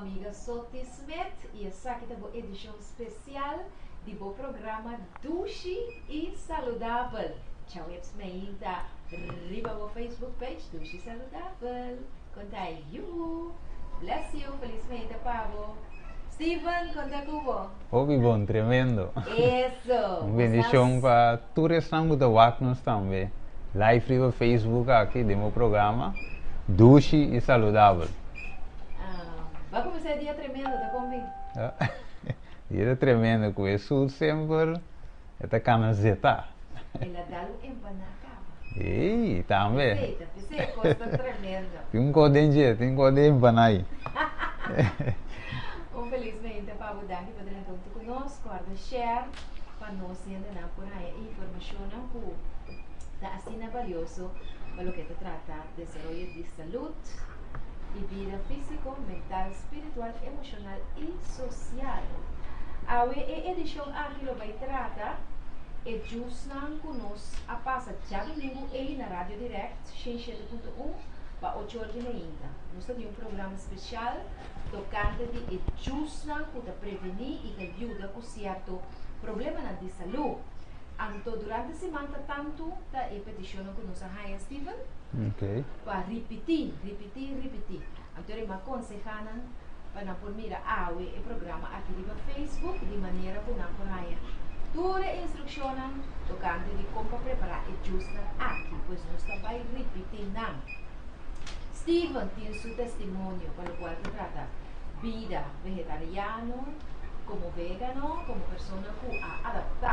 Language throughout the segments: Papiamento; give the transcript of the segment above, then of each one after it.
amiga Soti Smith y esaki ta bo edicion special di bo programa Dushi y Saludabel. Djaweps meinta riba bo Facebook page Dushi Saludabel. Konta yuhu. Bless you, felis meinta pa bo. Steven, konta ku bo. Hopi bon, tremendo. Eso. Un bendicion pa tur esnan ku ta wak nos tambe live riba Facebook aki den bo programa Dushi y Saludabel. Ah, ba kuminsá e dia tremendo, ta kon bin? Dia ta tremendo ku Hesus semper e ta kana zetá. El a dal un empaná kaba. Ey, tambe. P'esei ta, p'esei e kos ta tremendo. Tin un kos den dje, tin un kos den empaná ei. Un felis meinta pa bo, danki pa drenta huntu ku nos. Kòrda share pa nos hendenan por haña e informashonnan ku ta asina balioso pa loke ta trata desaroyo di salud i bida físiko, mental, spiritual, emoshonal i sosial. Awe e edishon aki lo bai trata e djusnan ku nos a pasa djadumingu ei na Radio Direct 107.1 pa ocho or di meinta. Nos ta tin un programa spesial tokante di e djusnan ku ta prevení i ta yuda ku sierto problemanan di salú. Anto durante siman ta tantu ta e petishonnan ku nos a haña, Steven, pa ripití, ripití, ripití. Anto e m'a konsehá nan pa nan por mira awe e programa aki riba Facebook di manera ku nan por haña tur e instrukshonnan tokante di kon pa prepará e djusnan aki. Pues nos ta bai ripití nan. Steven tin su testimonio pa lokual ta trata bida vegetariano, komo vegano, komo persona ku a adaptá,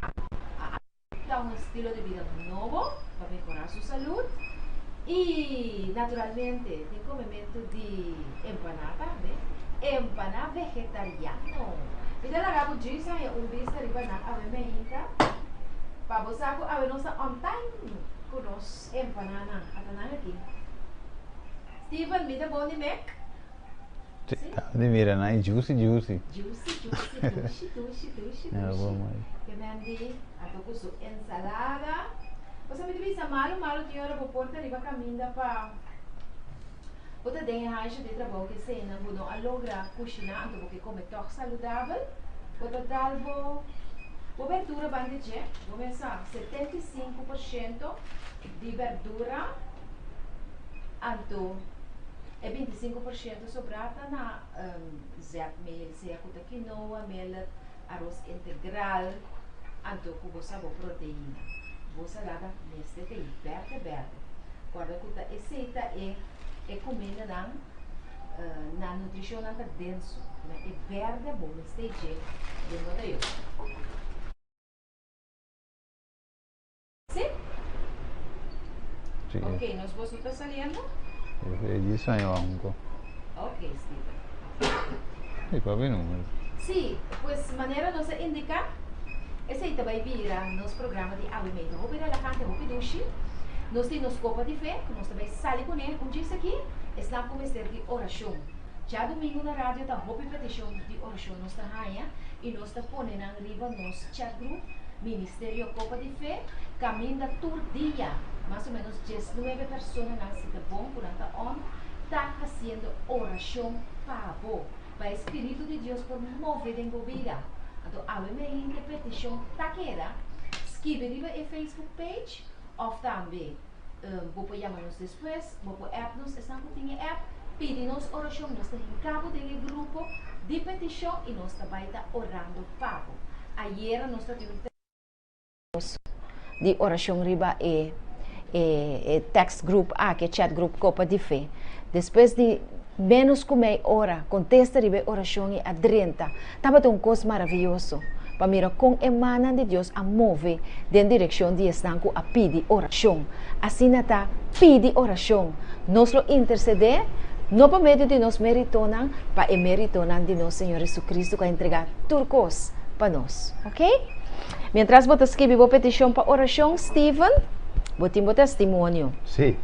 a adoptá un estilo di bida nobo pa mehorá su salud i naturalmente tin komementu di empaná tambe, empaná vegetariano. Mi ta laga bo djis haña un bista riba nan awe meinta pa bo sa ku awe nos ta on time ku nos. Empananan, ata nan aki. Steven, mi ta bon di mek? Si? Ta di mira nan e juicy juicy. Juicy juicy, dushi dushi dushi dushi. Ke men di ato ku su ensalada. Pasobra mi ta bisa malu malu tin ora bo por ta riba kaminda pa bo ta den e hansha di trabou ke eseinan bo no a logra kushiná anto bo ke kome tòg saludabel. Bo ta dal bo bo berdura banda dje, bo mesa 75% di berdura anto e 25% sobrá ta na zetmeel, sea ku ta quinoa, millet, aros integral, anto ku bo sa bo proteina. Bo salada mester ta ei berde berde. Kòrda ku ta esei ta e e kumindanan na nutrishonnan ta denso. Na e berde bo mester dje den bo tayo. Si? Si. Ok, nos boso ta saliendo? E di sueño anko. Ok, Steven. E papia numero. Si, pues manera nos a indica, esey ta bay bira nos programa di awe mey. Ta hopi relahante, hopi dushi. Nos tin nos copa di fe cu nos ta bay sali cune un djis aki, esnan cu mester di oracion. Djadumingo na radio ta hopi peticion di oracion nos ta haya y nos ta pone nan riba nos chat group Ministerio Copa di Fe caminda tur dia mas o menos diesnuebe personanan si ta bon cu nan ta on ta haciendo oracion pa bo pa e Spiritu di Dios por move den bo bida. Anto awe mehinte peticion ta keda skibi riba e Facebook page of tambe Bo por yama nos despues, bo por app nos, esnan ku tin e app, pidi nos orashon, nos ta hinka bo den e grupo di petishon i nos ta bai ta orando pa bo. Ayera nos ta tin un di orashon riba e e text group aki, e chat group Kopa di Fe. Despues di ménos ku mei ora, kontesta riba e orashon i a drenta. Tabata un kos maravioso pa mira kon e mannan di Dios a move den direkshon di esnan ku a pidi orashon. Asina ta, pidi orashon! Nos lo intersedé, no pa medio di nos méritonan, pa e méritonan di nos Señor Jesucristo ku a entregá tur kos pa nos. Ok? Mientras bo ta skibi bo petishon pa orashon, Steven, bo tin bo testimonio. Sí.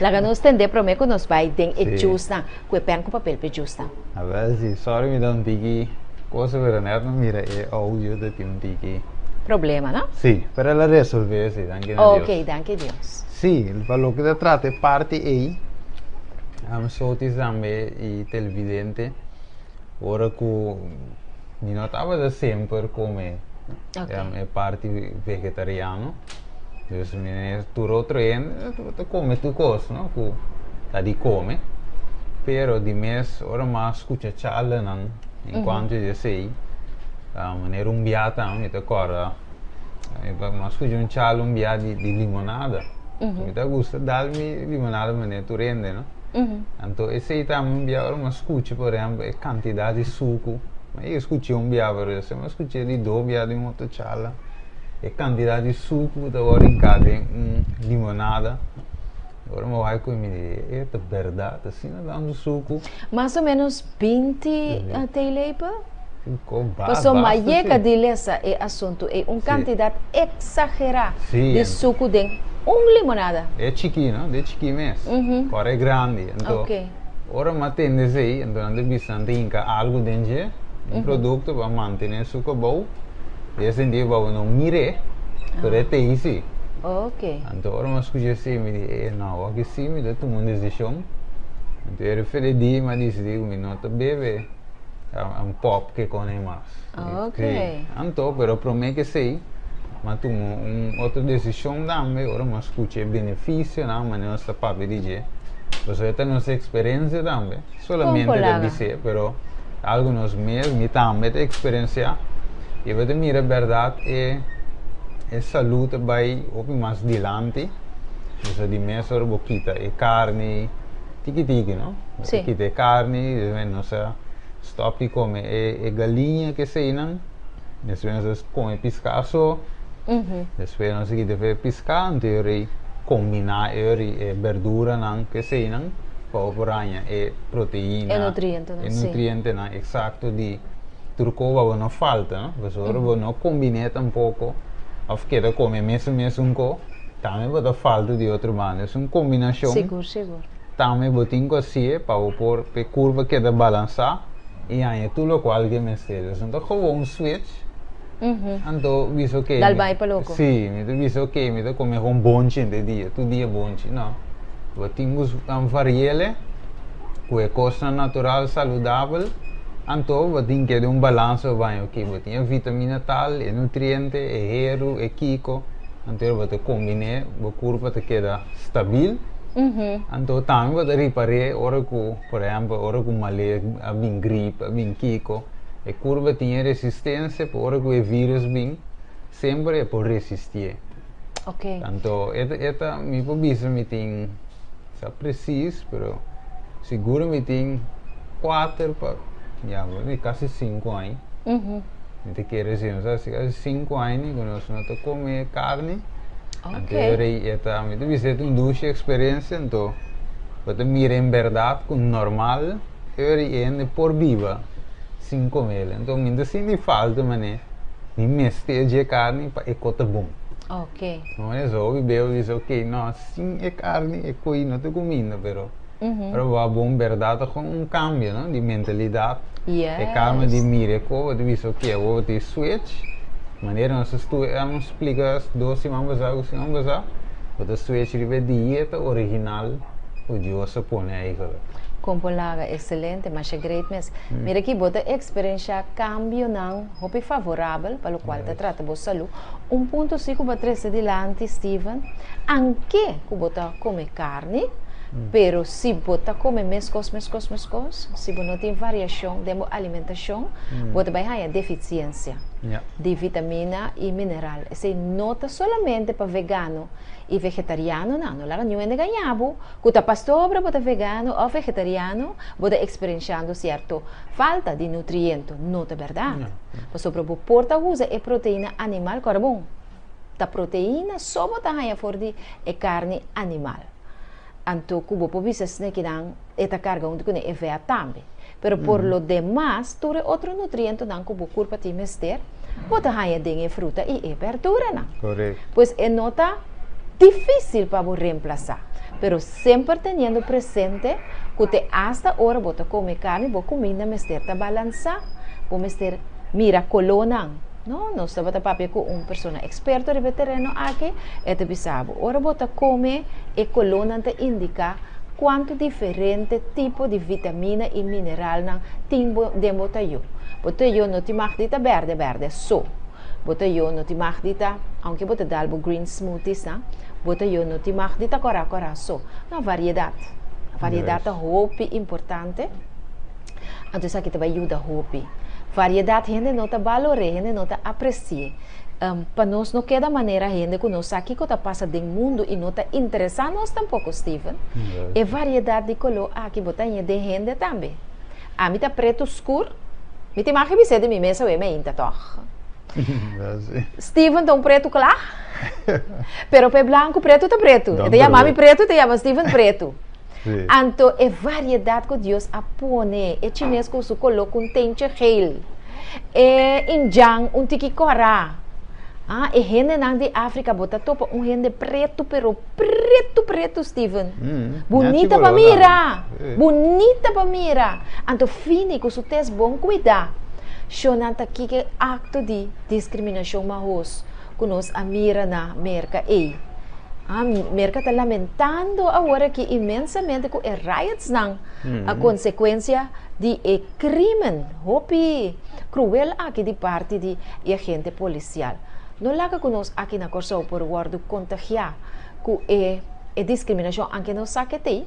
Laga nos tendé promé ku nos bai den e djusnan. Ku e pen ku papel p'e justa. A ver si, sorry mi ta un tiki cosa pero net mi mira e audio ta tin un tiki. Problema no? Si, pero el a resolve si, danki na Dios. Ok, danki Dios. Si, pa loke ta trata e parti ei, Sotis tambe i televidente. Ora ku mi no tabata semper kome e parti vegetariano, dus mi tur otro hende ta kome tur kos, no, ku ta di kome. Pero di mes ora mi a skucha charlanan en kuanto di esei, manera un bia tambe mi ta kòrda, mi a skucha un charla un bia di limonada. Mi ta gusta dal mi limonada manera tur hende, no. Anto esei tambe un bia ora mi a skucha por ehempel e kantidat di suku, mi a skuch'é un bia pero despues mi a skuch'é di dos bia den un otro charla, e kantidat di suku ku ta wòrdu hinká den un limonada, ora mi a wak ku mi di e ta bèrdat asina tantu suku. Mas o ménos 20 theelepel? Pasobra mi a yega di lesa e asuntu ei, un kantidat eksagerá di suku den un limonada. E chikí, no? De chikí mes. Ora e grandi. Anto, ora mi a tende esei, anto nan ta bisa nan ta hinka algu den dje, un produkto pa mantené suku abou. Den e sentido pa bo no mir'é, pero e ta ei sí. Anto, ora mi a skucha esei, mi di, e no, awor sí mi ta tuma un desishon. Anto, e refer'é di mi a disidí ku mi no ta bebe. Un pop ke kone mas. Ok. Anto, pero prome ke esei, m'a tuma un otro desishon tambe ora m'a skucha e benefisionan manera nos ta papia di dje. Pasobra e ta nos eksperensia tambe. Solamente ta bis'é, pero algu nos mes, mi tambe ta eksperensiá. I bo ta mira bèrdat e e salú ta bai hopi mas dilanti. Pasobra di mes ora bo kita e karni. Tiki tiki, no? Sí. Kita e carni, despues nos a stop di come e, e galiña que eseinan, despues nos a come pisca so, despues nos a kita e pisca, anto e rei combina e rei e berduranan cu eseinan pa bo por haña e proteina, E nutrientenan, e sí. nutrientenan exacto di tur co pa bo no falta, no? Pasobra ora bo no combine tampoco of keda come mesun mesun co, Tambe bo ta falta di otro banda. Es un kombinashon. Sigur, sigur. Tambe bo tin ku hasié pa bo por pa e kurva keda balansá i haña tur lokual ke mester. Es no ta gewoon switch, anto bisa oke. Dal bai pa loko. Sí, mi ta bisa oke, mi ta kome gewoon bonchi henter dia, tur dia bonchi. No. Bo tin ku vari'el ku e kosnan natural, saludabel, anto bo tin keda un balansa bo baña. Oke, bo tin e vitamina tal, e nutriente, e heru, e kiko. Anto bo ta kombiné, bo kurpa ta keda stabil. Anto tambe bo ta ripar'é ora ku, por ehèmpel, ora ku malé a bin grip, a bin kiko, e kurpa tin e resistensia pa ora ku e vírùs bin, semper e por resistié. Anto e ta, e ta, mi por bisa mi tin, sa presis, pero sigur mi tin kuater pa, ya, kasi sinku aña. Mi ta kere si nos a hasi 5 aña ku nos no ta kome karni. Anto e rei e ta, mi ta bisa e ta un dushi eksperensia, anto bo ta mira en bèrdat ku normal e rei e hende por biba sin kome el. Anto mi ta sinti falta manera mi mester dje karni pa e ko ta bon. No es hopi beo bisa ok no sin e karni e koi no ta kuminda pero. Pero bo a bon berdad ta gewoon un cambio no di mentalidad. E cambio di mira e co bo ta bisa ok awor bo tin switch manera nos a stu a splica dos siman pasa cu siman pasa bo ta switch riba e dieta original cu Dios a pone eigenlijk. Con por laga excelente masha great mes. Mira aki bo ta experiencia cambionan hopi favorabel pa locual ta trata bo salud. Un punto si cu bo a trece dilanti Steven, anke cu bo ta come carni, Pero si bo ta come mescos, mescos, mescos, si bo no tin variacion den bo alimentacion, bo ta bay haya deficiencia di vitamina y mineral. Esey no ta solamente pa vegano y vegetarianonan. No laga niun hende gaña bo cu ta pasobra bo ta vegano of vegetariano bo ta experienciando cierto falta di nutriento. No ta berdad. Pasobra bo por ta usa e proteina animal, cora bon, ta proteina so bo ta haya for di e carni animal. Anto ku bo por bisa snekinan e ta karga huntu kuné e vèt tambe. Pero por lo demas tur e otro nutrientonan ku bo kurpa tin mester, bo ta haña den e fruta i e bèrduranan. Pues e no ta difísil pa bo remplasá, pero semper teniendo presente ku te asta ora bo ta kome karni bo kuminda mester ta balansá, bo mester mira kolónan. No, nos tabata papia ku un persona eksperto riba e tereno aki, e ta bisa bo, ora bo ta kome, e kolónan ta indiká Kuantu diferente tipo di vitamina i mineralnan tin bo den bo tayó. Bo tayó no tin mag di ta bèrdè bèrdè so. Bo tayó no tin mag di ta, aunke bo ta dal bo green smoothiesnan, bo tayó no tin mag di ta kòrá kòrá so. No, variedat. Variedat ta hopi importante. Anto esaki ta bai yuda hopi. Variedat hende no ta balor'é, hende no ta apresi'é. Pa nos no keda manera hende ku no sa kiko ta pasa den mundu i no ta interesá nos tampoko, Steven. E variedat di koló aki bo ta haña den hende tambe. Ami ta pretu skur, mi tin mag bis'é di mi mes awe meinta tòg. Steven ta un pretu kla, pero pa e blanku pretu ta pretu. E ta yama mi pretu, e ta yama Steven pretu. Anto e variedat ku Dios a pone, e chines ku su koló ku un tentje geel, e indjan un tiki kòrá, ah, e hendenan di Afrika bo ta topa un hende pretu pero pretu pretu, Steven. Bunita pa mira, bunita pa mira. Anto fini ku su tes bon kuidá. Shonnan ta kiko e akto di diskriminashon mahos ku nos a mira na Merka ei. Ah, Merka ta lamentando awor aki inmensamente ku e riotsnan a konsekuensia di e krimen hopi kruel aki di parti di e agente polisial. No laga ku nos aki na Kòrsou por wòrdu kontagiá ku e e diskriminashon anke nos sa ke t'ei,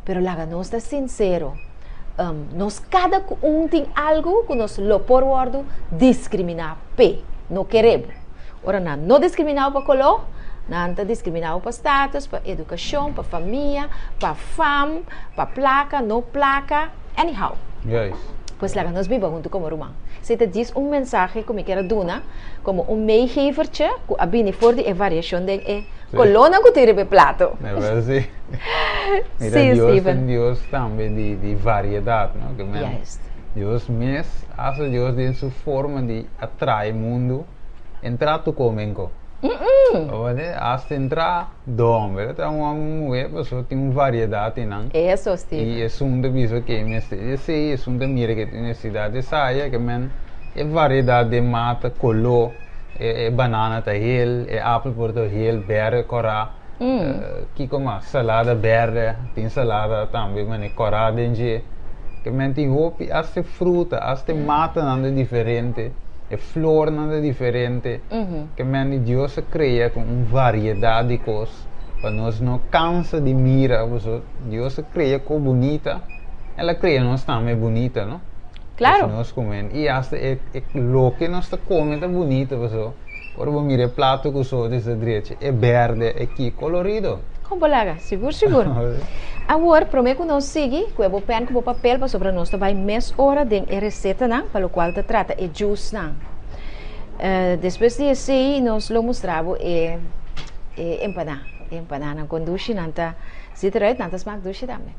pero laga nos ta sinsero, nos kada ku un tin algu ku nos lo por wòrdu diskriminá p'e, no kere bo. Ora nan no diskriminá bo pa koló, nan ta diskriminá bo pa status, pa edukashon, pa famia, pa fam, pa plaka, no plaka, anyhow. Juist. Pues laga nos biba huntu komo ruman. Esei ta djis un mensahe ku mi kier a duna komo un meegevertje ku a bini for di e variashon den e kolónan ku tin riba e plato. Mira, sí. Mira, Sí, Dios ta Steven. un Dios tambe di, di variedat, no? Ke men, Juist. Dios mes hasta Dios den su forma di atrae mundu, entra tu komen ko. Oye, hasta entra do homber, entra un homber un muher, pasobra tin un variedat einan. Eso, Steven. I esun ta bisa ke mester di esei, esun ta mira ke tin nesesidat di esaya, ke men e variedat den mata, koló, e e banana ta hel, e apel por ta hel, berde, kòrá, kiko mas, salada berde, tin salada tambe manera kòrá den dje, ke men tin hopi, hasta e fruta, hasta e matanan ta diferente, e flornan ta diferente, ke men di Dios a krea ku un variedat di kos pa nos no kansa di mira, pasobra Dios a krea kos bunita, el a krea nos tambe bunita, no? Claro. Nos nos comen y hasta e, e loke nos ta come ta bunito paso ora bo mira e plato cu so ta drechi e berde e ki colorido. Con bo laga? Sigur sigur. Awor prome cu nos sigui cu e bo pen cu bo papel pasobra nos ta bay mes ora den e recetanan pa locual ta trata e juicenan. Despues di esey nos lo mustra bo e e empana. E empananan con dushi nan ta ziet eruit nan ta smaak dushi tambe.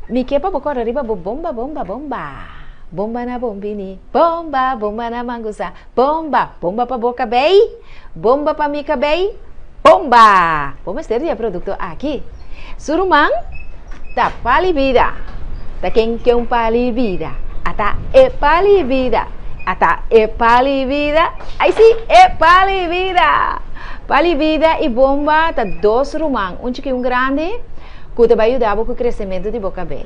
Mi ke pa bo kòrda riba bo bomba bomba bomba Bomba na bon bini Bomba bomba na mangusa Bomba bomba pa bo kabei Bomba pa mi kabei Bomba! Bo mester di e produkto aki Su ruman ta pali bida Ta ken ke un pali bida Ata e pali bida Ata e pali bida Ai si e pali bida Pali bida i bomba ta dos ruman un chiki un grandi Ku ta bai yuda bo ku kresementu di bo kabei.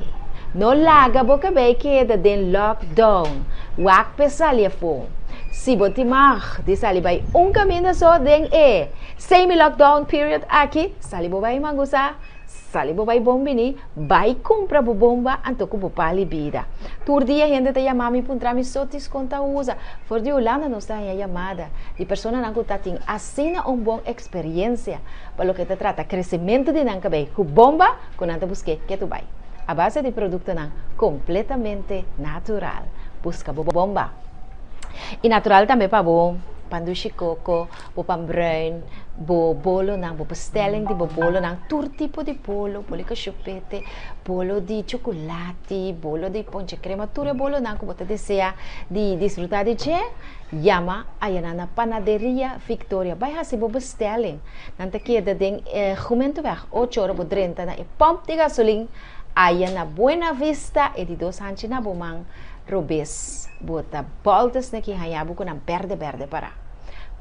No laga bo kabei keda den lockdown. Wak p'e sali afó. Si bo tin mag di sali bai un kaminda so den e semi-lockdown period aki, sali bo bai Mangusa, sali bo bai Bon Bini, bai kumpra bo bomba anto ku bo pali bida. Tur dia hende ta yama mi puntra mi sotis kon ta usa. For di Hulanda nos ta haña yamada di personanan ku ta tin asina un bon eksperiencia. Pa loke ta trata kresementu di nan kabei ku bomba ku nan ta busk'é ketu bai. A base di produktonan kompletamente natural. Buska bo bomba. I natural tambe pa bo pan dushi koko, bo pan bruin, bo bolonan, bo bestelling di bo bolonan, tur tipo di bolo, bolo di kashupete, bolo di chocolati, bolo di ponche crema, tur e bolonan ku bo ta desea di disfruta di dje. Yama ayanan na Panaderia Victoria. Bai hasi bo bestelling. Nan ta keda den e Gemeenteweg ocho ora bo drenta na e pump di gasolin aya na Buena Vista e di dos hanchi na bo man robes. Bo ta bolta esneki haña bo ku nan berde berde para.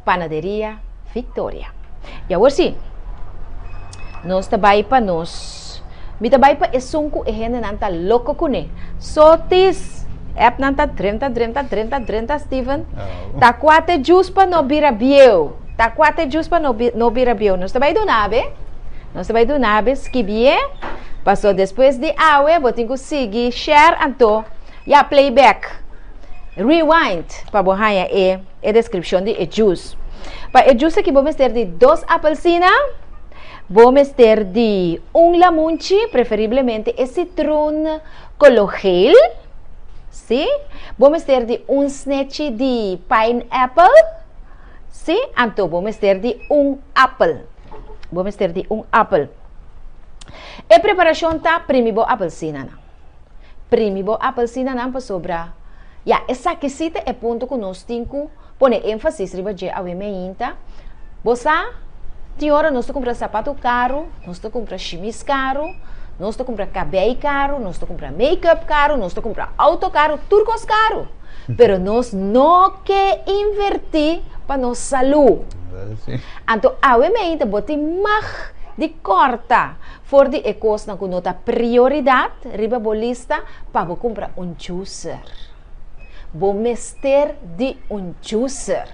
Panaderia Victoria. Y awor si, nos ta bai pa nos. Mi ta bai pa esun ku e hendenan ta loko kuné. Sotis! Appnan ta drenta, drenta, drenta, drenta, Steven. Ta kua t'e juice pa no bira bieu? Ta kua t'e juice pa no no bira bieu? Nos ta bai duna be. Nos ta bai duna be skibié. Paso despues di awe bo tin ku sigui share anto ya playback. Rewind pa bo haña e e deskripshon di e juice. Pa e juice aki bo mester di dos apelsina. Bo mester di un lamunchi, preferiblemente e citroen color geel, si. Bo mester di un snechi di pineapple, si. Anto bo mester di un appel. Bo mester di un appel. E preparacion ta primi bo appelsinanan. Primi bo appelsinanan pasobra, ya, esaki si ta e punto cu nos tin cu Pone énfasis riba dje awe meinta. Bo sa, tin ora nos ta kumpra sapatu karu, nos ta kumpra shimis karu, nos ta kumpra kabei karu, nos ta kumpra make-up karu, nos ta kumpra outo karu, tur kos karu. Pero nos no ke invertí pa nos salú. Anto awe meinta bo tin mag di kòrta for di e kosnan ku no ta prioridat riba bo lista pa bo kumpra un juicer. Bo mester di un juicer.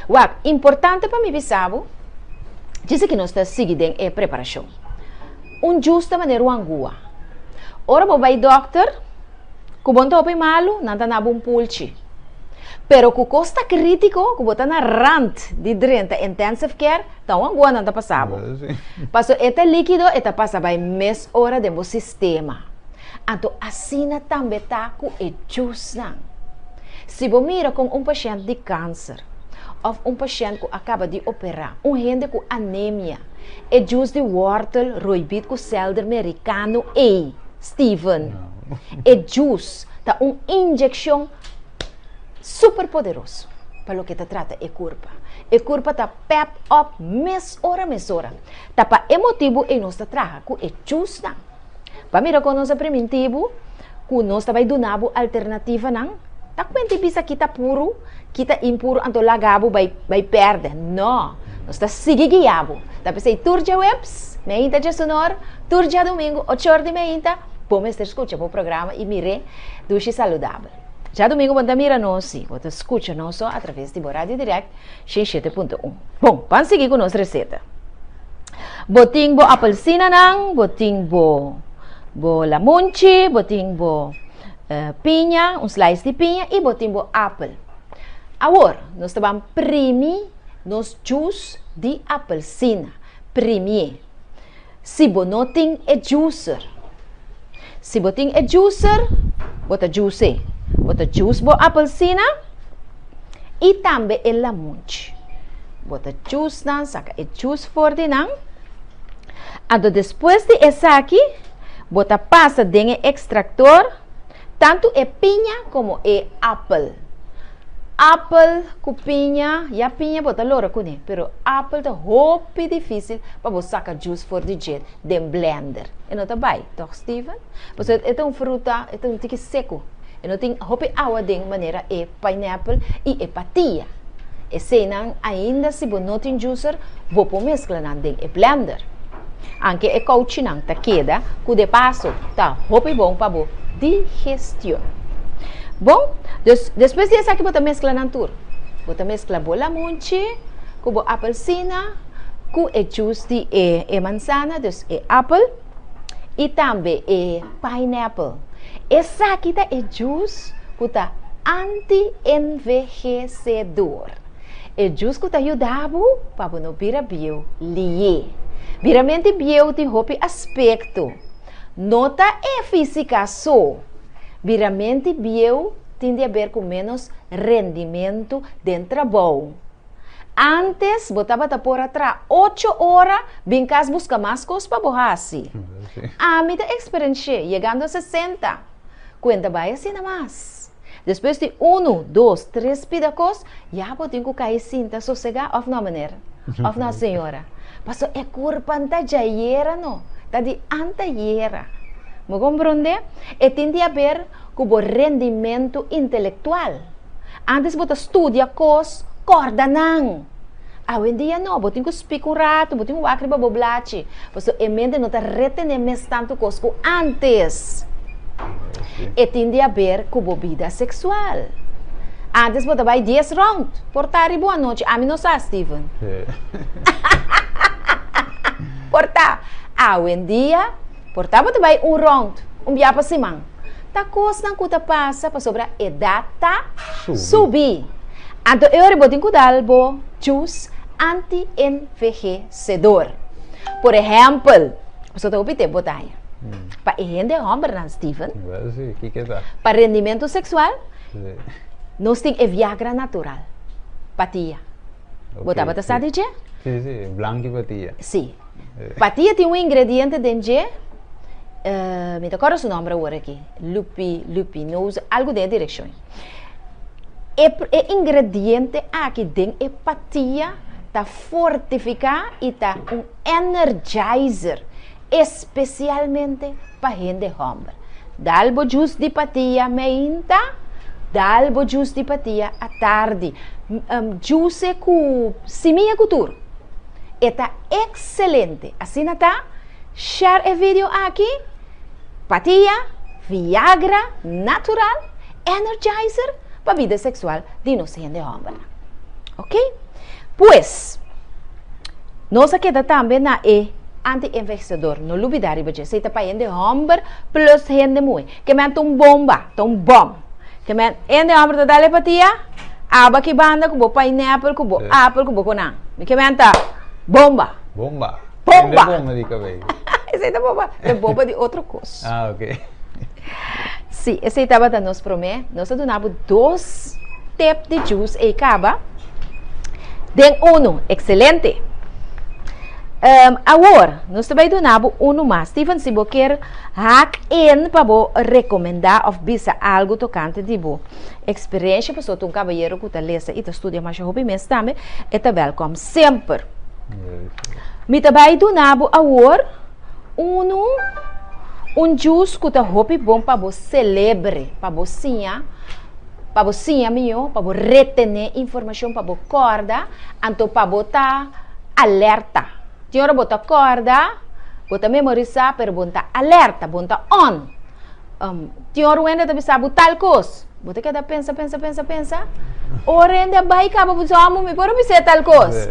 Wak, importante pa mi bisa bo, djis aki nos ta sigui den e preparashon. Un juice ta manera un angua. Ora bo bai dokter, ku bo no ta hopi malu, nan ta na bo un pulchi. Pero ku kos ta kritiko, ku bo ta na rant di drenta intensive care, ta un angua nan ta pasa bo. Paso e ta likido, e ta pasa bai mes ora den bo sistema. Anto asina tambe ta ku e jusnan. Si bo mira kon un pashènt di kanser òf un pashènt ku a kaba di operá, un hende ku anemia, e jus di wòrtel roibit ku sèlder merikano ei, Steven, e jus ta un inyekshon super poderoso pa loke ta trata e kurpa. E kurpa ta pèp òp mesora mesora. Ta pa e motibu ei nos ta traha ku e jusnan. Pa mira kon nos a priminti bo ku nos ta bai duna bo alternativanan, ta kuenta i bisa kita puru, kita impuru anto laga bo bai bai pèrdè. No! Nos ta sigui guia bo. Ta p'esei tur djaweps, meinta djasunor, tur djadumingu, ochor di meinta, bo mester skucha bo programa i mir'é Dushi Saludabel. Djadumingu bo no ta mira nos si, bo ta skucha nos so atraves di bo Radio Direct 107.1. Bon, ban sigui ku nos reseta. Bo tin bo apelsinanan, bo tin bo bo lamunchi, bo tin bo eh, piña, un slice di piña i bo tin bo apel. Awor, nos ta ban primi nos juice di apelsina. Primié. Si bo no tin e juicer. Si bo tin e juicer, bo ta juice. Bo ta juice bo apelsina i tambe e lamunchi. Bo ta juice nan, saka e juice for di nan. Anto despues di esaki, bo ta pasa den e ekstraktor tantu e piña komo e apel. Apel ku piña, ya piña bo ta lora kuné, pero apel ta hopi difísil pa bo saka juice for di dje den blender. E no ta bai, tòg Steven? Pasobra e ta un fruta, e ta un tiki seku. E no tin hopi awa den manera e pineapple i e patia. Eseinan ainda si bo no tin juicer, bo por meskla nan den e blender. Anke e kouchinan ta keda ku de paso ta hopi bon pa bo digestion. Bon, dus despues di esaki bo ta meskla nan tur. Bo ta meskla bo lamunchi ku bo apelsina ku e juice di e e mansana, dus e apel, i tambe e pineapple. Esaki ta e juice ku ta anti-envejecedor. E jus ku ta yuda bo pa bo no bira bieu lié. Biramente bieu tin hopi aspekto. No ta e físika so. Biramente bieu tin di aber ku ménos rendimentu den trabou. Ántes bo tabata por a traha ocho ora bin kas buska mas kos pa bo hasi. Ami ta eksperensh'é yegando 60. Kuenta bai asina mas. Despues di unu, dos, tres pida kos, ya bo tin ku kai sinta sosegá, òf no, meneer? Òf no, señora? Pasobra e kurpan ta djayera no, ta di antayera. Bo komprondé? E tin di haber ku bo rendimentu intelektual. Ántes bo ta studia kos, kòrda nan. Awendia no, bo tin ku spik un ratu, bo tin ku wak riba bo blachi, pasobra e mente no ta retené mes tantu kos ku ántes. E tin di haber ku bo bida seksual. Ántes bo ta bai dies round, por ta riba un anochi, ami no sa, Steven. Por ta. Awendia, por ta bo ta bai un round, un bia pa siman. Ta kosnan ku ta pasa pasobra edat ta subi. Anto e ora bo tin ku dal bo juice anti-envejecedor. Por ehèmpel, pasobra ta hopi tempu bo ta haña. Pa e hende hòmbernan, Steven, pa rendimentu seksual, nos tin e Viagra natural, patia. Bo tabata sa di dje? Sí, sí, blanki patia. Sí. Patia tin un ingrediente den dje, mi ta kòrda su nòmber awor aki, lupi, lupinoso, algu den e direkshon. E, e ingrediente aki den e patia ta fortifiká i ta un energizer, espesialmente pa hende hòmber. Dal bo jus di patia meinta, dal bo jus di patia atardi. Juse ku simia ku tur. E ta excelente. Asina ta, share e video aki, patia, Viagra natural, energizer pa bida sexual di nos hende hombernan. Ok? Pues, nos a keda tambe na e anti-envejecedor. No lubida riba dje. Esey ta pa hende homber plus hende muhe. Ke men ta un bomba, ta un bom. Ke men hende homber ta dal e patia, aba ki banda ku bo pineapple, ku bo apel, ku bo konan. Mi ke men ta bomba. Bomba. Bomba. Hende bomba di kabei. Esei ta bomba, ta bomba di otro kos. Ah, ok. Sí, esei tabata nos promé. Nos a duna bo dos tip di juice ei kaba. Den unu, excelente. Um, awor, nos ta bai duna bo unu mas. Steven, si bo kier haak in pa bo rekomendá of bisa algu tokante di bo eksperensha, pasobra ta un kabayero ku ta lesa i ta studia masha hopi mes tambe, e ta wèlkòm semper. Mi ta bai duna bo awor unu un juice ku ta hopi bon pa bo selebre, pa bo siña, pa bo siña mihó, pa bo retené informashon, pa bo kòrda, anto pa bo ta alerta. Tin ora bo ta kòrda, bo ta memorisá, pero bo no ta alerta, bo no ta on. Tin ora un hende ta bisa bo tal kos, bo ta keda pensa, pensa, pensa, pensa. Ora hende a bai kaba bo bisa, amo mi por a bis'é tal kos.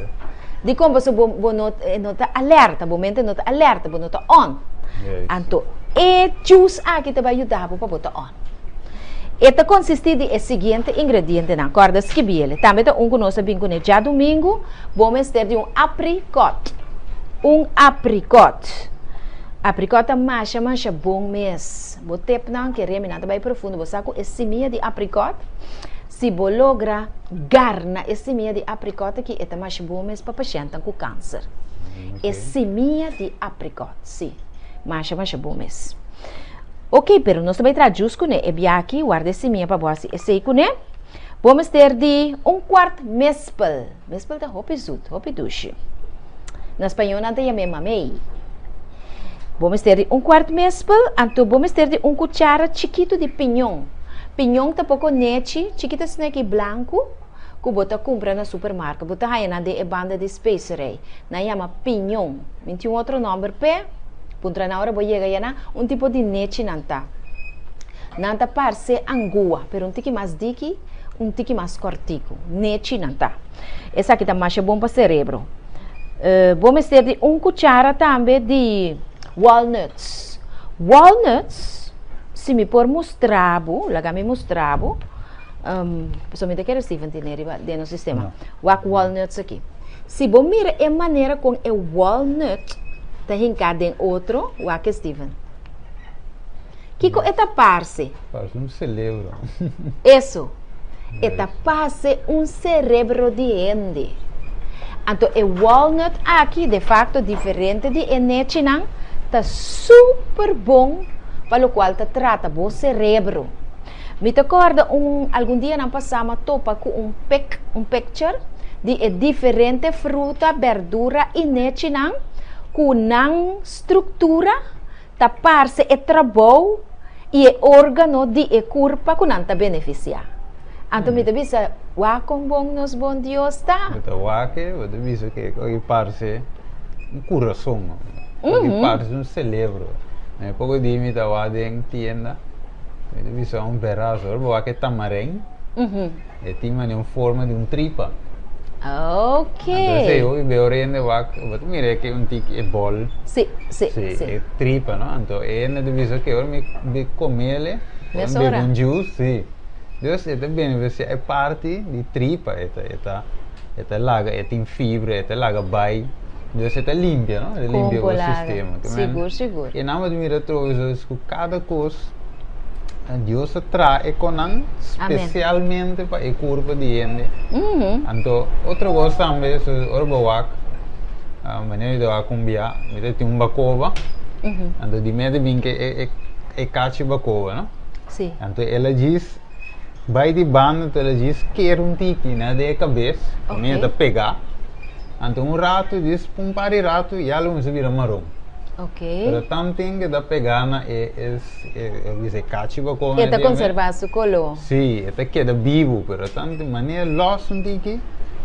Dikon? Pasobra bo, bo no, e no ta alerta, bo mente no ta alerta, bo no ta on. Anto e juice aki ta bai yuda bo pa bo ta on. E ta konsistí di e siguiente ingredientenan, kòrda skibi el. Tambe ta un ku nos a bin kuné djadumingu, bo mester di un aprikòt. Un aprikòt. Aprikòt ta masha masha bon mes. Bo tepnan ke reminan ta bai profundo. Bo sa ku e simia di aprikòt, si bo logra garna e simia di aprikòt aki, e ta masha bon mes pa pashèntnan ku kanser. E simia di aprikòt, si. Masha masha bon mes. Ok, pero nos ta bai traha jus kuné. E bia aki, warda e simia pa bo hasi esei kuné. Bo mester di un kuart mespel. Mespel ta hopi zut, hopi dushi. Na spañó nan ta yam'é mamey. Bo mester di un kuart mespel, anto bo mester di un kuchara chikitu di piñon. Piñon ta poko nechi, chikito sneki blanku ku bo ta kumpra na supermarket. Bo ta haña nan den e banda di specerij. Nan yama piñon. Mi tin un otro nòmber p'e. Puntra nan ora bo yega ya nan, un tipo di nechi nan ta. Nan ta parse angua, pero un tiki mas diki. Un tiki mas kòrtiku. Nechi nan ta. Esaki ta masha bon pa serebro. Bo mester di un kuchara tambe di walnuts. Walnuts, si mi por mustra bo, laga mi mustra bo, pasobra mi ta kere Steven tene riba den nos sistema. Wak walnuts aki. Si bo mira e manera kon e walnut ta hinká den otro, wak e Steven. Kiko e ta parse? Parse un celebro. Eso. E ta parse un cerebro di hende. Anto e walnut aki, de facto diferente di e nechinan, ta super bon pa locual ta trata bo cerebro. Mi ta corda un algun dianan pasa mi a topa cu un pic, un picture di e diferente fruta, berdura y nechinan cu nan structura Ta parse e trabou i e órgano di e kurpa ku nan ta benefisiá. Anto mi ta bisa, wak kon bon nos bon Dios ta. Bo ta wak e, bo ta bisa ke e parse un kurason, e parse un selebro. E poko di mi ta wak den tienda, mi ta bisa un peras, ora bo wak e tamaren, e tin manera un forma di un tripa. Ok. Anto esei hopi beo rende wak, bo ta mira ke un tiki e bol. Si, si, si. E tripa, no? Anto e hende ta bisa ke ora mi komele, ora mi bebe un juice, si. Dus e ta beneficia e parti di tripa, e ta e ta e ta laga e tin fibra, e ta laga bai, dus e ta limpia, no? E ta limpia bo sistema. Ke men Sigur, sigur. E nan bo ta mira atrobe so ku kada kos Dios a traha e konan spesialmente pa e kurpo di hende. Anto otro kos tambe so ora bo wak manera mi ta wak un bia mi ta tin un bakoba, anto di mete bin ke e e kachi bakoba, no? Sí. Anto el a djis bai di banda, anto el a djis kera un tiki na den e kabes, kaminda Ok. ta pegá. Anto un ratu, djis un par di ratu, ya lo kuminsá bira maron. Ok. Pero tanten ke ta pegá na e, e, e, bisa e kachi pa kome E ta di konservá su koló. Sí, e ta keda bibu, pero tanten manera lòs un tiki,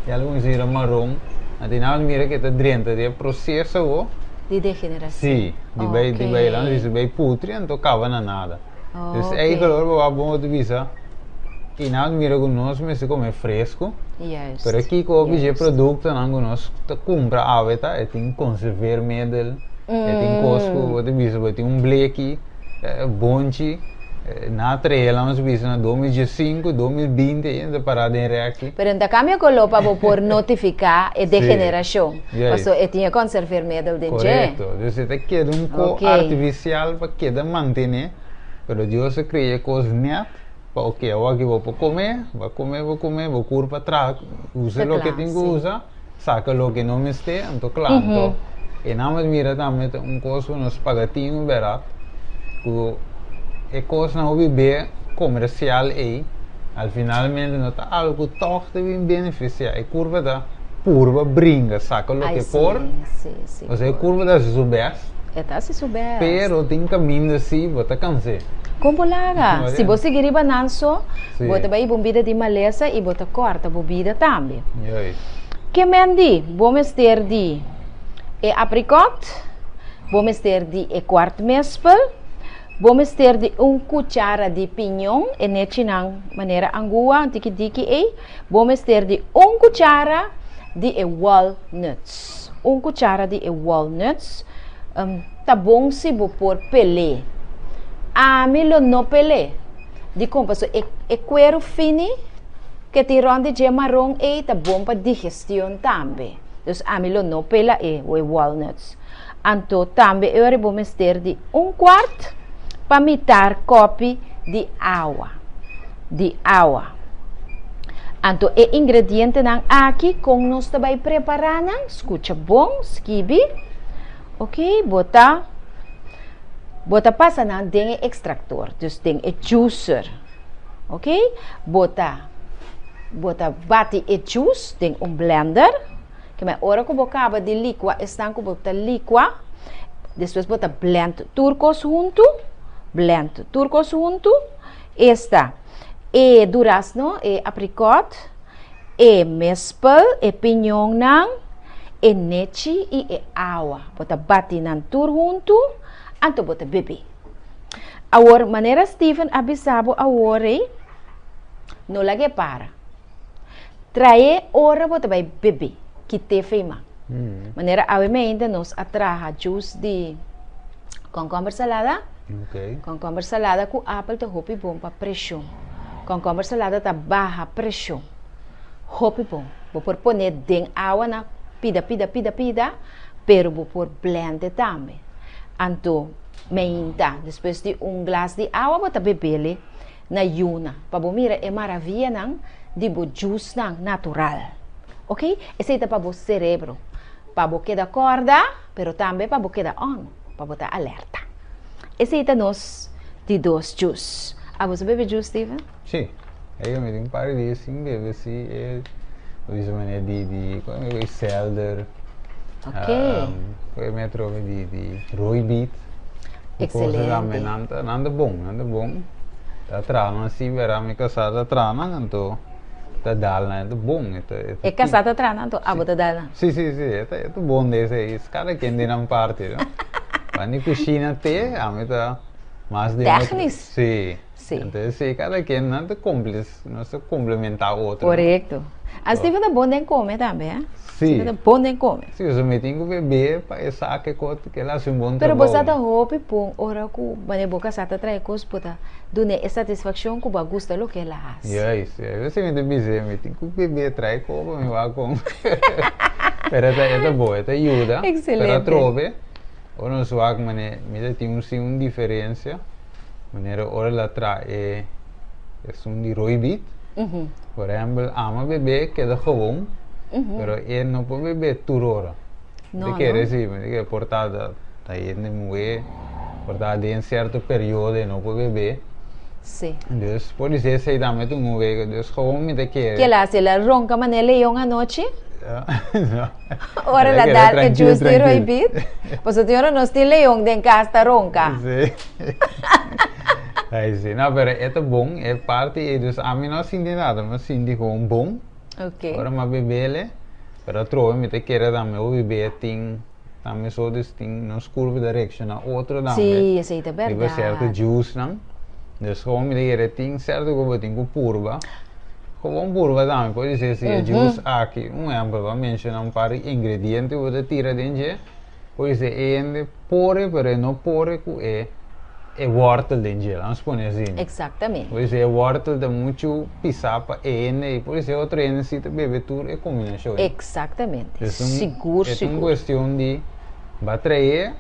ya lo kuminsá bira maron. Anto i nan mira ke ta drenta den e proseso awo. Di degenerashon. Sí, di bai, di bai, Ok. nan bisa bai putri, anto kaba na nada. Dus Ok. eigenlijk ora bo wak bon bo ta bisa i nan mira ku nos mester kome fresku. Juist. Pero kiko hopi dje Juist. produktonan ku nos ta kumpra awe ta e tin konserveermiddel, e tin kos ku bo ta bisa bo tin un bleki, bonchi, nan a trae lan nos bisa na 2015, 2020 ainda ta pará den rèki. Pero no ta kambia koló pa bo por notifiká e degenerashon. Juist. Pasobra e tin e konserveermiddel den dje. Korekto. Dus e ta keda un ko Ok. artifisial pa keda mantené, pero Dios a krea e kos nèt pa oke awor aki bo por kome, bo a kome, bo kome, bo kurpa traha, usa Ta loke kla, tin ku sí. usa, saka loke no mester, anto kla. Anto e nan mas mira tambe ta un kos ku nos paga tinu bèrdat, ku e kosnan hopi be komersial ei, al finalmente no ta algu ku tòg ta bin benefisiá. E kurpa ta purba bringa, saka Ai, loke sí, por, sí, sí, osea e por. kurpa ta hasi su bèst. E ta hasi su bèst. Pero tin kaminda si bo ta kans'é. Kon bo laga? Si bo sigui riba nan so, Sí. bo ta bai hiba un bida di malesa i bo ta kòrta bo bida tambe. Juist. Ke men di? Bo mester di e aprikòt, bo mester di e kuart mespel, bo mester di un kuchara di piñon, e nechinan manera angua, un tiki diki ei, bo mester di un kuchara di e walnuts. Un kuchara di e walnuts. Ta bon si bo por pel'é. Ami lo no pel'é. Dikon? Pasobra e e kueru fini ke tin rònt di dje maron ei ta bon pa digestion tambe. Dus ami lo no pela e e walnuts. Anto tambe e ora bo mester di un kuart pa mitar kòpi di awa. Di awa. Anto e ingredientenan aki kon nos ta bai prepará nan? Skucha bon, skibi. Ok, bo ta bo ta pasa nan den e extractor, dus den e juicer. Ok, bo ta bo ta bati e juice den un blender. Ke men ora ku bo kaba di likua esnan ku bo ta likua, despues bo ta blend tur kos huntu, blend tur kos huntu. Esta e durazno, e aprikot. E mespel, e piñonnan, e nechi i e awa. Bo ta bati nan tur huntu, anto bo ta bebe. Awor, manera Steven a bisa bo awor ei, no lag'é para. Traé ora bo ta bai bebe, kit'é feima. Manera awe meinta nos a traha juice di kònkòmber salada. Kònkòmber salada ku apel ta hopi bon pa preshon. Kònkòmber salada ta baha preshon. Hopi bon. Bo por pone den awa na pida pida pida pida, pero bo por blende tambe. Anto meinta despues di un glas di awa bo ta bebele na yuna pa bo mira e maravianan di bo juicenan natural. Ok, esei ta pa bo cerebro, pa bo keda corda, pero tambe pa bo keda on, pa bo ta alerta. Esei ta nos di dos juice. Abo sa bebe juice, Steven? Sí. Ey mi tin un par di dia sin bebe si e bisa manera di di como e selder. Ok. Um, mi a trobe di di rooibeet. Excelente. Nan ta nan ta bon, nan ta bon. Ta traha nan si bera mi kasá ta traha nan anto ta dal nan e ta bon e ta e ta E kasá ta traha nan anto abo ta dal nan? Si si si e ta e ta bon den esei kada ken den nan parti no. Banda di kushina te ami ta mas den otro Tèknis. Si. Si. Anto esei kada ken nan ta komples nos ta komplementá otro. Korekto. A Steven ta bon den kome tambe eh. Si. Steven ta bon den kome. Si, pasobra mi tin ku bebé pa e sa ke kos ke el hasi un bon Pero bo trabou. sa ta hopi bon ora ku manera bo kasá ta trae kos bo ta dun'é e satisfakshon ku bo a gusta loke el a hasi. Juist, juist. Esei mi ta bis'é, mi tin ku bebé trae kos pa mi wak kon. Pero e ta e ta bon, e ta yuda. Excelente. Pero atrobe, ora nos wak manera mi ta tin un si un diferensia. Manera ora el a traha e esun di roibit, por ehempel, ama bebé keda gewoon, pero e no por bebé tur ora. No, Mi kere no. si, mi kere por ta ta hende muhé, por ta den sierto periodo e no por bebé. Sí. Dus por disi esei tambe ta un wega, dus gewoon mi ta kere. Ke el a hasi? El a ronka manera leon anochi? No. Ora El a el a keda dal e trankil, juice di trankil. roibit? Pasobra tin ora nos tin leon den kas ta ronka. Sí. Ay, sí. No, pero e ta bon, e parti ei, dus ami no a sinti nada, mi a sinti gewoon bon. Ok. Ora mi a bebele, pero atrobe mi ta kere tambe bo bebe tin, tambe so dus tin nos kurpo ta reakshoná otro tambe. Sí, esei ta Riba sierto bèrdat. juicenan. Dus gewoon mi ta kere tin sierto ku bo tin ku purba. Gewoon purba tambe, por disi si e juice aki, un ehempel, bo a menshoná un par di ingrediente ku bo ta tira den dje. Pues e hende pore pero e no pore ku e e wortel den dje, lanos pone asina. Exactamente. Pues e wortel ta muchu pisá pa e hende i por esei otro hende si ta bebe tur e kombinashon ei. Exactamente. Es un Sigur, e ta un sigur. kuestion di ba trae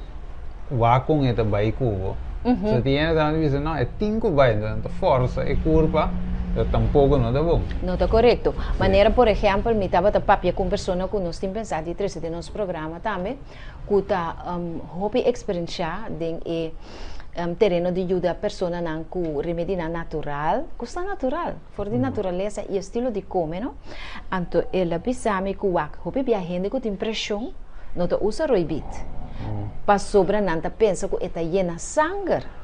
wak kon e ta bai ku bo. So tin hende tambe ta bisa no e tin ku bai, enton ta forsa e kurpa pero tampoko no ta bon. No ta korekto. Manera por ehèmpel mi tabata papia ku un persona ku nos tin pensá di trese den nos programa tambe ku ta hopi eksperenshá den e tereno di yuda personanan ku remedinan natural, kosnan natural, for di naturalesa i estilo di kome no. Anto el a bisa mi ku wak hopi bia hende ku tin preshon no ta usa roibit pasobra nan ta pensa ku e ta yena sanger.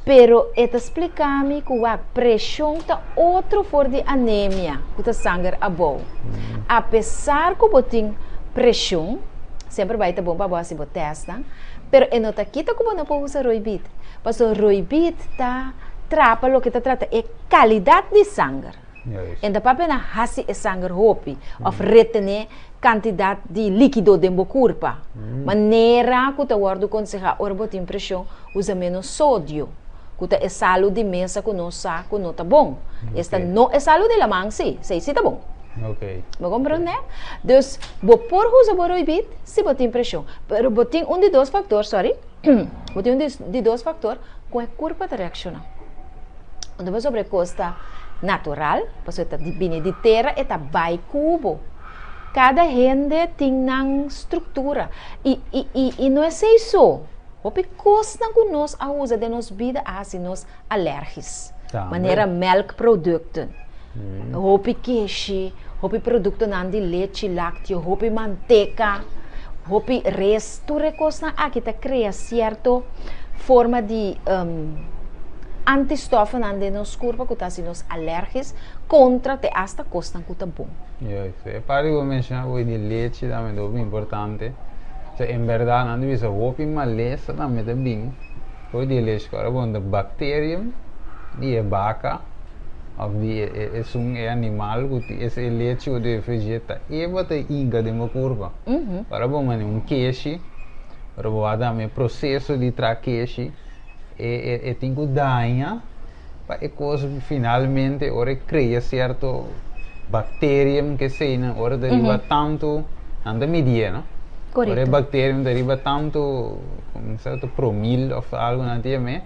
Pero e ta splika mi ku wak preshon ta otro for di anemia ku ta sanger abou. Apesar ku bo tin preshon, semper bai ta bon pa bo hasi bo tèstnan, pero e no ta kita ku bo no por usa roibit. Pasobra roibit ta trapa loke ta trata e kalidat di sanger. E no ta papia na hasi e sanger hopi òf retené kantidat di líkido den bo kurpa. Manera ku ta wòrdu konsehá ora bo tin preshon, usa ménos sodio, ku ta e salu di mesa ku nos sa ku no ta bon. Esta no e salu di laman sí, esei sí ta bon. Bo komprondé? Dus, bo por usa bo roibit si bo tin preshon, pero bo tin un di dos faktor, sorry, bo tin un di dos faktor ku e kurpa ta reakshoná. Anto pasobra e kos ta natural, pasobra e ta bini di tera, e ta bai ku bo. Kada hende tin nan struktura. I, i, i, i no esei so. Hopi kosnan ku nos a usa den nos bida a hasi nos alèrgis. Manera melkprodukten, hopi keshi, hopi produktonan di lechi lákteo, hopi manteka, hopi res. Tur e kosnan aki ta krea sierto forma di antistoffennan den nos kurpa ku ta hasi nos alèrgis kontra te asta kosnan ku ta bon. Juist. E parti ku bo menshoná hoy di lechi tambe ta hopi importante. Osea en bèrdat nan ta bisa hopi malesa tambe ta bin for di e lechi. Ora bo ta bacterium di e baka òf di esun e animal ku tin e lechi ku ta refrigerá ta e bo ta hinka den bo kurpa. Ora bo manda un keshi, ora bo a dame e proseso di traha keshi, e e tin ku daña pa e kos finalmente ora e krea sierto bakterium ke eseinan ora ta riba tantu, nan ta midié no, ora e bakterium ta riba tantu, un sierto promil òf algu nan ta yam'é.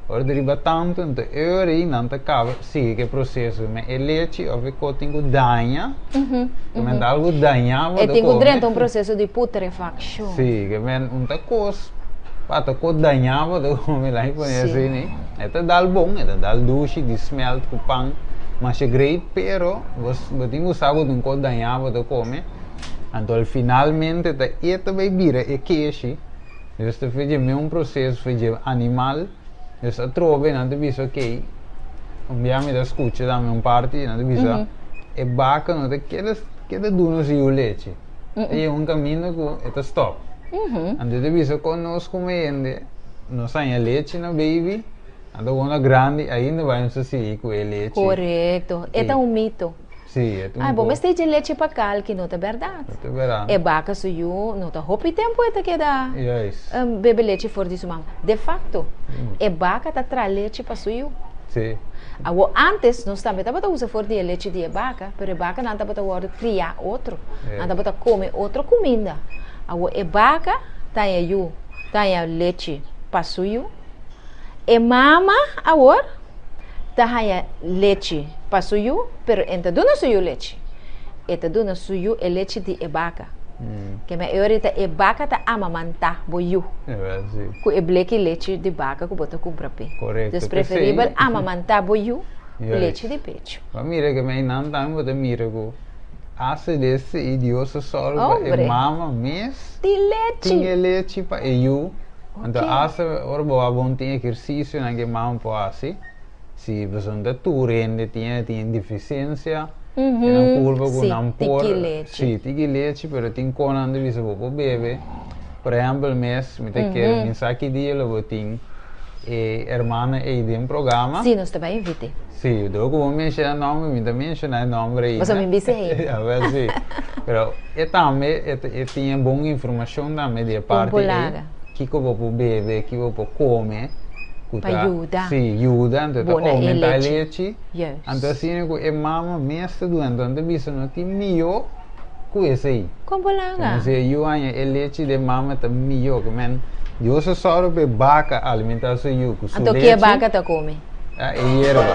Ora ta riba tantu, enton e ora ei nan ta kaba sigui ku e proseso. Men e lechi òf e kos tin ku daña, ke men ta algu dañá bo E ta tin ku kome. drenta un proseso di putrefakshon. Sí, ke men un ta kos pa ta kos dañá bo ta kome, laga mi pone asina. E ta dal bon, e ta dal dushi di smelt ku pan masha great, pero bo bo tin ku sa ku ta un kos dañá bo ta kome. Anto al finalmente ta e ta bai bira e keshi. Dios ta fedje me un proceso fedje animal, Dios a trobe nan ta bisa ok, Un bia mi ta skucha tambe un parti, nan ta bisa e baka no ta keda keda duna su yu lechi. Ta yega un kaminda ku e ta stòp. Anto e ta bisa kon nos komo hende nos haña lechi na baby, anto ora grandi ainda bai nos ta sigui ku e lechi. Korekto. E ta un mito. Sí, e ta un Ai, bo mester dje lechi pa kalki, no ta bèrdat. No ta bèrdat. E baka su yu no ta hopi tempu e ta keda Juist. bebe lechi for di su mama. De fakto, e baka ta traha lechi pa su yu. Sí. Awor, ántes nos tambe tabata usa for di e lechi di e baka, pero e bakanan tabata wòrdu kriá otro. Nan tabata kome otro kuminda. Awor, e baka ta haña yu, ta haña lechi pa su yu. E mama awor ta haña lechi pa su yu, pero e no ta duna su yu lechi. E ta duna su yu e lechi di e baka. Keme e ora ta e baka ta amamantá bo yu ku e bleki lechi di baka ku bo ta kumpra p'e. Dus preferibel amamantá bo yu ku lechi di pechu. Bo mira ke meinan tambe bo ta mira ku hasta deste i Dios a sòru pa e mama mes tin e lechi pa e yu. Anto hasta ora bo a bon tin ehersisionan ke mama por hasi, si pasobra ta tur hende tin tin deficiencia den nan curpa cu nan por si tiki lechi pero tin conan ta bisa bo por bebe por ehempel mes mi ta kere mi sa ki dia lo bo tin e hermana ey den programa. Si nos ta bay invite. Si dor cu bo menciona nomber mi ta menciona e nomber ey. Pasobra mi bisa ey. Awel si pero e tambe e tin e bon informacion tambe di e parti ey kiko bo por bebe kiko bo por come. Ku Pa ta, yuda. sí, yuda, anto ta Bona e oumentá e lechi. lechi. Juist. Anto asina ku e mama mes ta duna, anto nan ta bisa no tin mihó ku esei. Kon bo laga? Komo si e yu haña e lechi di e mama ta mihó. Ke men, Dios a sòru pa e baka alimentá su yu ku su Anto ki e lechi. baka ta kome? Ah, e yerba.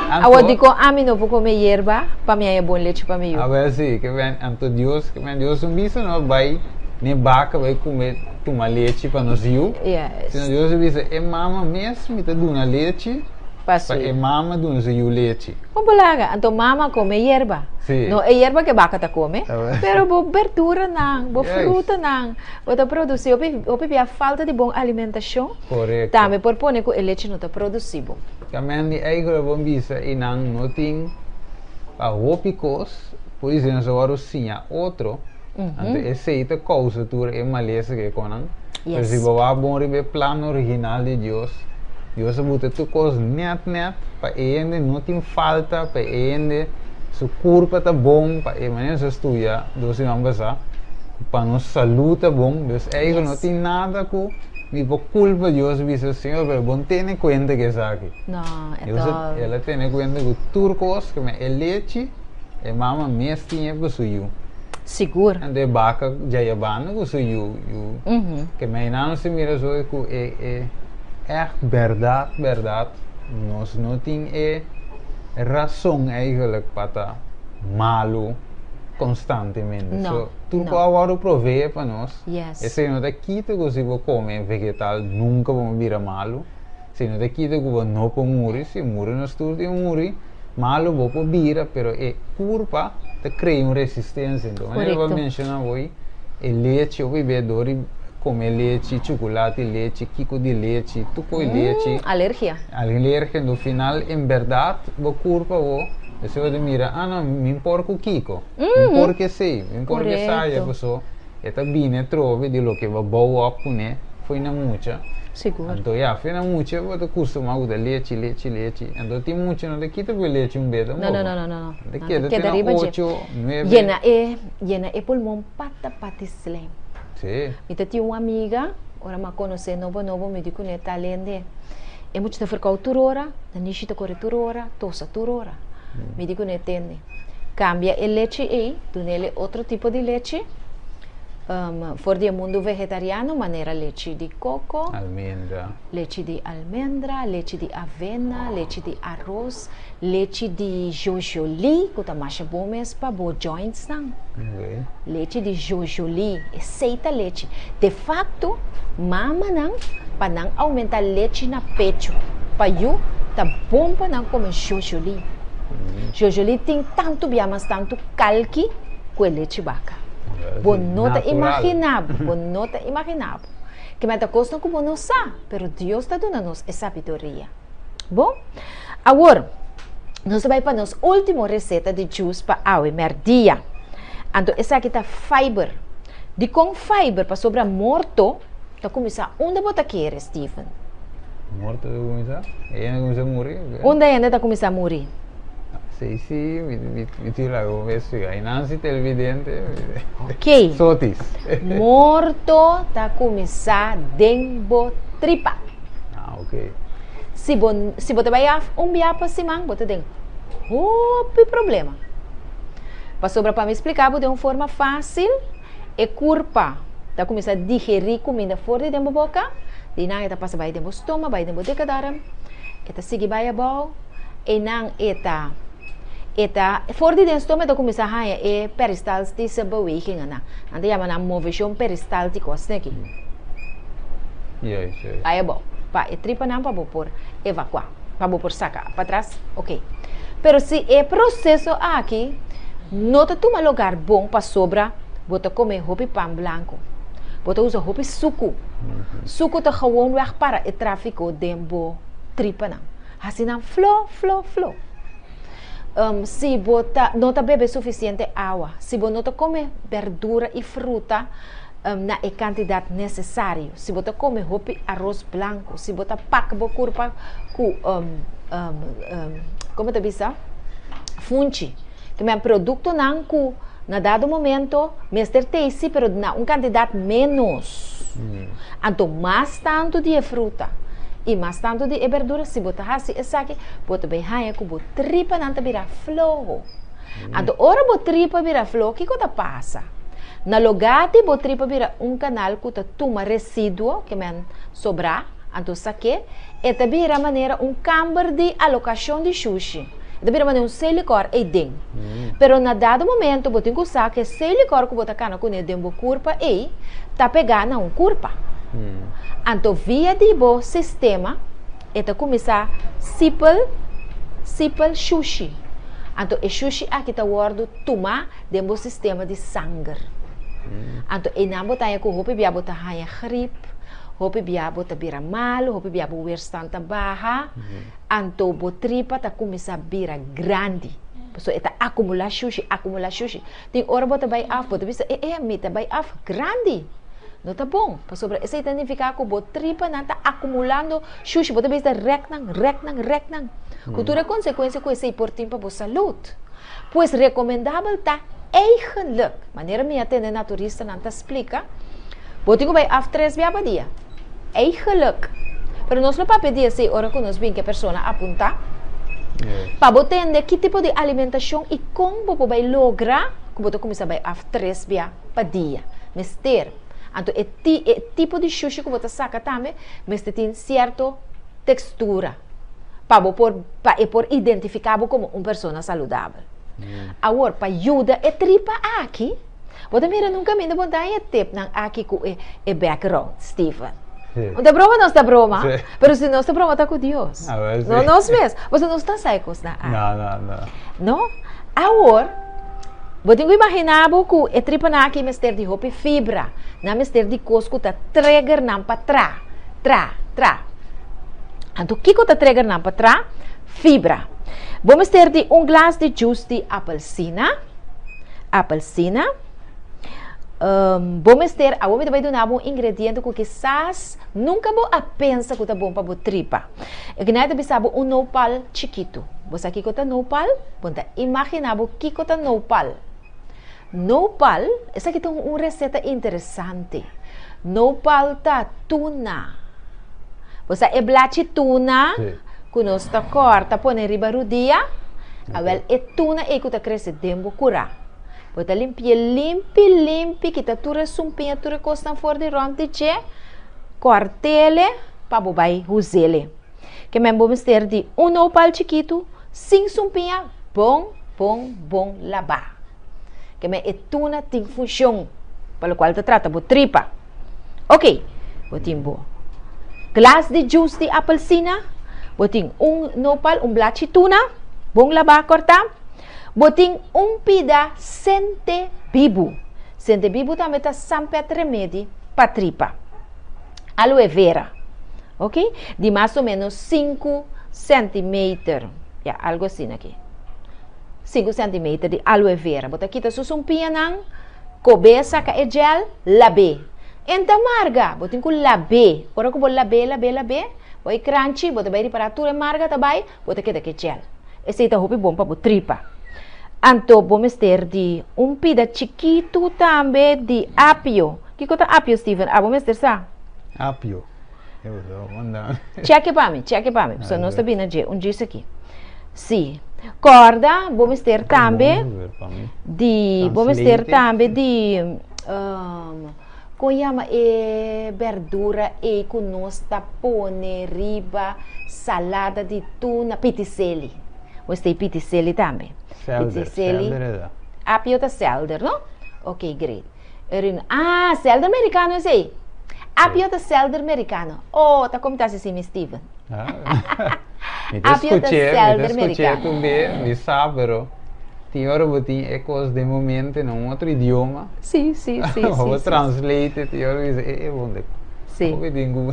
Awor Anto, dikon ami no por kome yerba pa mi haña bon lechi pa mi yu? Awor sí, ke men, anto Dios, ke men, Dios no bisa no bai n'e baka bai kume tuma lechi pa nos yu. Yes. Sino Dios a bisa, e mama mes mi ta duna lechi Pa su pa e yu. mama duna su yu lechi. Kon bo laga? Anto mama kome yerba. Sí. No e yerba ku e baka ta kome, Awor. pero bo berduranan, bo Juist. frutanan, bo ta produsí. Hopi, hopi bia falta di bon alimentashon. Korekto. Tambe por pone ku e lechi no ta produsí bon. Kamen di eigel bo bisa i nan no tin pa hopi kos, por disi nan sa wòrdu siña otro, anto esei ta kousa tur e malesa ku e konan. Pero si bo wak bon riba e plan original di Dios, Dios a buta tur kos nèt nèt pa e hende no tin falta, pa e hende su kurpa ta bon, pa e manera nos a studia dos siman pasá, pa nos salú ta bon, dus eigel no tin nada ku. Mi por culpa Dios bisa, Señor, pero bo no tene cuenta cu esaki. No, e Dios ta. El a tene cuenta cu tur cos, cu e lechi, e mama mes tin e pa su yu. Sigur. Anto e baca djaya banda cu su yu, yu. Ke meinan nos ta mira so cu e, e echt berdad, berdad, nos no tin e razon eigenlijk pa ta malo constantemente. No, So, tur no. cu a wordo provee pa nos. Yes. Esei no ta kita ku si bo kome vegetal nunka bo bira malu. Esei no ta kita ku bo no por muri, si muri nos tur tin muri, malu bo por bira, pero e kurpa ta krea un resistensia. Enton manera bo a Korekto. menshona hoy, e lechi, hopi bia dor di kome lechi, chukulati lechi, kiko di lechi, tur koi lechi. Alergia. Alergia, enton final en bèrdat bo kurpa bo, esei bo ta mira, ah no, mi por ku kiko, mi por ku esei, mi por ku esaya, Korekto. paso. E ta bini atrobe di loke bo bou op kuné fo'i na mucha. Sigur. Anto ya, fo'i na mucha bo ta kustumá ku ta lechi, lechi, lechi. Anto tin mucha no ta kita ku e lechi un bes No, tampoco. no, no, no, no, no. Ta Nan ta keda te keda na riba dje. ocho, nuebe. Yena e, yena e pulmon pata pati slijm. Sí. Mi ta tin un amiga, ora mi a konosé nobo nobo, mi di kuné ta lende. E mucha ta ferkou tur ora, na nishi ta kore tur ora, tosa tur ora. Mi di kuné tende. Cambia e lechi ei, dunele otro tipo di lechi, for di e mundu vegetariano, manera lechi di coco, Almendra. lechi di almendra, lechi di avena, lechi di aros, lechi di jojoli, cu ta masha bon mes pa bo jointsnan. Lechi di jojoli, esei ta lechi. De facto, mamanan, pa nan aumenta lechi na pecho pa yu, ta bon pa nan come jojoli. Jojoli tin tantu bia mas tantu kalki ku e lechi baka. Bo no ta imaginá bo, bo no ta imaginá bo. Kimen ta kosnan ku bo no sa, pero Dios ta duna nos e sabiduria. Bon? Awor, nos ta bai pa nos último reseta di juice pa awe mèrdia. Anto esaki ta fiber. Dikon fiber? Pasobra morto ta kuminsá unda bo ta kere, Steven? Morto ta kuminsá? E hende kuminsá muri? Unda e hende ta kuminsá muri? Si, si, mi, mi, mi tin lago mi explica. Ay Nancy televidente. Ok. Sotis. Morto ta kuminsá den bo tripa. Ah, ok. Si bo, si bo ta bai af un bia pa siman, bo ta den hopi problema. Pasobra pa mi splika bo den un forma fásil, e kurpa ta kuminsá digerí kuminda for di den bo boka, di nan e ta pasa bai den bo stoma, bai den bo dikke darm, e ta sigui bai abou, einan e ta e ta for di den stoma e ta kuminsá haña e peristaltische bewegingennan. Nan ta yama nan moveshon peristáltiko, asina aki. Juist, juist. Bai abou, pa e tripanan pa bo por evakuá, pa bo por saka patras, ok. Pero si e proseso aki no ta tuma lugar bon pasobra bo ta kome hopi pan blanku, bo ta usa hopi suku, suku ta gewoonweg para e tráfiko den bo tripanan. Hasi nan flo, flo, flo. Si bo ta no ta bebe sufisiente awa, si bo no ta kome berdura i fruta na e kantidat nesesario, si bo ta kome hopi aros blanku, si bo ta pak bo kurpa ku komo ta bisa funchi, ke men produktonan ku na dado momento mester tei si pero na un kantidat ménos. Anto mas tantu di e fruta i mas tantu di e berdura, si bo ta hasi esaki, bo ta bai haña ku bo tripanan ta bira floho. Anto ora bo tripa bira floho, kiko ta pasa? Na lugá di bo tripa bira un kanal ku ta tuma residuo, ke men sobrá, anto sak'é, e ta bira manera un kamber di alokashon di shushi. E ta bira manera un selikòr ei den. Pero na dado momento bo tin ku sa ku e selikòr ku bo ta kana kuné den bo kurpa ei ta pegá na un kurpa. Anto via di bo sistema e ta kuminsá sipel sipel shushi. Anto e shushi aki ta wòrdu tumá den bo sistema di sanger. Anto einan bo ta haña ku hopi bia bo ta haña grip, hopi bia bo ta bira malu, hopi bia bo weerstand ta baha. Anto bo tripa ta kuminsá bira grandi. Pasobra e ta akumulá shushi, akumulá shushi. Tin ora bo ta bai af, bo ta bisa, e e, mi ta bai af grandi. No ta bon, pasobra esei ta nifiká ku bo tripanan ta akumulando shushi. Bo ta bisa rèk nan, rèk nan, rèk nan. Ku tur e konsekuensia ku esei por tin pa bo salud. Pues rekomendabel ta eigenlik, manera mi a tende naturistanan ta splika, bo tin ku bai af tres bia pa dia. Eigenlik. Pero nos lo papia di esei ora ku nos bin ku e persona apuntá pa bo tende ki tipo di alimentashon i kon bo por bai logra ku bo ta kuminsá bai af tres bia pa dia. Mester. Anto e ti e tipo di shushi ku bo ta saka tambe mester tin sierto tekstura pa bo por pa e por identifiká bo komo un persona saludabel. Awor pa yuda e tripa aki, bo ta mira nunka minda bo ta haña tepnan aki ku e e background, Steven. Un ta broma nos ta broma, pero si nos ta broma ta ku Dios, no nos mes, pasobra nos ta sa e kosnan aki. No, no, no. No? Awor, bo tin ku imaginá bo ku e tripanan aki mester di hopi fibra, nan mester di kos ku ta trigger nan pa tra, tra, tra. Anto kiko ta trigger nan pa tra? Fibra. Bo mester di un glas di juice di apelsina, apelsina. Um, bo mester, awor mi ta bai duna bo un ingrediente ku kisas nunka bo a pensa ku ta bon pa bo tripa. E kina ta bisa bo un nopal chikitu. Bo sa kiko ta nopal? Bo ta imagina bo kiko ta nopal. Nopal, esaki ta un reseta interesante. Nopal ta tuna. Bo sa e blachi tuna ku nos ta kòrta pone riba rudia? Awèl e tuna ei ku ta krese den bo kurá. Bo ta limpi'é limpi limpi, kita tur e sumpiña, tur e kosnan for di rònt di dje, kòrt'ele pa bo bai huz'ele. Ke men bo mester di un nopal chikitu sin sumpiña bon bon bon labá. Ke men e tuna tin funshon pa lokual ta trata bo tripa. Ok, bo tin bo glas di juice di apelsina, bo tin un nopal, un blachi tuna, bon labá kòrtá, bo tin un pida sente bibu. Sente bibu tambe ta sampet remedi pa tripa. Aloe vera, ok, di mas o ménos sinku. centimeter, ya, algo asina aki. 5 centimeter di aloe vera. Bo ta kita su sumpiñanan, kob'é saka e gel, lab'é. En ta marga, bo tin ku lab'é. Ora ku bo lab'é, lab'é, lab'é, bo e kranchi, bo ta bai ripará tur e marga ta bai, bo ta keda ku e gel. Esei ta hopi bon pa bo tripa. Anto bo mester di un pida chikitu tambe di apio. Kiko ta apio, Steven? Abo mester sa. Apio. Cheke pa mi, cheke pa mi. So nos ta bini na dje un djis aki. Si. Kòrda bo mester tambe di, bo mester tambe di, um, kon yama e berdura ei ku nos ta pone riba salada di tuna? Pitiseli. Bo mester di pitiseli tambe. Selder, selder e ta. Apio ta selder, no? Ok, great. Erin, ah, selder mericano esey. Apio ta selder mericano. Oh, ta com ta así mi Steven. Ah. Mi ta Apio ta escuché, mi ta selder escuché mericano. tu be, mi sa, pero tin ora bo tin e cos den bo mente na un otro idioma. Sí, sí, sí, Bo sí, sí. translate it, tin ora bo bisa, eh, eh, bon de. Sí. Hopi tin ku.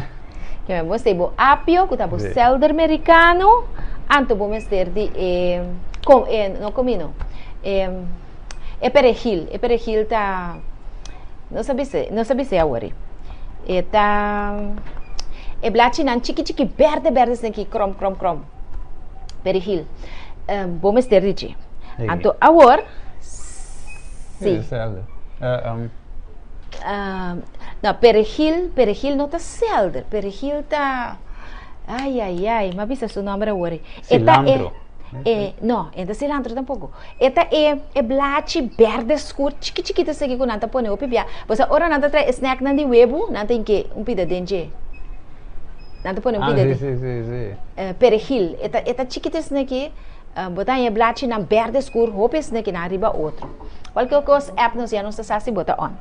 Ke men bo mester bo apio, ku ta bo Sí. selder mericano, anto bo mester di e, com, e, no comino, e, E perejil, e perejil ta, no sa bis'é, no sa bis'é awor ei. E ta, e blachinan chiki chiki berde berde esei aki krom krom krom. Perejil. Bo mester di dje. Anto awor, si. No, perejil, perejil no ta selder, perejil ta, ai ai ai, mi a bisa su nomber awor ei. E ta e, e, no, e no ta cilantro tampoco. E ta e e blachi berde skur chiki chikito esaki ku nan ta pone hopi bia. Bo sa ora nan ta trae e snacknan di webu, nan ta hinke un pida den dje. Nan ta pone un pida Ah, den. si, si, si, si. Eh, perejil. E ta e ta chikito esaki, bo ta haña e blachinan berde skur hopi esaki nan riba otro. Kualke kos app nos ya nos ta sa si bo ta on.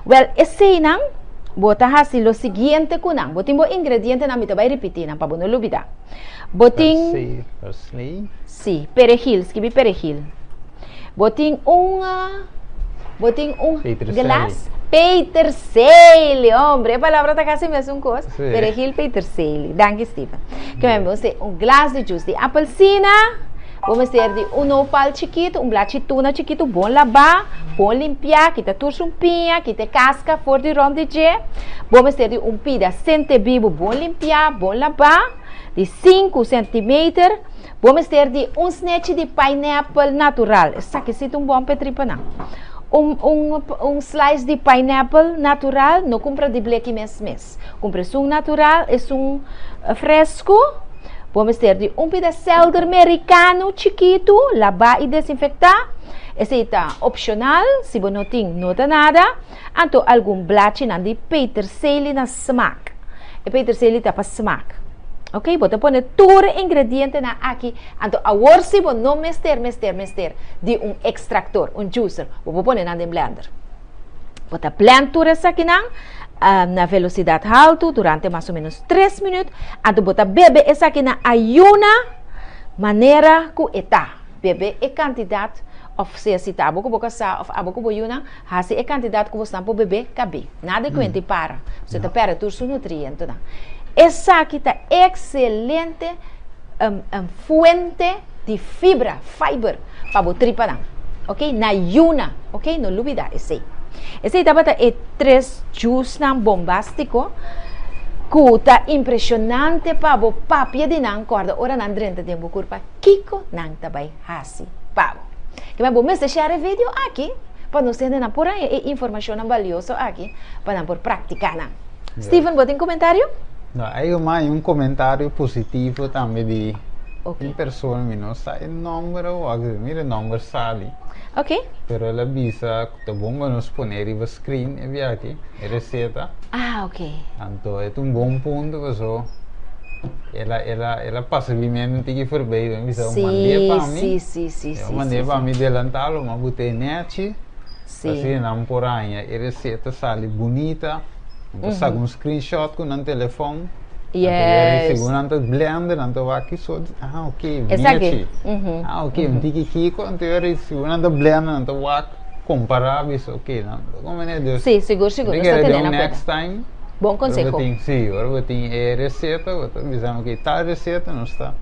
Wèl, eseinan bo ta hasi lo siguiente ku nan. Bo tin bo ingredientenan, mi ta bai ripití nan pa bo no lubidá. Bo tin. Parsley, parsley. Sí, perejil, skibi perejil. Bo tin un, bo tin un Peterselie. glas. Peterselie, hombre, e palabra ta casi mesun cos. Sí. Perejil, peterselie. Danki, Steven. Ke men bo mester un glas di juice di apelsina, bo mester di un nopal chikitu, un blachi tuna chikitu, bon labá, bon limpiá, kita tur su piña, kita e casca for di rond di dje. Bo mester di un pida sentebibu bon limpiá, bon labá, di sinku centimeter. Bo mester di un snechi di pineapple natural. Esaki si ta un bon petri pa nan. Un, un, un slice di pineapple natural, no kumpra di bleki mes mes. Kumpra esun natural, esun eh, fresco. Bo mester di un pida selder mericano chikitu, labá i desinfectá. Esei ta opcional, si bo no tin, no ta nada. Anto algun blachinan di peterselie na smaak. E peterselie ta pa smaak. Ok, bo ta pone tur e ingredientenan aki. Anto awor si bo no mester, mester, mester di un extractor, un juicer. Bo por pone nan den blender. Bo ta blend tur esakinan na velocidad haltu durante mas o menos tres minuut. Anto bo ta bebe esakinan ayuna manera ku e ta. Bebe e cantidad of sea si ta abo ku bo kasá of abo ku bo yunan. Hasi e kantidat ku bosnan por bebe kab'é. Nada di kuenta i para. Boso ta pèrdè tur su nutrientonan. Esaki ta ekselente fuente di fibra, fiber, pa bo tripanan. Ok, na yuna. Ok, no lubidá esei. Esei tabata e tres jusnan bombástiko ku ta impreshonante pa bo papia di nan kòrda ora nan drenta den bo kurpa kiko nan ta bai hasi pa bo. Kiba bo mester share e video aki pa nos hendenan por haña e informashonnan balioso aki pa nan por praktiká nan. Steven, bo tin komentario? No, ei un hay un komentario positivo tambe di Ok. un persona, mi no sa e nomber awor, mira e nomber sali. Ok. Pero el a bisa ku ta bon pa nos pone riba screen e biaha aki, e reseta. Ah, ok. Anto e ta un bon punto paso el a, el a, el a pasa mi mente un tiki forbei, mi bisa Sí, mand'é pa mi. sí, sí, sí, Eu sí, mand'é sí, pa sí. mi delantá lo m'a bot'é nechi. Sí. Asina nan por haña e reseta sali bunita. Nan por saka un screenshot ku nan telefòn. Yes. Segun nan ta blender, nan ta wak ki sort, ah ok, Esaki. nechi. Mhm. Ah ok, un tiki kiko, anto e segun nan ta blender, nan ta wak, kompará, bisa ok, nan ta komo manera. Dus, Sí, sigur, sigur. mi Nos ta kere tene den na kuenta. next time. Bon Ora bo konseho. tin, sí, ora bo tin e reseta, bo ta bisa ok, tal reseta nos ta.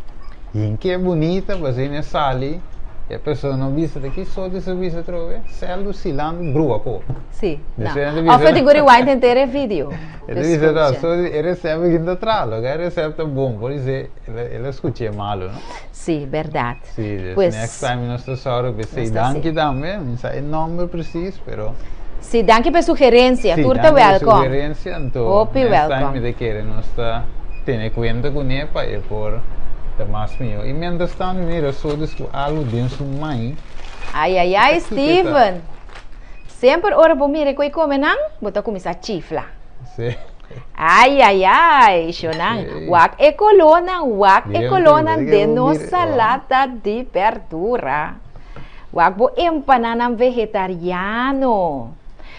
Hinke bunita pa asina e sali e persona no bisa ta ki sort di servicio atrobe? Sèldu silando brua ko. Si, no. Of e tin ku rewind henter e video. E ta bisa ta so e recept ku ta traha loke e recept ta bon por esei el a skuch'é malu no. Si, bèrdat. Si, dus next time nos ta sòru pa esei. Danki tambe, mi sa e nòmber presis pero. Si, danki pa e sugerensia. Tur ta welkom. welkom. Si, danki pa e sugerensia. Anto, Hopi next welkom. time mi ta kere nos ta tene kuenta kuné pa e por ta mas mihó. I mientras tanto mi mira Sodis ku algu den su mai. Ai, ai, ai, Ta kiko e ta? Steven. Semper ora bo mira e ku e kome nan, bo ta kuminsá chifla. Si. Ai, ai, ai, shonan. Sí. Wak e kolónan, wak e Bien, kolónan sí, den bo nos mira, salada di berdura. Wak bo empananan vegetariano.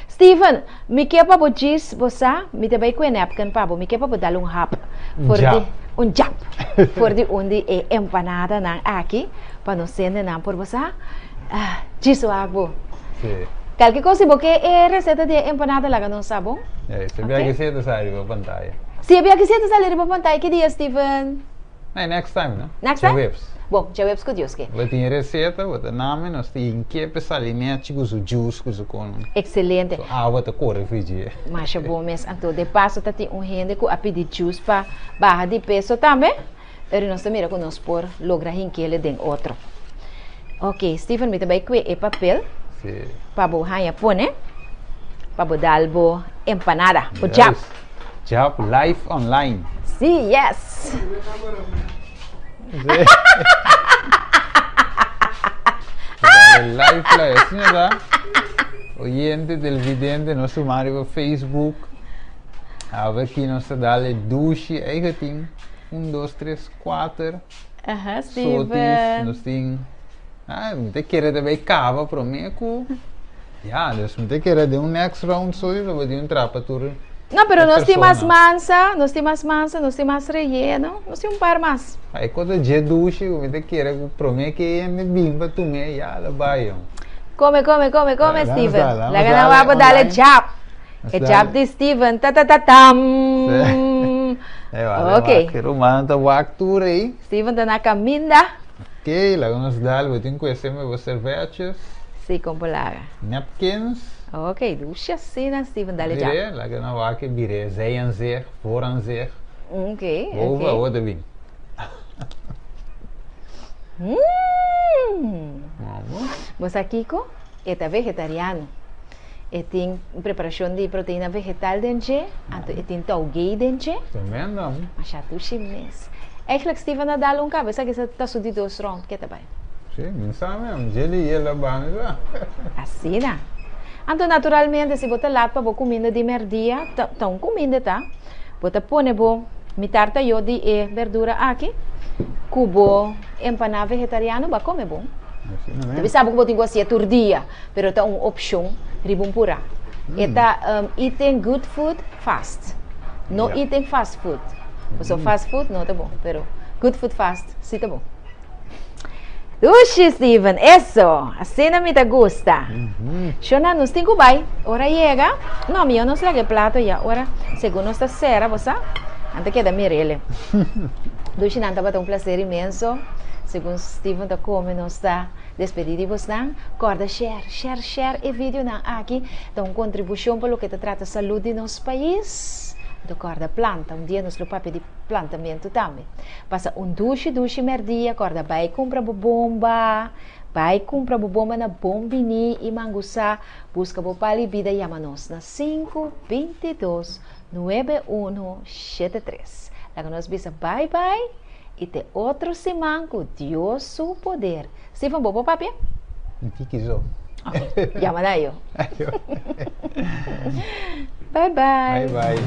Steven, mi ke pa bo djis, bo sa, mi ta bai ku e napkin pa bo, mi ke pa bo dal un hap for di, un jap for di un di e empanadanan aki, pa nos hendenan por, bo sa, djis wak bo. Sí. Kalke kos si bo ke e reseta di e empanada laga nos sa, bon? E, si e bia ki si ta sali riba pantaya. Si e bia ki si ta sali riba pantaya, ki dia, Steven? Nee, next time, no? Next time? Djaweps. Bon, djaweps ku Dios ke. Bo tin e reseta, bo ta nami, nos ta hinke pa sali nechi ku su juice, ku su kon. Excelente. Su awa ta kore for dje. Masha bon mes. Anto de paso ta tin un hende ku a pidi juice pa baha di peso tambe, pero nos ta mira ku nos por logra hinkele den otro. Ok, Steven, mi ta bai kue e papel. Sí. Pa bo haña pone, pa bo dal bo empanada, bo jap. Juist. Jap live online. Sí, yes. Dale live live, asina ta. Oyente televidente nos suma riba Facebook. Awe aki nos ta dale dushi. Eigen tin un, dos, tres, kuater. Aha, Sotis, Steven. nos tin. Ah, mi ta kere ta bay caba prome cu. Ya, dus mi ta kere den un next round soy lo bo tin un trapa tur. No, pero e nos tin mas persona. mansa, nos tin mas mansa, nos tin mas relleno, nos tin un par mas. E cosa dje dushi cu mi ta kere cu prome ke hende bin pa tume ya lo bay yo. Come, come, come, come, Laga Steven. nos dale, Laga nos nan dale wak bo dale online. jab. Nos E jab dale. di Steven. Ta ta ta tam. E wale Ok. wak. E rumannan ta wak tur ey. Steven ta na caminda. Ok, laga nos dal, bo tin cu esei bo servetjes. Si, con por laga. Napkins. Ok, dushi asina, Steven, dale ja. Bire, laga nos wak e bire, zijaanzicht, vooraanzicht. Ok, ok. Boven, awor ta bin. Mmm! Vamos. Bo sa kico? E ta vegetariano. E tin preparacion di proteina vegetal den dje, anto e tin taugei den dje. Tremendo. Masha dushi mes. Eigenlijk Steven a dal un caba, esaki sa ta su di dos round ke ta bai. Si, mi sa mem, dje di yela ba mi sa. Asina. Anto naturalmente si bo ta lat pa bo cuminda di merdia, ta ta un cuminda ta, bo ta pone bo mitar tayo di e berdura aki cu bo empana vegetariano, bo a come bon. Asina Bo mes. bisa bo cu bo tin cu haci'e tur dia. Pero ta un opshon riba un purá. E ta eating good food fast. No eating fast food. Pasobra fast food no ta bon, pero good food fast si ta bon. Dushi, Steven, eso! Asina mi ta gusta. Shona, nos tin ku bai. Ora yega, no, mihó nos laga e plato ya. Ora, segun nos ta sera, bo sa, nan ta keda mir'ele. Dushi, nan tabata un plaser inmenso. Segun Steven ta kome, nos ta. Despedí di bosnan, kòrda share, share, share e videonan aki ta un kontribushon pa loke ta trata salud di nos pais. Anto kòrda planta, un dia nos lo papia di plantamentu tambe. Pasa un dushi dushi mèrdia, kòrda bai kumpra bo bomba, bai kumpra bo bomba na Bon Biní i Mangusá, buska bo pali bida yama nos na sinku, 22, nuebe unu, shete tres. Laga nos bisa bai bai. I te otro siman ku Dios su poder. Stephen, bo por papia? Un tiki so. Ok, yama na yo. Bye bye. Bye bye.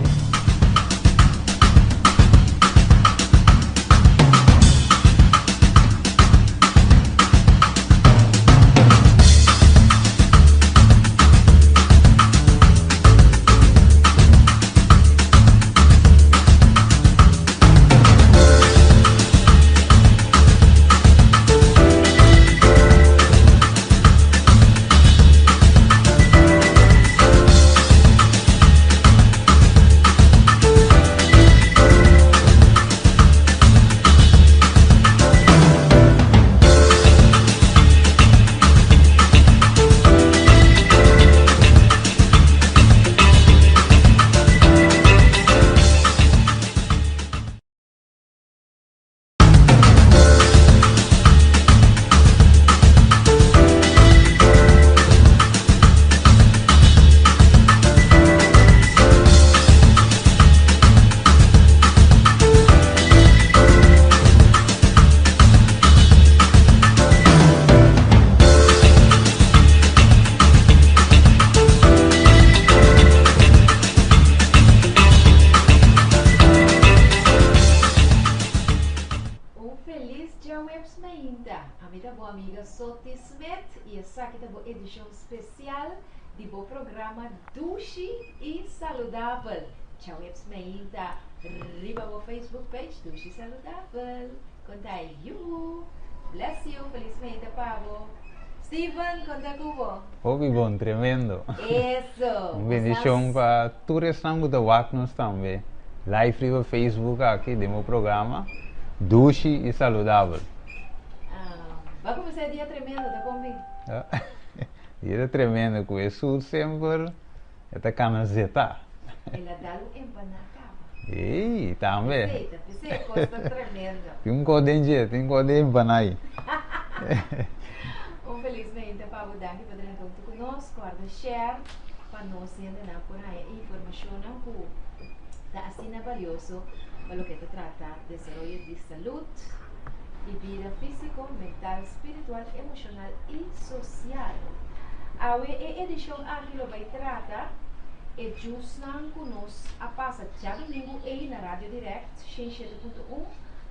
Ami ta bo amiga Soti Smith y esaki ta bo edicion special di bo programa Dushi y Saludabel. Djaweps meinta riba bo Facebook page Dushi Saludabel. Konta yuhu! Bless you, felis meinta pa bo. Steven, konta ku bo. Hopi bon, tremendo. Eso! Un bendicion pa tur esnan ku ta wak nos tambe live riba Facebook aki den bo programa Dushi y Saludabel. Bo a kuminsá e dia tremendo, ta kon bin? Dia ta tremendo ku Hesus semper e ta kana zetá. El a dal un empaná kaba. Ey, tambe. P'esei ta, p'esei e kos ta tremendo. Tin un kos den dje, tin un kos den empaná ei. Un felis meinta pa bo, danki pa drenta huntu ku nos. Kòrda share pa nos hendenan por haña e informashonnan ku ta asina balioso pa loke ta trata desaroyo di salud i bida físiko, mental, spiritual, emoshonal i sosial. Awe e edishon aki lo bai trata e djusnan ku nos a pasa djadumingu ei na Radio Direct 107.1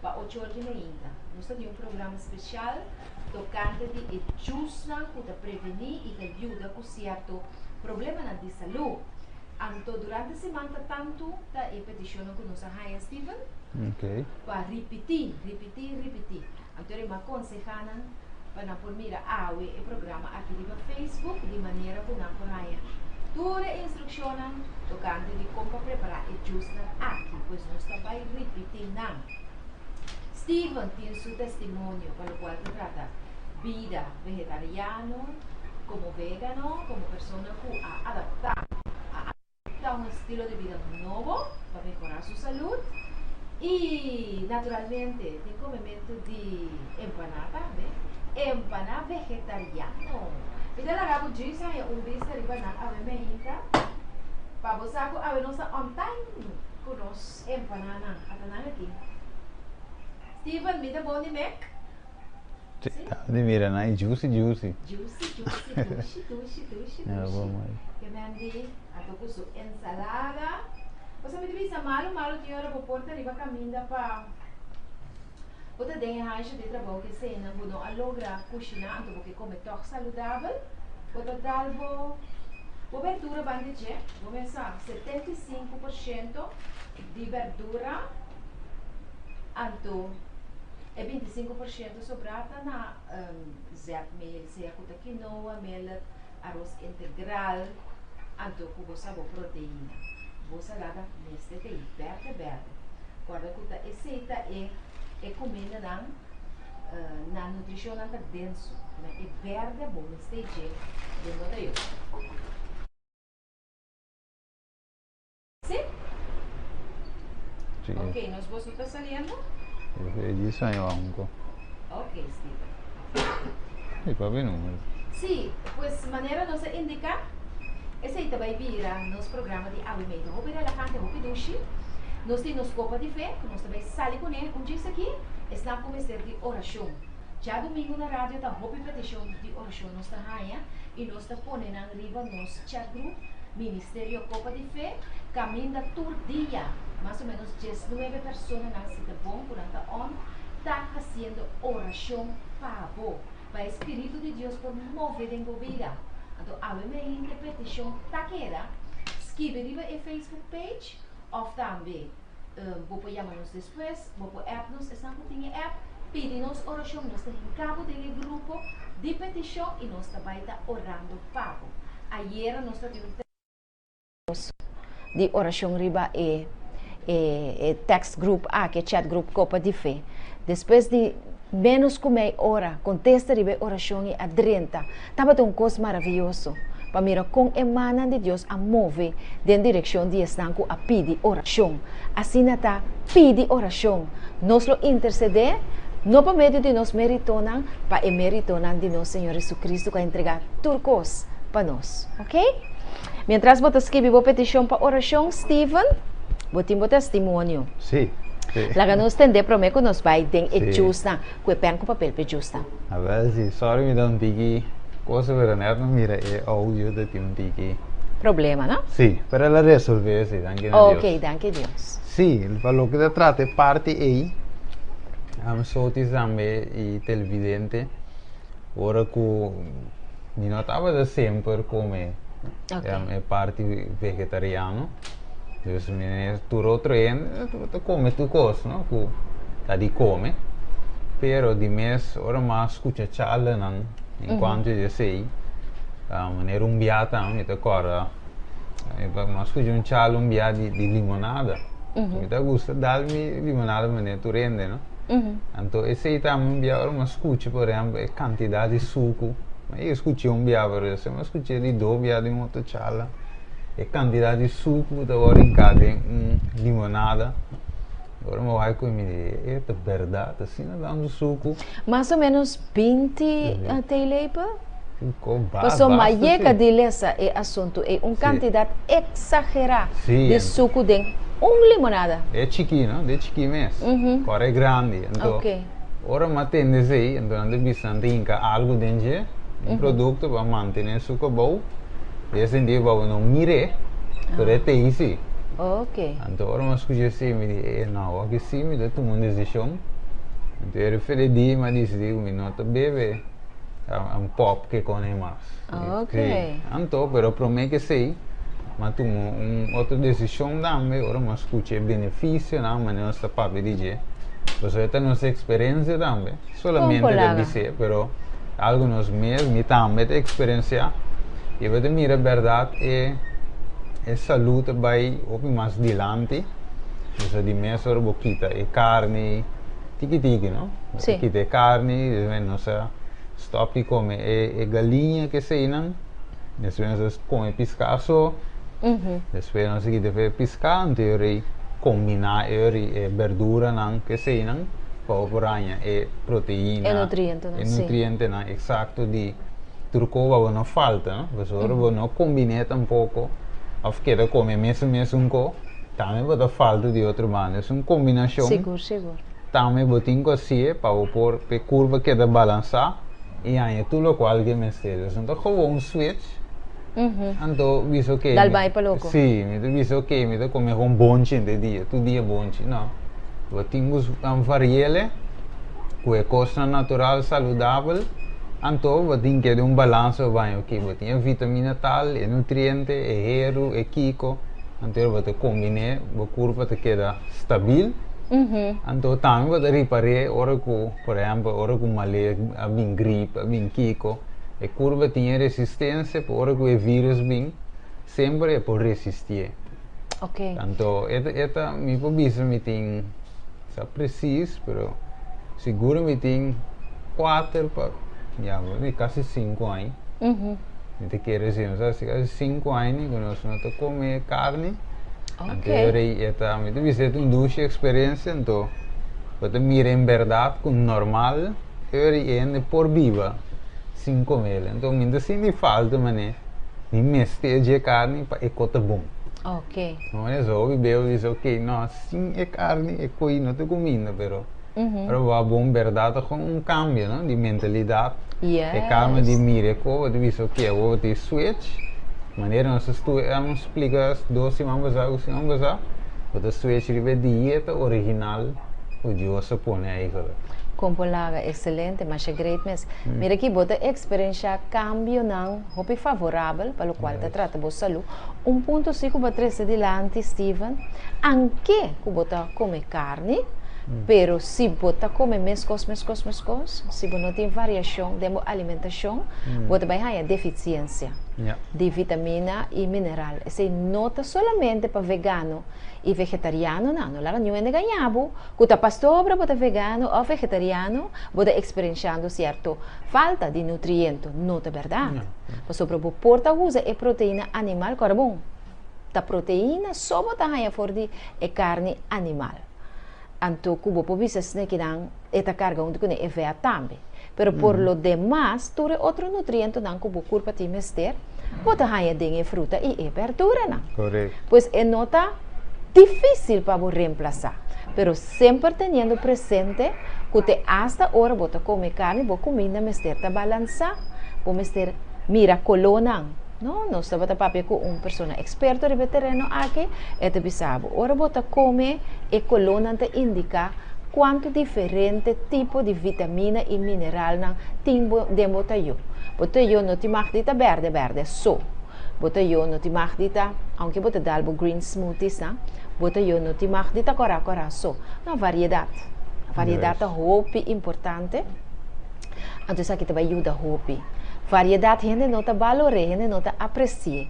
pa ocho or di meinta. Nos ta tin un programa spesial tokante di e djusnan ku ta prevení i ta yuda ku sierto problemanan di salú. Anto durante siman ta tantu ta e petishonnan ku nos a haña, Steven, pa ripití, ripití, ripití. Anto e a konsehá nan pa nan por mira awe e programa aki riba Facebook di manera ku nan por haña tur e instrukshonnan tokante di kon pa prepará e djusnan aki. Pues nos ta bai ripití nan. Steven tin su testimonio pa lokual ta trata bida vegetariano, komo vegano, komo persona ku a adaptá, a adoptá un estilo di bida nobo pa mehorá su salud i naturalmente tin komementu di empaná tambe, empaná vegetariano. Mi ta laga bo djis haña un bista riba nan awe meinta pa bo sa ku awe nos ta on time ku nos. Empananan, ata nan aki. Steven, mi ta bon di mek? Si, ta di mira nan e juicy juicy. Juicy juicy, dushi dushi dushi dushi. Ke men di ato ku su ensalada. Pasobra mi ta bisa malu malu tin ora bo por ta riba kaminda pa bo ta den e hansha di trabou ke eseinan bo no a logra kushiná anto bo ke kome tòg saludabel, bo ta dal bo bo berdura banda dje. Bo mesa 75% di berdura, anto e 25% sobrá ta na zetmeel, sea ku ta quinoa, millet, aros integral, anto ku bo sa bo proteina. Bo salada mester ta ei berde berde. Kòrda ku ta esei ta e e kumindanan nan nutrishonnan ta denso. Na e berde bo mester dje den bo tayo. Sí? Sí. Ok, nos boso ta saliendo? E sueño banco. Ok, Steven. E papi número. Sí, pues manera nos a indica, esei ta bai bira nos programa di awe meida. Hopi relajante, hopi dushi. Nos tin nos kopa di fe, ku nos ta bai sali kuné un djis aki, esnan ku mester di orashon. Djadumingu na radio ta hopi petishon di orashon nos ta haña i nos ta pone nan riba nos chat group Ministerio Copa di Fe kaminda tur dia mas o menos diesnuebe personanan si ta bon ku nan ta on ta hasiendo orashon pa bo pa e Spiritu di Dios por move den bo bida. Anto awe mehinte petishon ta keda skibi riba e Facebook page òf tambe Bo por yama nos despues, bo por app nos, esnan ku tin e app, pidi nos orashon, nos ta hinka bo den e grupo di petishon i nos ta bai ta orando pa bo. Ayera nos ta tin un di orashon riba e e text group aki, e chat group Copa di Fe. Despues di ménos ku mei ora, kontesta riba e orashon i a drenta. Tabata un kos maravioso pa mira kon e mannan di Dios a move den direkshon di esnan ku a pidi orashon. Asina ta, pidi orashon! Nos lo intersedé, no pa medio di nos méritonan, pa e méritonan di nos Señor Jesucristo ku a entregá tur kos pa nos. Oke? Mientras bo ta skibi bo petishon pa orashon, Steven, bo tin bo testimonio. Sí. Laga nos tendé promé ku nos bai den e djusnan. Ku e pen ku papel p'e justa. A ver si, sorry mi ta un tiki cosa pero net mi mira e audio ta tin un tiki. Problema no? Si, pero el a resolve si, danki na Dios. Ok, danki Dios. Si, pa loke ta trata e parti ei, Sotis tambe i televidente. Ora ku mi no tabata semper kome e parti vegetariano, dus mi tur otro hende ta kome tur kos, no, ku ta di kome. Pero di mes ora mi a skucha charlanan en kuanto di esei, manera un bia tambe mi ta kòrda, mi a skucha un charla un bia di limonada. Mi ta gusta dal mi limonada manera tur hende, no. Anto esei tambe un bia ora mi a skucha por ehempel e kantidat di suku, mi a skuch'é un bia pero esei mi a skuch'é di dos bia den otro charla, e kantidat di suku ku ta wòrdu hinká den un limonada, ora mi wak ku mi di e ta bèrdat asina tantu suku. Mas o ménos 20 theelepel? Pasobra mi a yega di lesa e asuntu ei, un kantidat eksagerá di suku den un limonada. E chikí, no? De chikí mes. Kòrda e grandi. Anto, ora mi a tende esei, anto nan ta bisa nan ta hinka algu den dje, un produkto pa mantené suku abou. Den e sentido pa bo no mir'é, pero e t'ei sí. Anto, ora mi a skucha esei, mi di, e no, awor ki sí mi ta tuma un desishon. Anto, e refer'é di mi a disidí ku mi no ta bebe. Un pop ke kone mas. Ok. Sí. Anto, pero promé ke esei, m'a tuma un otro desishon tambe ora m'a skucha e benefisionan manera nos ta papia di dje. Pasobra e ta nos eksperensia tambe. Solamente ta bis'é, pero algu nos mes, mi tambe ta eksperensiá. I bo ta mira bèrdat e e salú ta bai hopi mas dilanti. Pasobra di mes ora bo kita e karni. Tiki tiki, no? Sí. Kita e carni, despues nos a stop di come e, e galiña que eseinan, despues nos a come pisca so, despues nos a kita e pisca, anto e ora ei combina e ora ei e berduranan cu eseinan pa bo por haña e proteina, E nutrientenan, e sí. nutrientenan exacto di tur cosa pa bo no falta, no? Pasobra ora bo no combin'é tampoco of keda come mesun mesun co, Tambe bo ta falta di otro banda. Es un kombinashon. Sigur, sigur. Tambe bo tin ku hasié pa bo por pa e kurva keda balansá i haña tur lokual ke mester. Es no ta gewoon switch. Anto bisa oke. Dal bai pa loko. Si, mi ta bisa oke, mi ta kome gewoon bonchi henter dia, tur dia bonchi. No. Bo tin ku vari'el ku e kosnan natural, saludabel. Anto bo tin keda un balansa bo baña oke, bo tin e vitamina tal, e nutriente, e heru, e kiko. Anto bo ta kombiné, bo kurpa ta keda stabil. Anto tambe bo ta ripar'é ora ku, por ehèmpel, ora ku malé a bin grip, a bin kiko, e kurpa tin e resistensia pa ora ku e vírùs bin, semper e por resistié. Anto e ta, e ta, mi por bisa mi tin, sa presis, pero sigur mi tin kuater pa, ya, kasi sinku aña. Mi ta kere si nos hasi kasi 5 aña ku nos no ta kome karni. Anto e rei e ta, mi ta bisa e ta un dushi eksperensia, anto bo ta mira en bèrdat ku normal e rei e hende por biba sin kome el. Anto mi ta sinti falta manera mi mester dje karni pa e ko ta bon. No es hopi beu bisa ok no sin e karni e koi no ta kuminda pero. Pero bo a bon berdad ta con un cambio no di mentalidad. E cambio di mira e co bo ta bisa ok awor bo tin switch manera nos a stu a splica dos siman pasa un siman pasa bo ta switch riba e dieta original cu Dios a pone eigenlijk. Con por laga excelente masha great mes. Mira aki bo ta experiencia cambionan hopi favorabel pa locual ta trata bo salud. Un punto si cu bo a trece dilanti Steven, anke cu bo ta come carni, Pero si bo ta come mescos, mescos, mescos, si bo no tin variacion den bo alimentacion, bo ta bay haya deficiencia di vitamina y mineral. Esey no ta solamente pa vegano y vegetarianonan. No laga niun hende gaña bo cu ta pasobra bo ta vegano of vegetariano bo ta experienciando cierto falta di nutriento. No ta berdad. Pasobra bo por ta usa e proteina animal, cora bon, ta proteina so bo ta haya for di e carni animal. Anto ku bo por bisa snekinan e ta karga huntu kuné e vèt tambe. Pero por lo demas tur e otro nutrientonan ku bo kurpa tin mester, bo ta haña den e fruta i e bèrduranan. Pues e no ta difísil pa bo remplasá, pero semper teniendo presente ku te asta ora bo ta kome karni bo kuminda mester ta balansá, bo mester mira kolónan. No, nos tabata papia ku un persona eksperto riba e tereno aki, e ta bisa bo, ora bo ta kome, e kolónan ta indiká Kuantu diferente tipo di vitamina i mineralnan tin bo den bo tayó. Bo tayó no tin mag di ta bèrdè bèrdè so. Bo tayó no tin mag di ta, aunke bo ta dal bo green smoothiesnan, bo tayó no tin mag di ta kòrá kòrá so. No, variedat. Variedat ta hopi importante. Anto esaki ta bai yuda hopi. Variedat hende no ta balor'é, hende no ta apresi'é.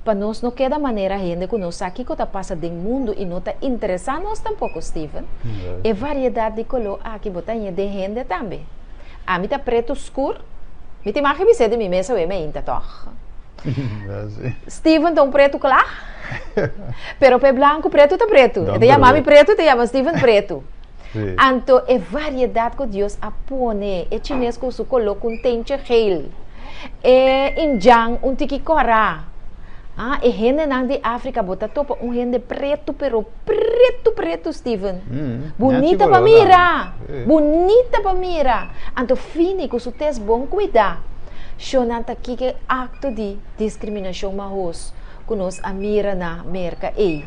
Pa nos no keda manera hende ku no sa kiko ta pasa den mundu i no ta interesá nos tampoko, Steven. E variedat di koló aki bo ta haña den hende tambe. Ami ta pretu skur, mi tin mag bis'é di mi mes awe meinta tòg. Steven ta un pretu kla, pero pa e blanku pretu ta pretu. E ta yama mi pretu, e ta yama Steven pretu. Anto e variedat ku Dios a pone, e chines ku su koló ku un tentje geel, e indjan un tiki kòrá, ah, e hendenan di Afrika bo ta topa un hende pretu pero pretu pretu, Steven. Bunita pa mira, bunita pa mira. Anto fini ku su tes bon kuidá. Shonnan ta kiko e akto di diskriminashon mahos ku nos a mira na Merka ei.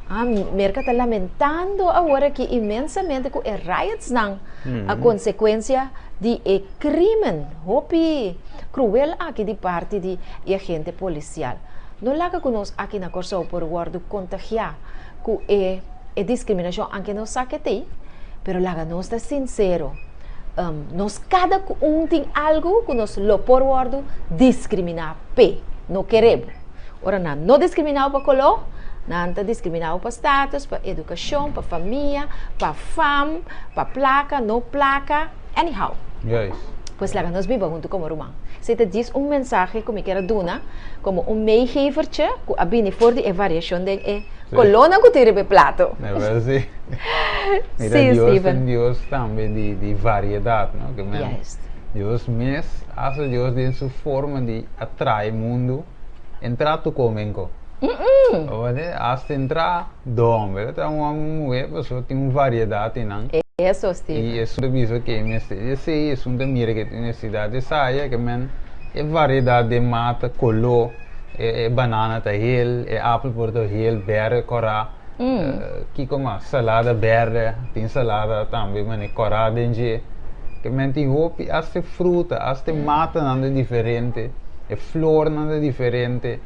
Ah, Merka ta lamentando awor aki inmensamente ku e riotsnan a konsekuensia di e krimen hopi kruel aki di parti di e agente polisial. No laga ku nos aki na Kòrsou por wòrdu kontagiá ku e e diskriminashon anke nos sa ke t'ei, pero laga nos ta sinsero, nos kada ku un tin algu ku nos lo por wòrdu diskriminá p'e, no kere bo. Ora nan no diskriminá bo pa koló, nan ta diskriminá bo pa status, pa edukashon, pa famia, pa fam, pa plaka, no plaka, anyhow. Juist. Pues laga nos biba huntu komo ruman. Esei ta djis un mensahe ku mi kier a duna komo un meegevertje ku a bini for di e variashon den e kolónan ku tin riba e plato. Never si. Mira Sí, Dios ta Steven. un Dios tambe di di variedat, no? Ke men Juist. Dios mes hasta Dios den su forma di a trae mundu entra tu come nko. Oye, hasta entra do homber, entra un homber un muher, pasobra tin un variedad den nan. Eso, Steven. Y esun ta bisa ke mester di esey, esun ta mira ke tin necesidad di esaya, ke men e variedad den mata, color, e e banana ta hel, e apel por ta hel, berde, cora, kiko mas, salada berde, tin salada tambe mane cora den dje, ke men tin hopi, hasta e fruta, hasta e matanan ta diferente, e flornan ta diferente,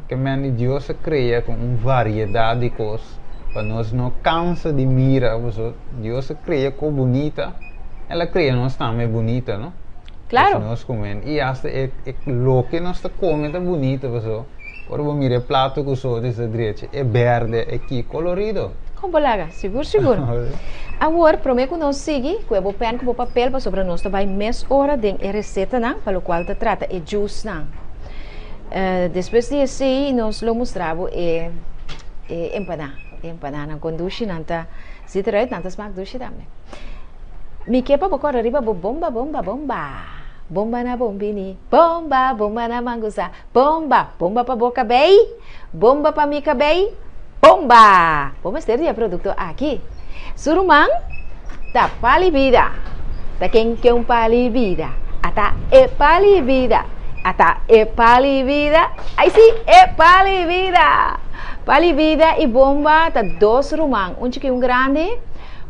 ke men di Dios a crea con un variedad di cos pa nos no cansa di mira, pasobra Dios a crea cos bunita, El a crea nos tambe bunita, no? Claro. Nos comen, y hasta e e loke nos ta come ta bunita, pasobra Ora bo mira e plato ku so di sa drechi, e berde, e ki kolorido. Kon bo laga? Sigur sigur. Awor, promé ku nos sigui, kue bo pèn ku bo papel pasobra nos ta bai mes ora den e resetanan pa lokual ta trata e juicenan. Despues di esei nos lo mustra bo e e empaná. E empananan kon dushi nan ta zit eruit, nan ta smak dushi tambe. Mi ke pa bo kòrda riba bo bomba bomba bomba. Bomba na bon bini, bomba bomba na mangusa. Bomba! Bomba pa bo kabei, bomba pa mi kabei, bomba! Bo mester di e produkto aki. Su ruman ta pali bida. Ta ken ke un pali bida? Ata e pali bida. Ata e pali bida. Ai si, e pali bida! Pali bida i bomba ta dos ruman, un chiki un grandi,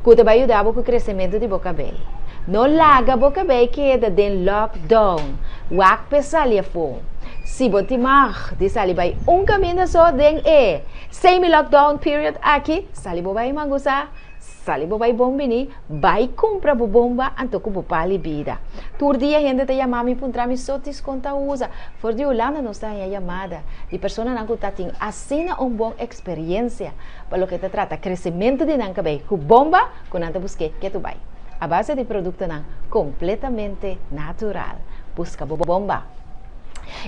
ku ta bai yuda bo ku kresementu di bo kabei. No laga bo kabei keda den lockdown. Wak p'e sali afó. Si bo tin mag di sali bai un kaminda so den e semi lockdown period aki, sali bo bai Mangusa, sali bo bai Bon Bini, bai kumpra bo bomba anto ku bo pali bida. Tur dia hende ta yama mi puntra mi sotis kon ta usa. For di Hulanda nos ta haña yamada di personanan ku ta tin asina un bon eksperiencia pa loke ta trata kresementu di nan kabei ku bomba ku nan ta busk'é ketu bai. A base di produktonan kompletamente natural. Buska bo bomba.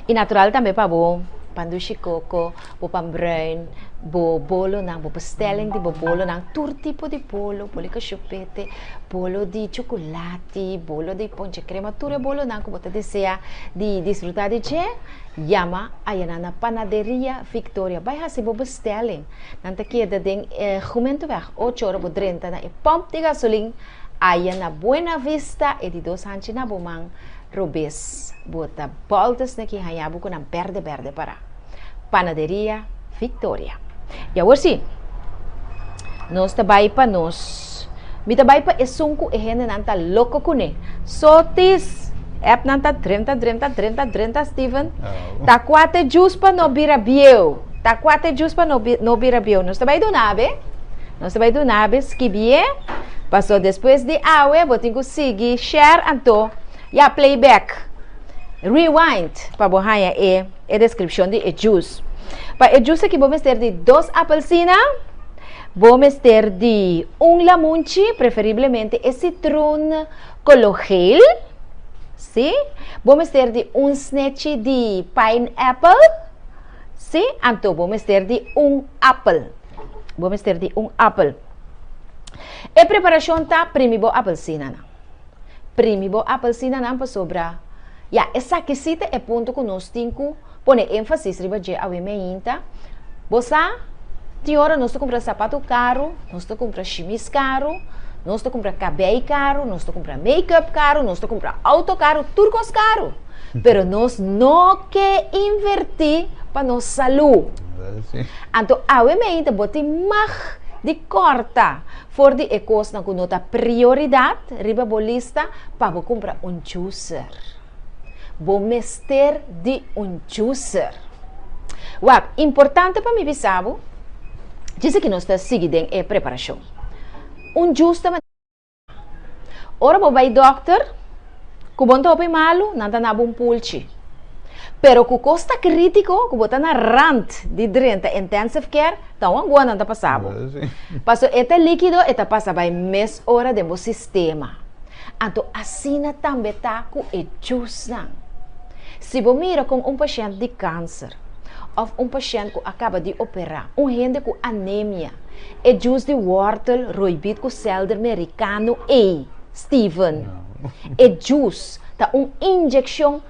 I natural tambe pa bo pan dushi koko, bo pan bruin, bo bolonan, bo bestelling di bo bolonan, tur tipo di bolo, bolo di kashupete, bolo di chocolati, bolo di ponche crema, tur e bolonan ku bo ta desea di disfruta di dje, yama ayanan na Panaderia Victoria. Bai hasi bo bestelling. Nan ta keda den e Gemeenteweg ocho ora bo drenta na e pump di gasolin aya na Buena Vista e di dos hanchi na bo man robes bo ta bolta esneki haña bo ku nan berde berde para. Panaderia Victoria. Y awor si nos ta bai pa nos Mi ta bai pa esun ku e hendenan ta loko kuné. Sotis! Appnan ta drenta, drenta, drenta, drenta, Steven. Ta kua t'e juice pa no bira bieu? Ta kua t'e juice pa no no bira bieu? Nos ta bai duna be. Nos ta bai duna be skibié. Paso despues di awe bo tin ku sigui share anto ya playback. Rewind pa bo haña e e deskripshon di e juice. Pa e juice aki bo mester di dos apelsina. Bo mester di un lamunchi, preferiblemente e citroen color geel, si. Bo mester di un snechi di pineapple, si. Anto bo mester di un appel. Bo mester di un appel. E preparacion ta primi bo appelsinanan. Primi bo appelsinanan pasobra, ya, esaki si ta e punto cu nos tin cu Pone énfasis riba dje awe meinta. Bo sa, tin ora nos ta kumpra sapatu karu, nos ta kumpra shimis karu, nos ta kumpra kabei karu, nos ta kumpra make-up karu, nos ta kumpra outo karu, tur kos karu. Pero nos no ke invertí pa nos salú. Anto awe meinta bo tin mag di kòrta for di e kosnan ku no ta prioridat riba bo lista pa bo kumpra un juicer. Bo mester di un juicer. Wak, importante pa mi bisa bo, djis aki nos ta sigui den e preparashon. Un juice ta manera ora bo bai dokter, ku bo no ta hopi malu, nan ta na bo un pulchi. Pero ku kos ta kritiko, ku bo ta na rant di drenta intensive care, ta un angua nan ta pasa bo. Paso e ta likido, e ta pasa bai mes ora den bo sistema. Anto asina tambe ta ku e jusnan. Si bo mira kon un pashènt di kanser òf un pashènt ku a kaba di operá, un hende ku anemia, e jus di wòrtel roibit ku sèlder merikano ei, Steven, e jus ta un inyekshon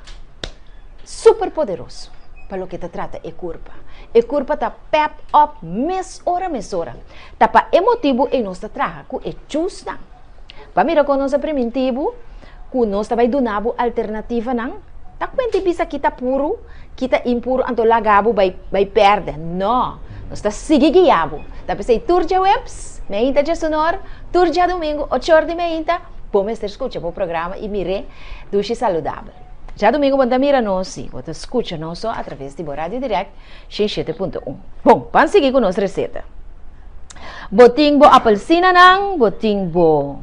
super poderoso pa loke ta trata e kurpa. E kurpa ta pèp òp mesora mesora. Ta pa e motibu ei nos ta traha ku e jusnan. Pa mira kon nos a priminti bo ku nos ta bai duna bo alternativanan, ta kuenta i bisa kita puru, kita impuru anto laga bo bai bai pèrdè. No! Nos ta sigui guia bo. Ta p'esei tur djaweps, meinta djasunor, tur djadumingu, ochor di meinta, bo mester skucha bo programa i mir'é Dushi Saludabel. Djadumingu bo no ta mira nos, sí, bo ta skucha nos so atraves di bo Radio Direct 107.1. Bon, ban sigui ku nos reseta. Bo tin bo apelsinanan, bo tin bo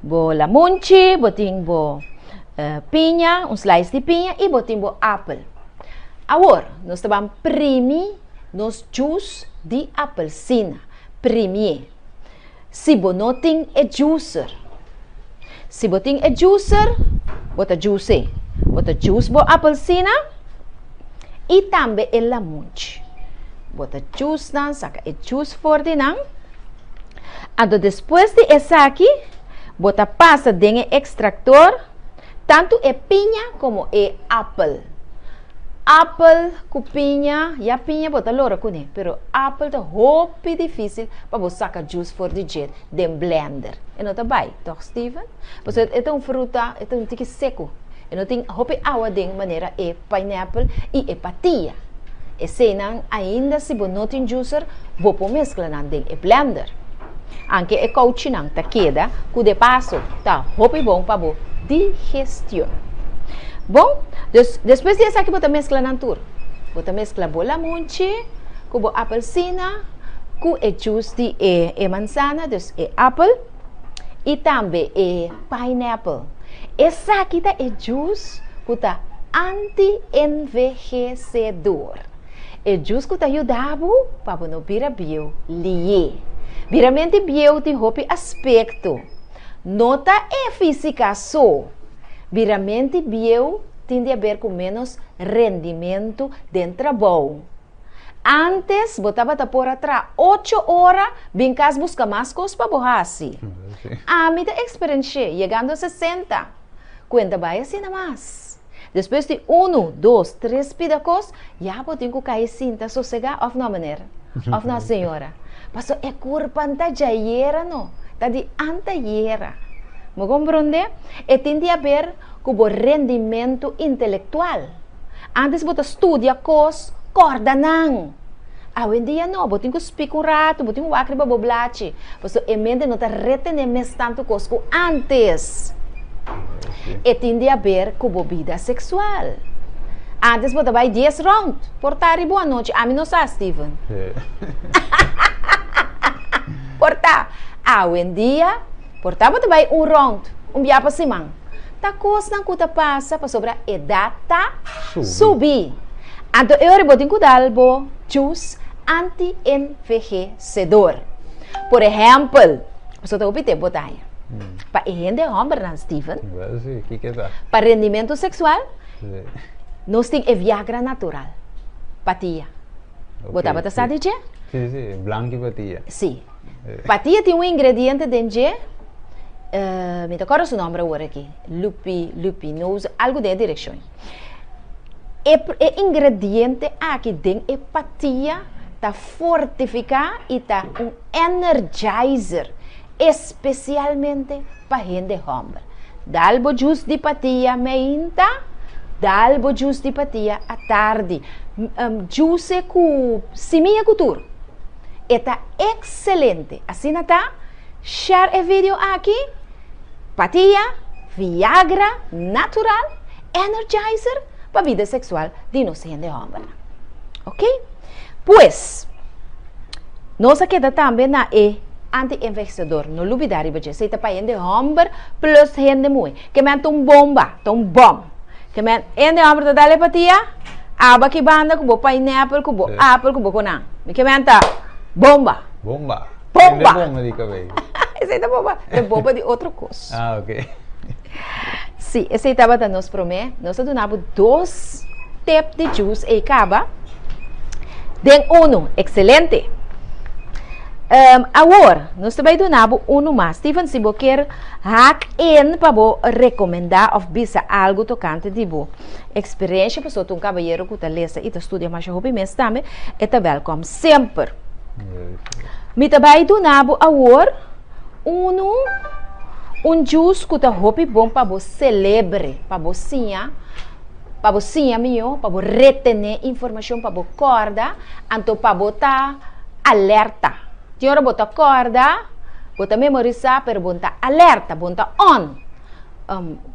bo lamunchi, bo tin bo piña, un slice di piña i bo tin bo apel. Awor, nos ta ban primi nos juice di apelsina. Primié. Si bo no tin e juicer. Si bo tin e juicer, bo ta juice. Bo ta juice bo apelsina i tambe e lamunchi. Bo ta juice nan, saka e juice for di nan. Anto despues di esaki, bo ta pasa den e ekstraktor tantu e piña komo e apel. Apel ku piña, ya piña bo ta lora kuné, pero apel ta hopi difísil pa bo saka juice for di dje den blender. E no ta bai, tòg Steven? Pasobra e ta un fruta, e ta un tiki seku. E no tin hopi awa den manera e pineapple i e patia. Eseinan ainda si bo no tin juicer, bo por meskla nan den e blender. Anke e kouchinan ta keda ku de paso ta hopi bon pa bo digestion. Bon, dus despues di esaki bo ta meskla nan tur. Bo ta meskla bo lamunchi ku bo apelsina ku e juice di e e mansana, dus e apel, i tambe e pineapple. Esaki ta e juice ku ta anti-envejecedor. E jus ku ta yuda bo pa bo no bira bieu lié. Biramenti bieu tin hopi aspekto. No ta e físika so. Biramenti bieu tin di aber ku ménos rendimentu den trabou. Ántes bo tabata por a traha ocho ora bin kas buska mas kos pa bo hasi. Ami ta eksperensh'é yegando 60. Kuenta bai asina mas. Despues di unu, dos, tres pida kos, ya bo tin ku kai sinta sosegá, òf no, meneer? Òf no, señora? Pasobra e kurpan ta djayera no, ta di antayera. Bo komprondé? E tin di haber ku bo rendimentu intelektual. Ántes bo ta studia kos, kòrda nan. Awendia no, bo tin ku spik un ratu, bo tin ku wak riba bo blachi, pasobra e mente no ta retené mes tantu kos ku ántes. E tin di haber ku bo bida seksual. Ántes bo ta bai dies rònt, por ta riba un anochi, ami no sa, Steven. Por ta. Awendia, por ta bo ta bai un rònt, un bia pa siman. Ta kosnan ku ta pasa pasobra edat ta subi. Anto e ora bo tin ku dal bo juice anti-envejecedor. Por ehèmpel, pasobra ta hopi tempu bo ta haña. Pa e hende hòmbernan, Steven, pa rendimentu seksual, nos tin e Viagra natural, patia. Bo tabata sa di dje? Si, si, blanki patia. Si. Patia tin un ingrediente den dje, mi ta kòrda su nòmber awor aki, lupi, lupinoso, algu den e direkshon. E e ingrediente aki den e patia ta fortifiká i ta un energizer, espesialmente pa hende hòmber. Dal bo jus di patia meinta, dal bo jus di patia atardi. Juse ku simia ku tur. E ta excelente. Asina ta, share e video aki, Patia, Viagra natural, energizer pa bida sexual di nos hende hombernan. Ok? Pues, nos a keda tambe na e anti-envejecedor. No lubida riba dje. Esey ta pa hende homber plus hende muhe. Ke men ta un bomba, ta un bom. Ke men hende homber ta dal e patia, aba ki banda ku bo pineapple, ku bo apel, ku bo konan. Mi ke men ta bomba. Bomba. Bomba. Hende bomba di kabei. Esei ta bomba, ta bomba di otro kos. Ah, ok. Sí, esei tabata nos promé. Nos a duna bo dos tip di juice ei kaba. Den unu, excelente. Um, awor, nos ta bai duna bo unu mas. Steven, si bo kier haak in pa bo rekomendá òf bisa algu tokante di bo eksperensha, pasobra ta un kabayero ku ta lesa i ta studia masha hopi mes tambe, e ta wèlkòm semper. Mi ta bai duna bo awor unu un juice ku ta hopi bon pa bo selebre, pa bo siña, pa bo siña mihó, pa bo retené informashon, pa bo kòrda, anto pa bo ta alerta. Tin ora bo ta kòrda, bo ta memorisá, pero bo no ta alerta, bo no ta on.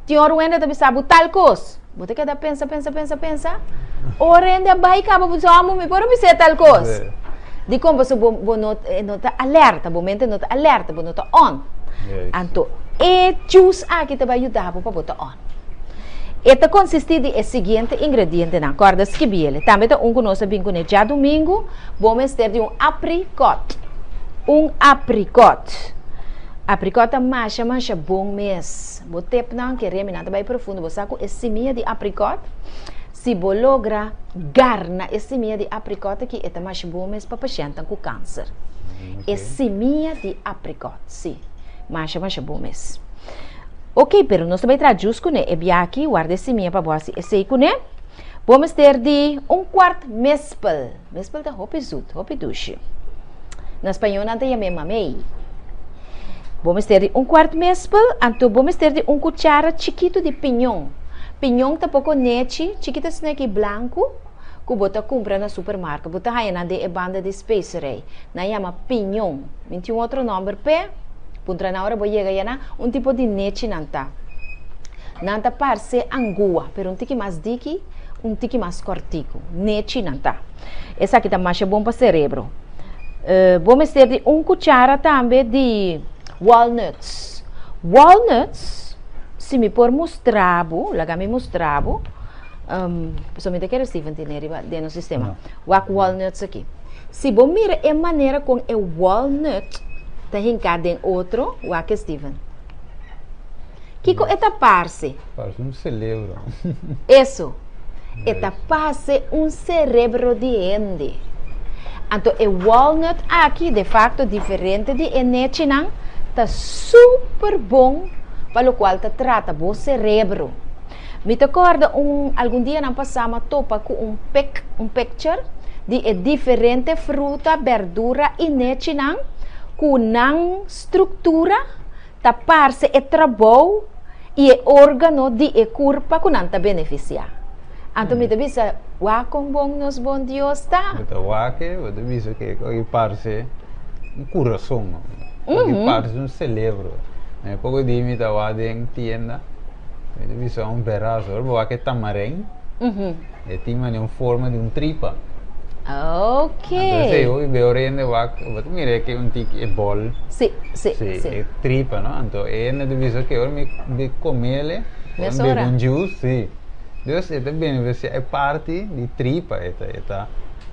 Tin ora un hende ta bisa bo tal kos, bo ta keda pensa, pensa, pensa, pensa. Ora hende a bai kaba bo bisa, amo mi por a bis'é tal kos. Dikon? Pasobra bo, bo no, e no ta alerta, bo mente no ta alerta, bo no ta on. Anto e juice aki ta bai yuda bo pa bo ta on. E ta konsistí di e siguiente ingredientenan, kòrda skibi el. Tambe ta un ku nos a bin kuné djadumingu, bo mester di un aprikòt. Un aprikòt. Aprikòt ta masha masha bon mes. Bo tepnan ke reminan ta bai profundo. Bo sa ku e simia di aprikòt, si bo logra garna e simia di aprikòt aki, e ta masha bon mes pa pashèntnan ku kanser. E simia di aprikòt, si. Masha masha bon mes. Ok, pero nos ta bai traha jus kuné. E bia aki, warda e simia pa bo hasi esei kuné. Bo mester di un kuart mespel. Mespel ta hopi zut, hopi dushi. Na spañó nan ta yam'é mamey. Bo mester di un kuart mespel, anto bo mester di un kuchara chikitu di piñon. Piñon ta poko nechi, chikito sneki blanku, ku bo ta kumpra na supermarket. Bo ta haña nan den e banda di specerij. Nan yama piñon. Mi tin un otro nòmber p'e. Puntra nan ora bo yega ya nan. Un tipo di nechi nan ta. Nan ta parse angua, pero un tiki mas diki, un tiki mas kòrtiku. Nechi nan ta. Esaki ta masha bon pa serebro. Bo mester di un kuchara tambe di walnuts. Walnuts, si mi por mustra bo, laga mi mustra bo. Pasobra mi ta kere Steven tene riba den nos sistema. Wak walnuts aki. Si bo mira e manera kon e walnut ta hinká den otro, wak e Steven. Kiko e ta parse? Parse un celebro. Eso. E ta parse un cerebro di hende. Anto e walnut aki, de facto diferente di e nechinan, ta super bon pa locual ta trata bo cerebro. Mi ta kòrda un algun dianan pasá m'a topa ku un pik, un picture, di e diferente fruta, bèrdura i nechinan ku nan struktura ta parse e trabou i e órgano di e kurpa ku nan ta benefisiá. Anto mi ta bisa, wak kon bon nos bon Dios ta. Bo ta wak e, bo ta bisa ke e parse un kurason, e parse un selebro. E poko di mi ta wak den tienda, mi ta bisa un peraso, ora bo wak e tamarein, e tin manera un forma di un tripa. Ok. Anto esei hopi beo rende wak, bo ta mira ke un tiki e bol. Si, si, si. Si, e tripa, no? Anto e hende ta bisa ke ora mi komele, ora mi Mesora. bebe un juice, si. Dus e ta beneficia e parti di tripa, e ta e ta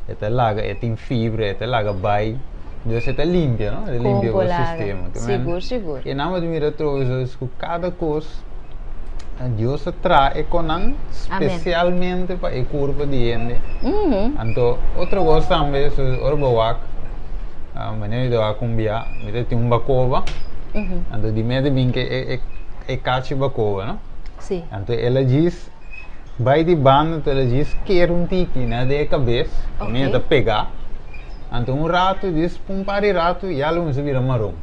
e ta laga e tin fibra, e ta laga bai, dus e ta limpia, no? E ta limpia Con bo por laga. sistema. Ke men Sigur, sigur. e nan bo ta mira atrobe so es ku kada kos Dios a traha e konan Amen. spesialmente pa e kurpo di hende. Anto otro kos tambe so ora bo wak, manera mi ta wak un bia, mi ta tin un bakoba, anto di mete bin ke e e e kachi bakoba, no? Sí. Anto el a djis bai di banda, anto el a djis ker un tiki na den e kabes, Ok. mi ta pegá. Anto un ratu, djis pa un par di ratu, ya lo kuminsá bira maron.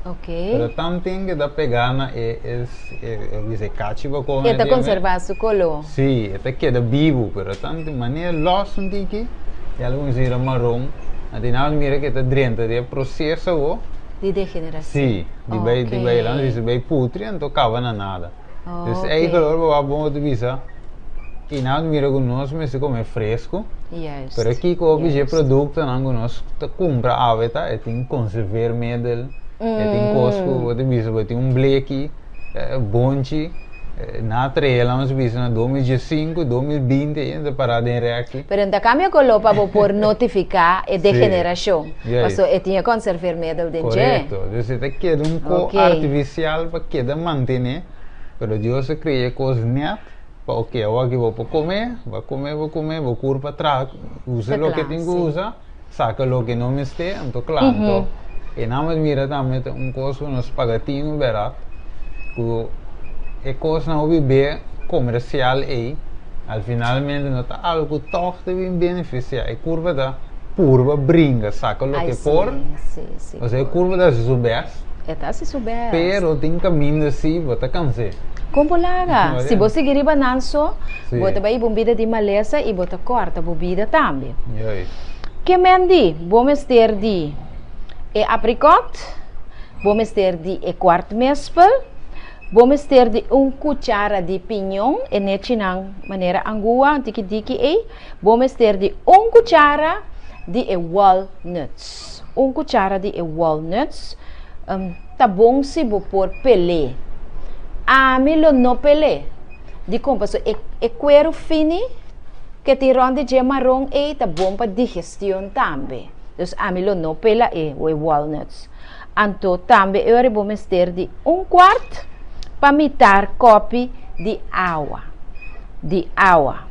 Ok. Pero tanten ke ta pegá na e e e bisa e kachi pa kome E ta den konservá su koló. Sí, e ta keda bibu, pero tanten manera lòs un tiki, ya lo kuminsá bira maron. Anto i nan mira ke ta drenta den e proseso awo. Di degenerashon. Sí, di bai di bai Ok. nan bisa bai putri, anto kaba na nada. Dus Ok. eigenlijk ora bo wak bon bo ta bisa i nan mira ku nos mester kome fresku. Juist. Pero kiko hopi dje Juist. produktonan ku nos ta kumpra awe ta e tin konserveermiddel, e tin kos ku bo ta bisa bo tin un bleki, bonchi, nan a trae nos bisa na 2015, 2020 ainda ta pará den rèki. Pero no ta kambia koló pa bo por notifiká e degenerashon. Juist. Paso e tin e konserveermiddel den dje. Korekto. Dus e ta keda un ko Ok. artifisial pa keda mantené, pero Dios a krea e kos nèt pa oke awor aki bo por kome, bo a kome, bo kome, bo kurpa traha, usa Ta loke kla, tin ku si. usa, saka loke no mester, anto kla. Anto e nan a mira tambe ta un kos ku nos paga tinu bèrdat, ku e kosnan hopi be komersial ei, al finalmente no ta algu ku tòg ta bin benefisiá. E kurpa ta purba bringa, saka Ai, loke si, por, si, si, osea e por. kurpa ta hasi su bèst. E ta hasi su bèst. Pero tin kaminda si bo ta kans'é. Kon bo laga? Si bo sigui riba nan so, Si. bo ta bai hiba un bida di malesa i bo ta kòrta bo bida tambe. Juist. Ke men di? Bo mester di e aprikòt, bo mester di e kuart mespel, bo mester di un kuchara di piñon, e nechinan manera angua, un tiki diki ei, bo mester di un kuchara di e walnuts. Un kuchara di e walnuts. Ta bon si bo por pel'é. Ami lo no pel'é. Dikon? Pasobra e e kueru fini ke tin rònt di dje maron ei ta bon pa digestion tambe. Dus ami lo no pela e e walnuts. Anto tambe e ora bo mester di un kuart pa mitar kòpi di awa. Di awa.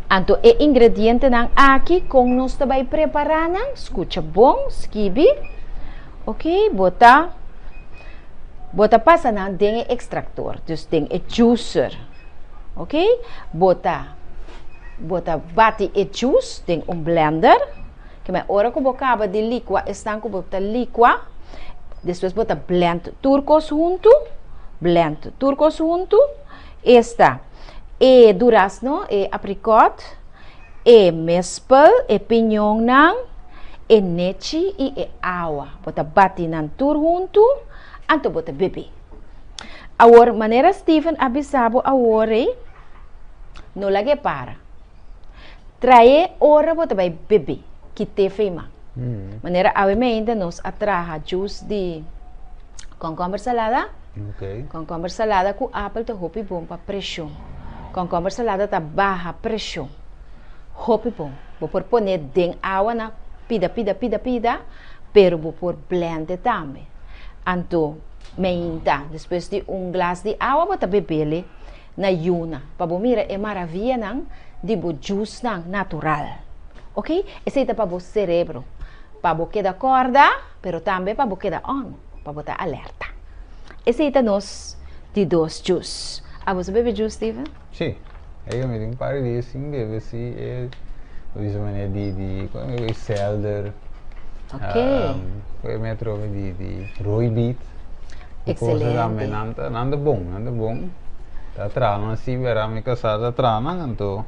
Anto e ingredientenan aki kon nos ta bai prepará nan? Skucha bon, skibi. Ok, bo ta bo ta pasa nan den e extractor, dus den e juicer. Ok, bo ta bo ta bati e juice den un blender. Ke men ora ku bo kaba di likua esnan ku bo ta likua, despues bo ta blend tur kos huntu, blend tur kos huntu. Esta e durazno, e aprikot, E mespel, e piñonnan, e nechi i e awa. Bo ta bati nan tur huntu, anto bo ta bebe. Awor, manera Steven a bisa bo awor ei, no lag'é para. Traé ora bo ta bai bebe, kit'é feima. Manera awe meinta nos a traha juice di kònkòmber salada. Kònkòmber salada ku apel ta hopi bon pa preshon. Kònkòmber salada ta baha preshon. Hopi bon. Bo por pone den awa na pida pida pida pida, pero bo por blende tambe. Anto meinta despues di un glas di awa bo ta bebele na yuna pa bo mira e maravianan di bo juicenan natural. Ok, esei ta pa bo cerebro, pa bo keda kòrda, pero tambe pa bo keda on, pa bo ta alerta. Esei ta nos di dos juice. Abo sa bebe juice, Steven? Sí. Ey mi tin un par di dia sin bebe si e bisa manera di di e selder. Ok. Um, mi a trobe di di rooibeet. Excelente. Nan ta nan ta bon, nan ta bon. Ta traha nan si bera mi kasá ta traha nan anto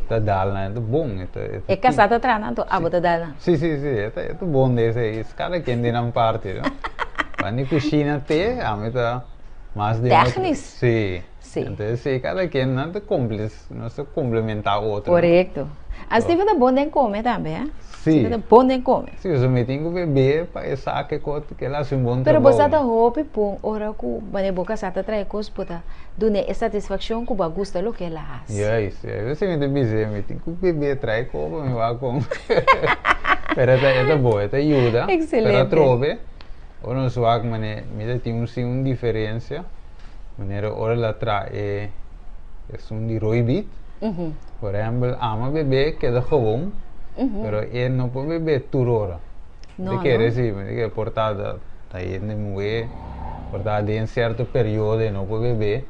ta dal nan e ta bon e ta E kasá ta traha nan anto abo ta dal nan? Si si si e ta e ta bon den esei kada ken den nan parti no. Banda di kushina te ami ta mas den otro Tèknis. Si Si. Anto esei kada ken nan ta komplis nos ta komplementá otro. Korekto. A Steven ta bon den kome tambe eh. Si. Steven ta bon den kome. Si pasobra mi tin ku bebé pa e sa ke kot ke el hasi un bon Pero bo trabou. sa ta hopi pon ora ku manera bo kasá ta trae kos bo ta dun'é e satisfakshon ku bo a gusta loke el a hasi. Juist, juist. Esei mi ta bis'é, mi tin ku bebé trae kos pa mi wak kon. Pero e ta e ta bon, e ta yuda. Excelente. Pero atrobe ora nos wak manera mi ta tin un si un diferensia. Manera ora el a traha e esun di roibit, por ehempel, ama bebé keda gewoon, pero e no por bebé tur ora. No, Te kere no. si, te kere por ta ta hende muhé, por ta den sierto periodo e no por bebé.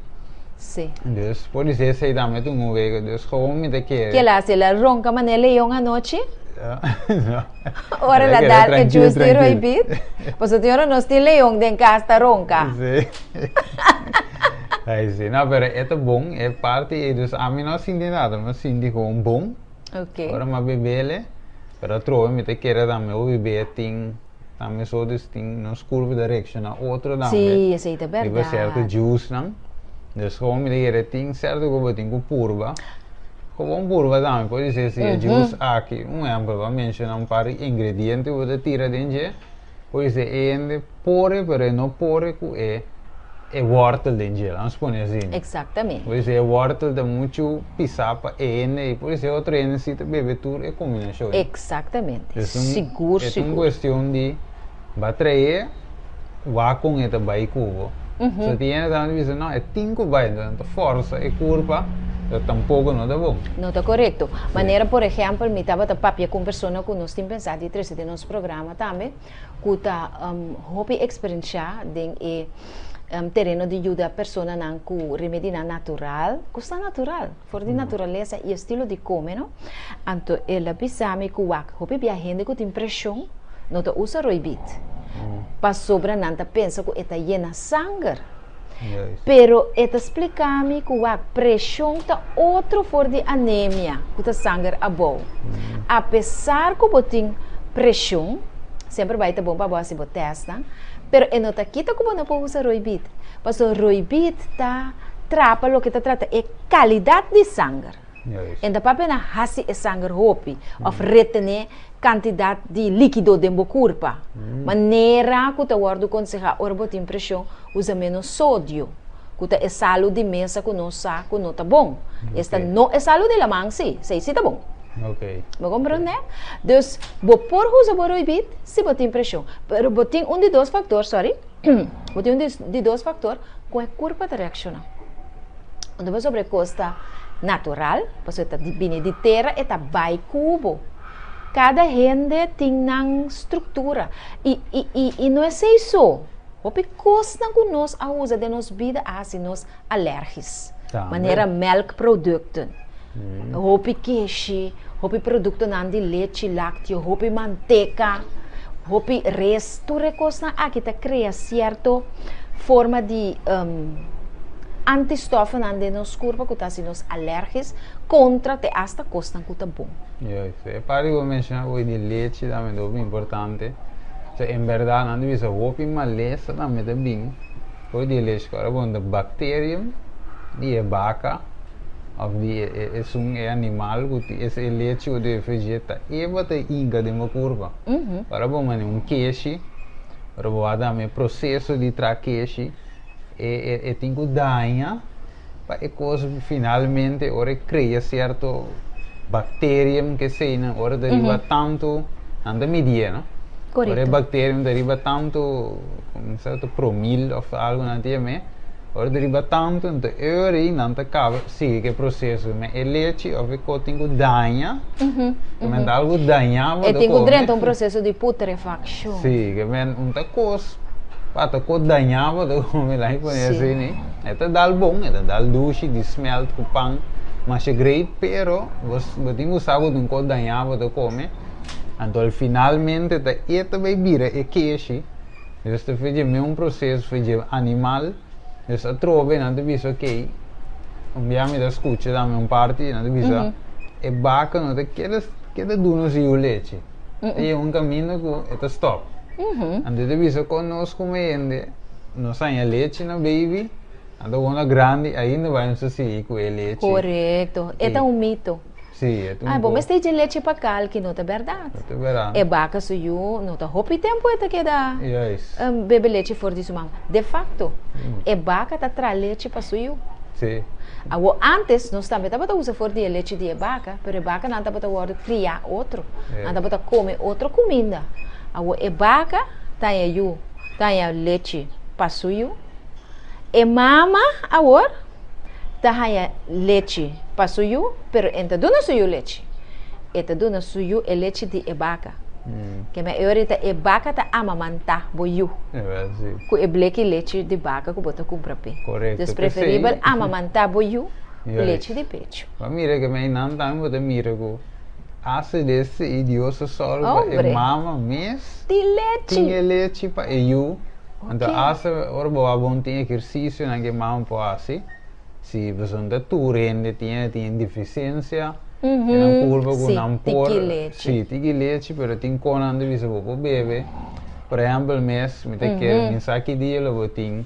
Sí. Dus por disi esei tambe ta un wega, dus gewoon mi ta kere. Ke el a hasi? El a ronka manera leon anochi? No. Ora El a el a keda dal e trankil, juice di trankil. roibit? Pasobra tin ora nos tin leon den kas ta ronka. Sí. Ai, sí. No, pero e ta bon, e parti ei. Dus ami no a sinti nada, mi a sinti gewoon bon. Ok. Ora mi a bebele, pero atrobe mi ta kere tambe bo bebe tin tambe so dus tin nos kurpo ta reakshoná otro tambe. Sí, esei ta Riba bèrdat. sierto juicenan. Dus gewoon mi ta kere tin sierto ku bo tin ku purba. Gewoon purba tambe por dise si e juice aki, un ehempel, bo a menshoná un par di ingrediente ku bo ta tira den dje. Por dise e hende pore pero e no pore ku e e wortel den dje, lanos pone asina. Exactamente. Por dise e wortel ta muchu pisá pa e hende i por dise otro hende si ta bebe tur e kombinashon. Exactamente. Es un Sigur, e ta un sigur. kuestion di ba trae wak kon e ta bai ku bo. So tin hende tambe ta bisa no e tin ku bai, entonces nan ta forsa e kurpa pero tampoko no ta bon. No ta korekto. Manera por ehèmpel mi tabata papia ku un persona ku nos tin pensá di trese den nos programa tambe ku ta hopi eksperenshá den e tereno di yuda personanan ku remedinan natural, kosnan natural, for di naturalesa i estilo di kome no. Anto el a bisa mi ku wak hopi bia hende ku tin preshon no ta usa roibit pasobra nan ta pensa ku e ta yena sanger. Pero e ta splika mi ku wak preshon ta otro for di anemia ku ta sanger abou. Apesar ku bo tin preshon, semper bai ta bon pa bo hasi bo tèstnan, pero e no ta kita ku bo no por usa roibit, pasobra roibit ta trapa loke ta trata e kalidat di sanger. E ta papia na hasi e sanger hopi òf retené kantidat di líkido den bo kurpa. Manera ku ta wòrdu konsehá ora bo tin preshon, usa ménos sodio, ku ta e salu di mesa ku nos sa ku no ta bon. Esta no e salu di laman sí, esei sí ta bon. Bo komprondé? Dus, bo por usa bo roibit si bo tin preshon, pero bo tin un di dos faktor, sorry, bo tin un di dos faktor ku e kurpa ta reakshoná. Unda bo sobre kos ta natural, pasobra e ta bini di tera, e ta bai ku bo. Kada hende tin nan struktura i i i i no esei so, hopi kosnan ku nos a usa den nos bida a hasi nos alèrgis, manera melkprodukten, hopi keshi, hopi produktonan di lechi lákteo, hopi manteka, hopi res, tur e kosnan aki ta krea sierto forma di antistòfnan den nos kurpa ku ta hasi nos alèrgis kontra te asta kosnan ku ta bon. Juist. E parti ku bo menshoná hoy di lechi tambe ta hopi importante. So en bèrdat nan ta bisa hopi malesa tambe ta bin for di e lechi. Ora bo ta bacterium di e baka òf di e esun e animal ku tin e lechi ku ta ofresé ta eba ta hinka den bo kurpa. Ora bo manda un keshi, ora bo a dame e proseso di traha keshi e e tin ku daña. Pa e kos finalmente ora e krea sierto bakterium ke eseinan ora ta riba tantu nan ta midié no ora e bakterium ta riba tantu un sierto promil òf algu nan ta yam'é ora ta riba tantu anto e ora ei nan ta kaba sigui ku e proseso me e lechi òf e kos tin ku daña ke men ta algu dañá bo E ta tin ku kome drenta un proseso di putrefakshon. Si ke men un ta kos pa ta kos dañá bo ta kome la'i pone asina. E ta dal bon, e ta dal dushi di smelt ku pan masha great, pero bo bo tin ku sa ku tin kos dañá bo ta kome, anto al finalmente ta e ta bai bira e keshi, dus ta fidje meun proseso fidje animal, dus atrobe nan ta bisa okey, Un bia mi ta skucha tambe un parti nan ta bisa e baka no ta keda keda duna su yu lechi. Ta yega un kaminda ku e ta stòp. Anto e ta bisa kon nos komo hende nos haña lechi na baby anto wou na grandi ainda bai nos ta sigui ku e lechi. Korekto. E ta un mito. Sí, e ta un Ai, bo po. mester dje lechi pa kalki, no ta bèrdat. No ta bèrdat. E baka su yu no ta hopi tempu e ta keda Juist. bebe lechi for di su mama. De fakto, e baka ta traha lechi pa su yu. Sí. Awor, ántes nos tambe tabata usa for di e lechi di e baka, pero e bakanan tabata wòrdu kriá otro. Nan tabata kome otro kuminda. Awor, e baka ta haña yu, ta haña lechi pa su yu. E mama awor. ta haña lechi pa su yu, pero e no ta duna su yu lechi. E ta duna su yu e lechi di e baka. Keme e ora ta e baka ta amamantá bo yu ku e bleki lechi di baka ku bo ta kumpra p'e. Dus preferibel amamantá bo yu ku lechi di pechu. Bo a mira ke meinan tambe bo ta mira ku hasta deste i Dios a sòru pa e mama mes tin e lechi pa e yu. Anto hasta ora bo a bon tin ehercicionan ke mama por hasi, si pasobra ta tur hende tin tin deficiencia den nan curpa ku nan por, si tiki lechi pero tin konan ta bisa bo por bebe, por ehempel mes mi ta kere mi sa ki dia lo bo tin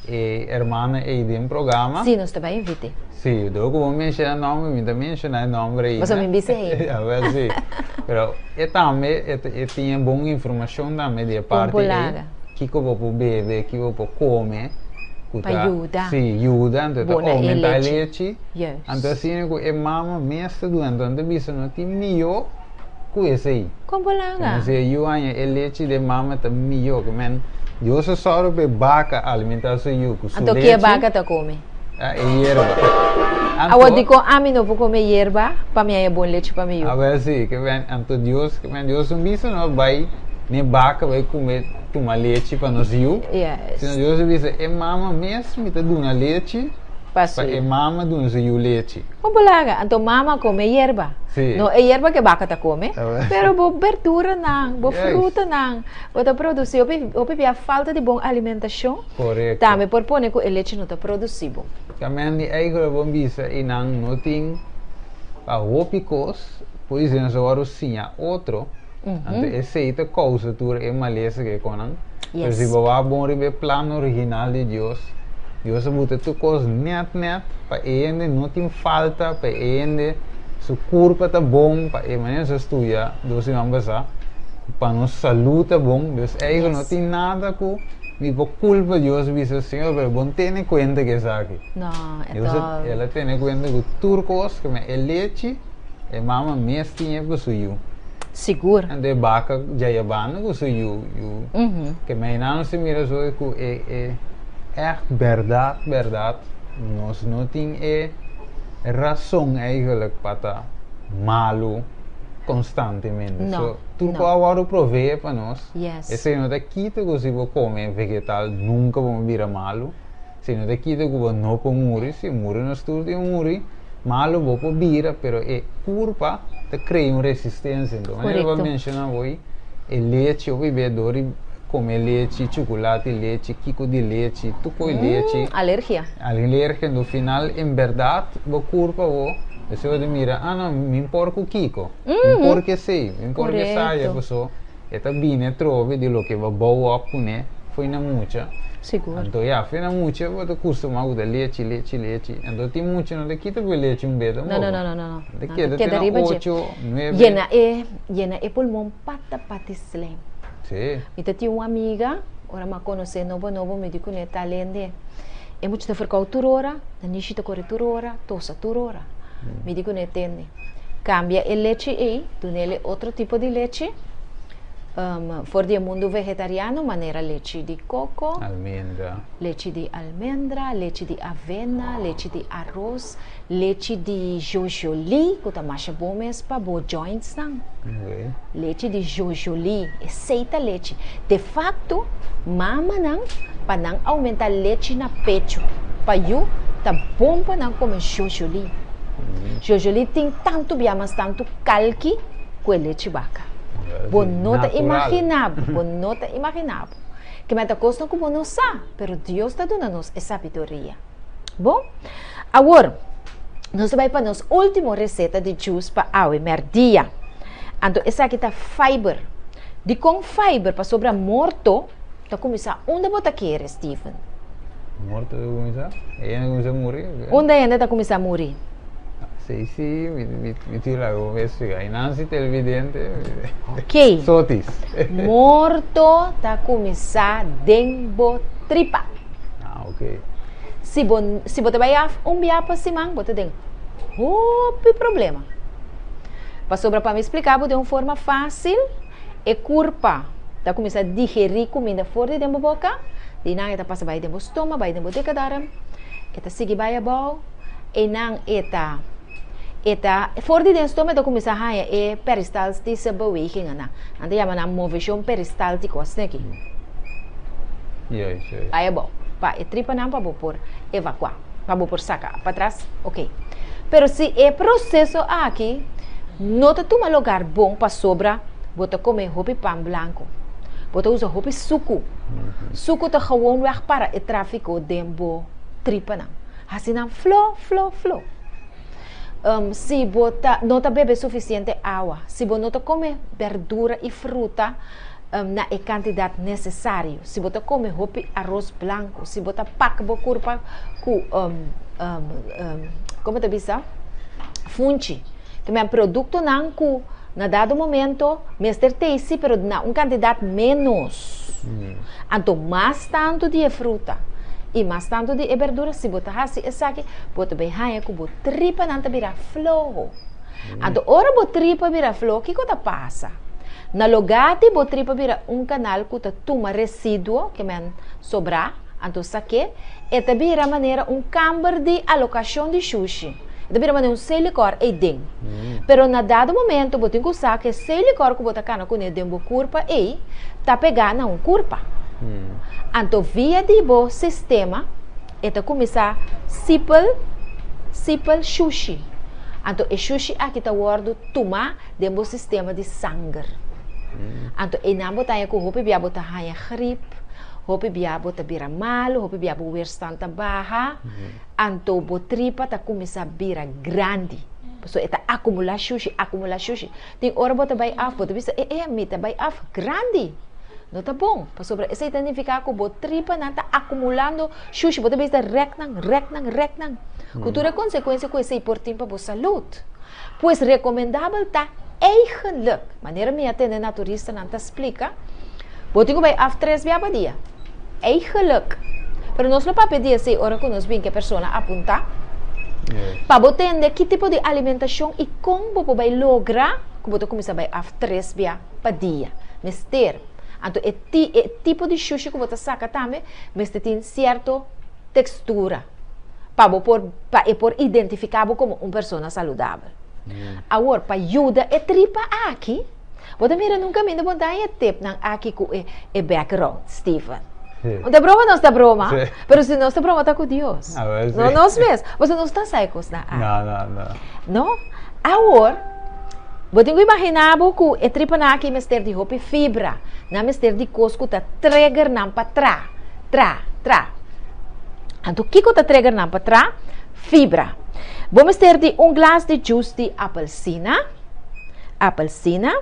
e hermana ey den programa. Si nos ta bai invite. Si, dor ku bo menciona nomber mi ta menciona e nomber ey. Pasobra mi bisa ey. Awel si, pero e tambe e tin e bon informacion tambe di e parti ey, kiko bo por bebe, kiko bo por come, ku Pa ta, yuda. si, yuda, anto e ta Bona e aumenta e lechi. lechi, Juist. anto asina ku e mama mes ta duna, anto nan ta bisa no tin mihó ku esei. Kon bo laga? Como si e yu haña e lechi di e mama ta mihó, ke men Dios a sòru pa e baka alimenta su yu ku su Anto lechi. ke e baka ta come? Ah, e yerba. Anto, Awor dikon ami no por come yerba pa mi haña bon lechi pa mi yu? Awel si, ke men anto Dios, ke men Dios no bisa no bai n'e baka bai kume tuma lechi pa nos yu. Yes. Sino Dios a bisa e mama mes mi ta duna lechi Pa su pa e yu. mama duna su yu lechi. Kon bo laga? Anto mama come yerba. Si. No e yerba ke baka ta come, Awel. pero bo berduranan, bo Yes. frutanan, bo ta produci hopi hopi bia falta di bon alimentashon. Korekto. Tambe por pone ku e lechi no ta produsí bon. Kamen di eikel bo bisa i nan no tin pa hopi kos, por disi nan so wòrdu siña otro, anto esei ta kousa tur e malesa ku e konan. Pero si bo wak bon riba e plan original di Dios, Dios a buta tur kos nèt nèt pa e hende no tin falta, pa e hende su kurpa ta bon, pa e manera nos a studia dos siman pasá, pa nos salú ta bon, dus eikel no tin nada ku. Mi por culpa Dios bisa, Señor, pero bon tene cuenta cu esaki. No, e Dios ta. El a tene cuenta cu tur cos, cu e lechi, e mama mes tin e cu su yu. Sigur. Anto e baca dja yabando cu su yu, yu. Ke meinan nos ta mira so cu e, e echt berdad, berdad, nos no tin e razon eigenlijk pa ta malu constantemente. No, So, tur no. cos a wordo provee pa nos. Yes. Esei no ta kita ku si bo kome vegetal nunka bo bira malu. Esei no ta kita ku bo no por muri. Si muri nos tur tin muri, malu bo por bira, pero e kurpa ta krea un resistensia. Enton, manera bo a Korekto. menshona hoy, e lechi, hopi bia dor di kome lechi, chukulati lechi, kiko di lechi, tur koi lechi. Alergia. Alergia, enton final en bèrdat bo kurpa bo, esei bo ta mira, ah no, mi por ku kiko, mi por ku esei, mi por ku esaya, Korekto. paso. E ta bini atrobe di loke bo bou op kuné fo'i na mucha. Sigur. Anto ya, fo'i na mucha bo ta kustumá ku ta lechi, lechi, lechi. Anto tin mucha no ta kita ku e lechi un bes No, tampoco. no, no, no, no, no. Ta Nan ta keda te keda na riba dje. ocho, nuebe. Yena e, yena e pulmon pata pati slim. Sí. Mi ta tin un amiga, ora mi a konosé nobo nobo mi di kuné ta lende. E mucha ta ferkou tur ora, nanishi ta kore tur ora, tosa tur ora. Mi di kuné tende. Cambia e lechi ei, dunele otro tipo di lechi, for di e mundu vegetariano, manera lechi di coco, Almendra. lechi di almendra, lechi di avena, lechi di aros, lechi di jojoli, cu ta masha bon mes pa bo jointsnan. Ok. Lechi di jojoli, esei ta lechi. De facto, mamanan, pa nan aumenta lechi na pecho pa yu, ta bon pa nan come jojoli. Jojoli tin tantu bia mas tantu kalki ku e lechi baka. Bo no ta imagina bo, bo no ta imagina bo. Kimen ta kosnan ku bo no sa, pero Dios ta duna nos e sabiduria. Bon, awor nos ta bai pa nos último reseta di juice pa awe mèrdia. Anto esaki ta fiber. Dikon fiber? Pasobra morto ta kuminsá unda bo ta kere, Steven? Morto ta kuminsá? E hende kuminsá muri? Unda e hende ta kuminsá muri? Si, si, mi, mi, mi tira algun bes figa. I Nancy televidente. Ok. Sotis. Morto ta kuminsá den bo tripa. Ah, ok. Si bo, si bo ta bai af un bia pa siman, bo ta den hopi problema. Pasobra pa mi splika bo den un forma fásil, e kurpa ta kuminsá digerí kuminda for di den bo boka, di nan e ta pasa bai den bo stoma, bai den bo dikke darm, e ta sigui bai abou, einan e ta e ta for di den stoma e ta kuminsá haña e peristaltische bewegingennan. Nan ta yama nan moveshon peristáltiko, asina aki. Juist, juist. Bai abou, pa e tripanan pa bo por evakuá, pa bo por saka patras, ok. Pero si e proseso aki no ta tuma lugar bon pasobra bo ta kome hopi pan blanku, bo ta usa hopi suku, suku ta gewoonweg para e tráfiko den bo tripanan, hasi nan flo, flo, flo. Si bo ta no ta bebe sufisiente awa, si bo no ta kome berdura i fruta na e kantidat nesesario, si bo ta kome hopi aros blanku, si bo ta pak bo kurpa ku komo ta bisa funchi, ta men produktonan ku na dado momento mester tei si pero na un kantidat ménos. Anto mas tantu di e fruta i mas tantu di e berdura, si bo ta hasi esaki, bo ta bai haña ku bo tripanan ta bira floho. Anto ora bo tripa bira floho, kiko ta pasa? Na lugá di bo tripa bira un kanal ku ta tuma residuo, ke men sobrá, anto sak'é, e ta bira manera un kamber di alokashon di shushi. E ta bira manera un selikòr ei den. Pero na dado momento bo tin ku sa ku e selikòr ku bo ta kana kuné den bo kurpa ei ta pegá na un kurpa. Anto via di bo sistema e ta kuminsá sipel sipel shushi. Anto e shushi aki ta wòrdu tumá den bo sistema di sanger. Anto einan bo ta haña ku hopi bia bo ta haña grip, hopi bia bo ta bira malu, hopi bia bo weerstand ta baha. Anto bo tripa ta kuminsá bira grandi. Pasobra e ta akumulá shushi, akumulá shushi. Tin ora bo ta bai af, bo ta bisa, e e, mi ta bai af grandi. No ta bon, pasobra esei ta nifiká ku bo tripanan ta akumulando shushi. Bo ta bisa rèk nan, rèk nan, rèk nan. Ku tur e konsekuensia ku esei por tin pa bo salud. Pues rekomendabel ta eigenlik, manera mi a tende naturistanan ta splika, bo tin ku bai af tres bia pa dia. Eigenlik. Pero nos lo papia di esei ora ku nos bin ku e persona apuntá pa bo tende ki tipo di alimentashon i kon bo por bai logra ku bo ta kuminsá bai af tres bia pa dia. Mester. Anto e ti e tipo di shushi ku bo ta saka tambe mester tin sierto tekstura pa bo por pa e por identifiká bo komo un persona saludabel. Awor pa yuda e tripa aki, bo ta mira nunka minda bo ta haña tepnan aki ku e e background, Steven. Un ta broma nos ta broma, pero si nos ta broma ta ku Dios, no nos mes, pasobra nos ta sa e kosnan aki. No, no, no. No? Awor, bo tin ku imaginá bo ku e tripanan aki mester di hopi fibra, nan mester di kos ku ta trigger nan pa tra. Tra, tra. Anto kiko ta trigger nan pa tra? Fibra. Bo mester di un glas di juice di apelsina, apelsina.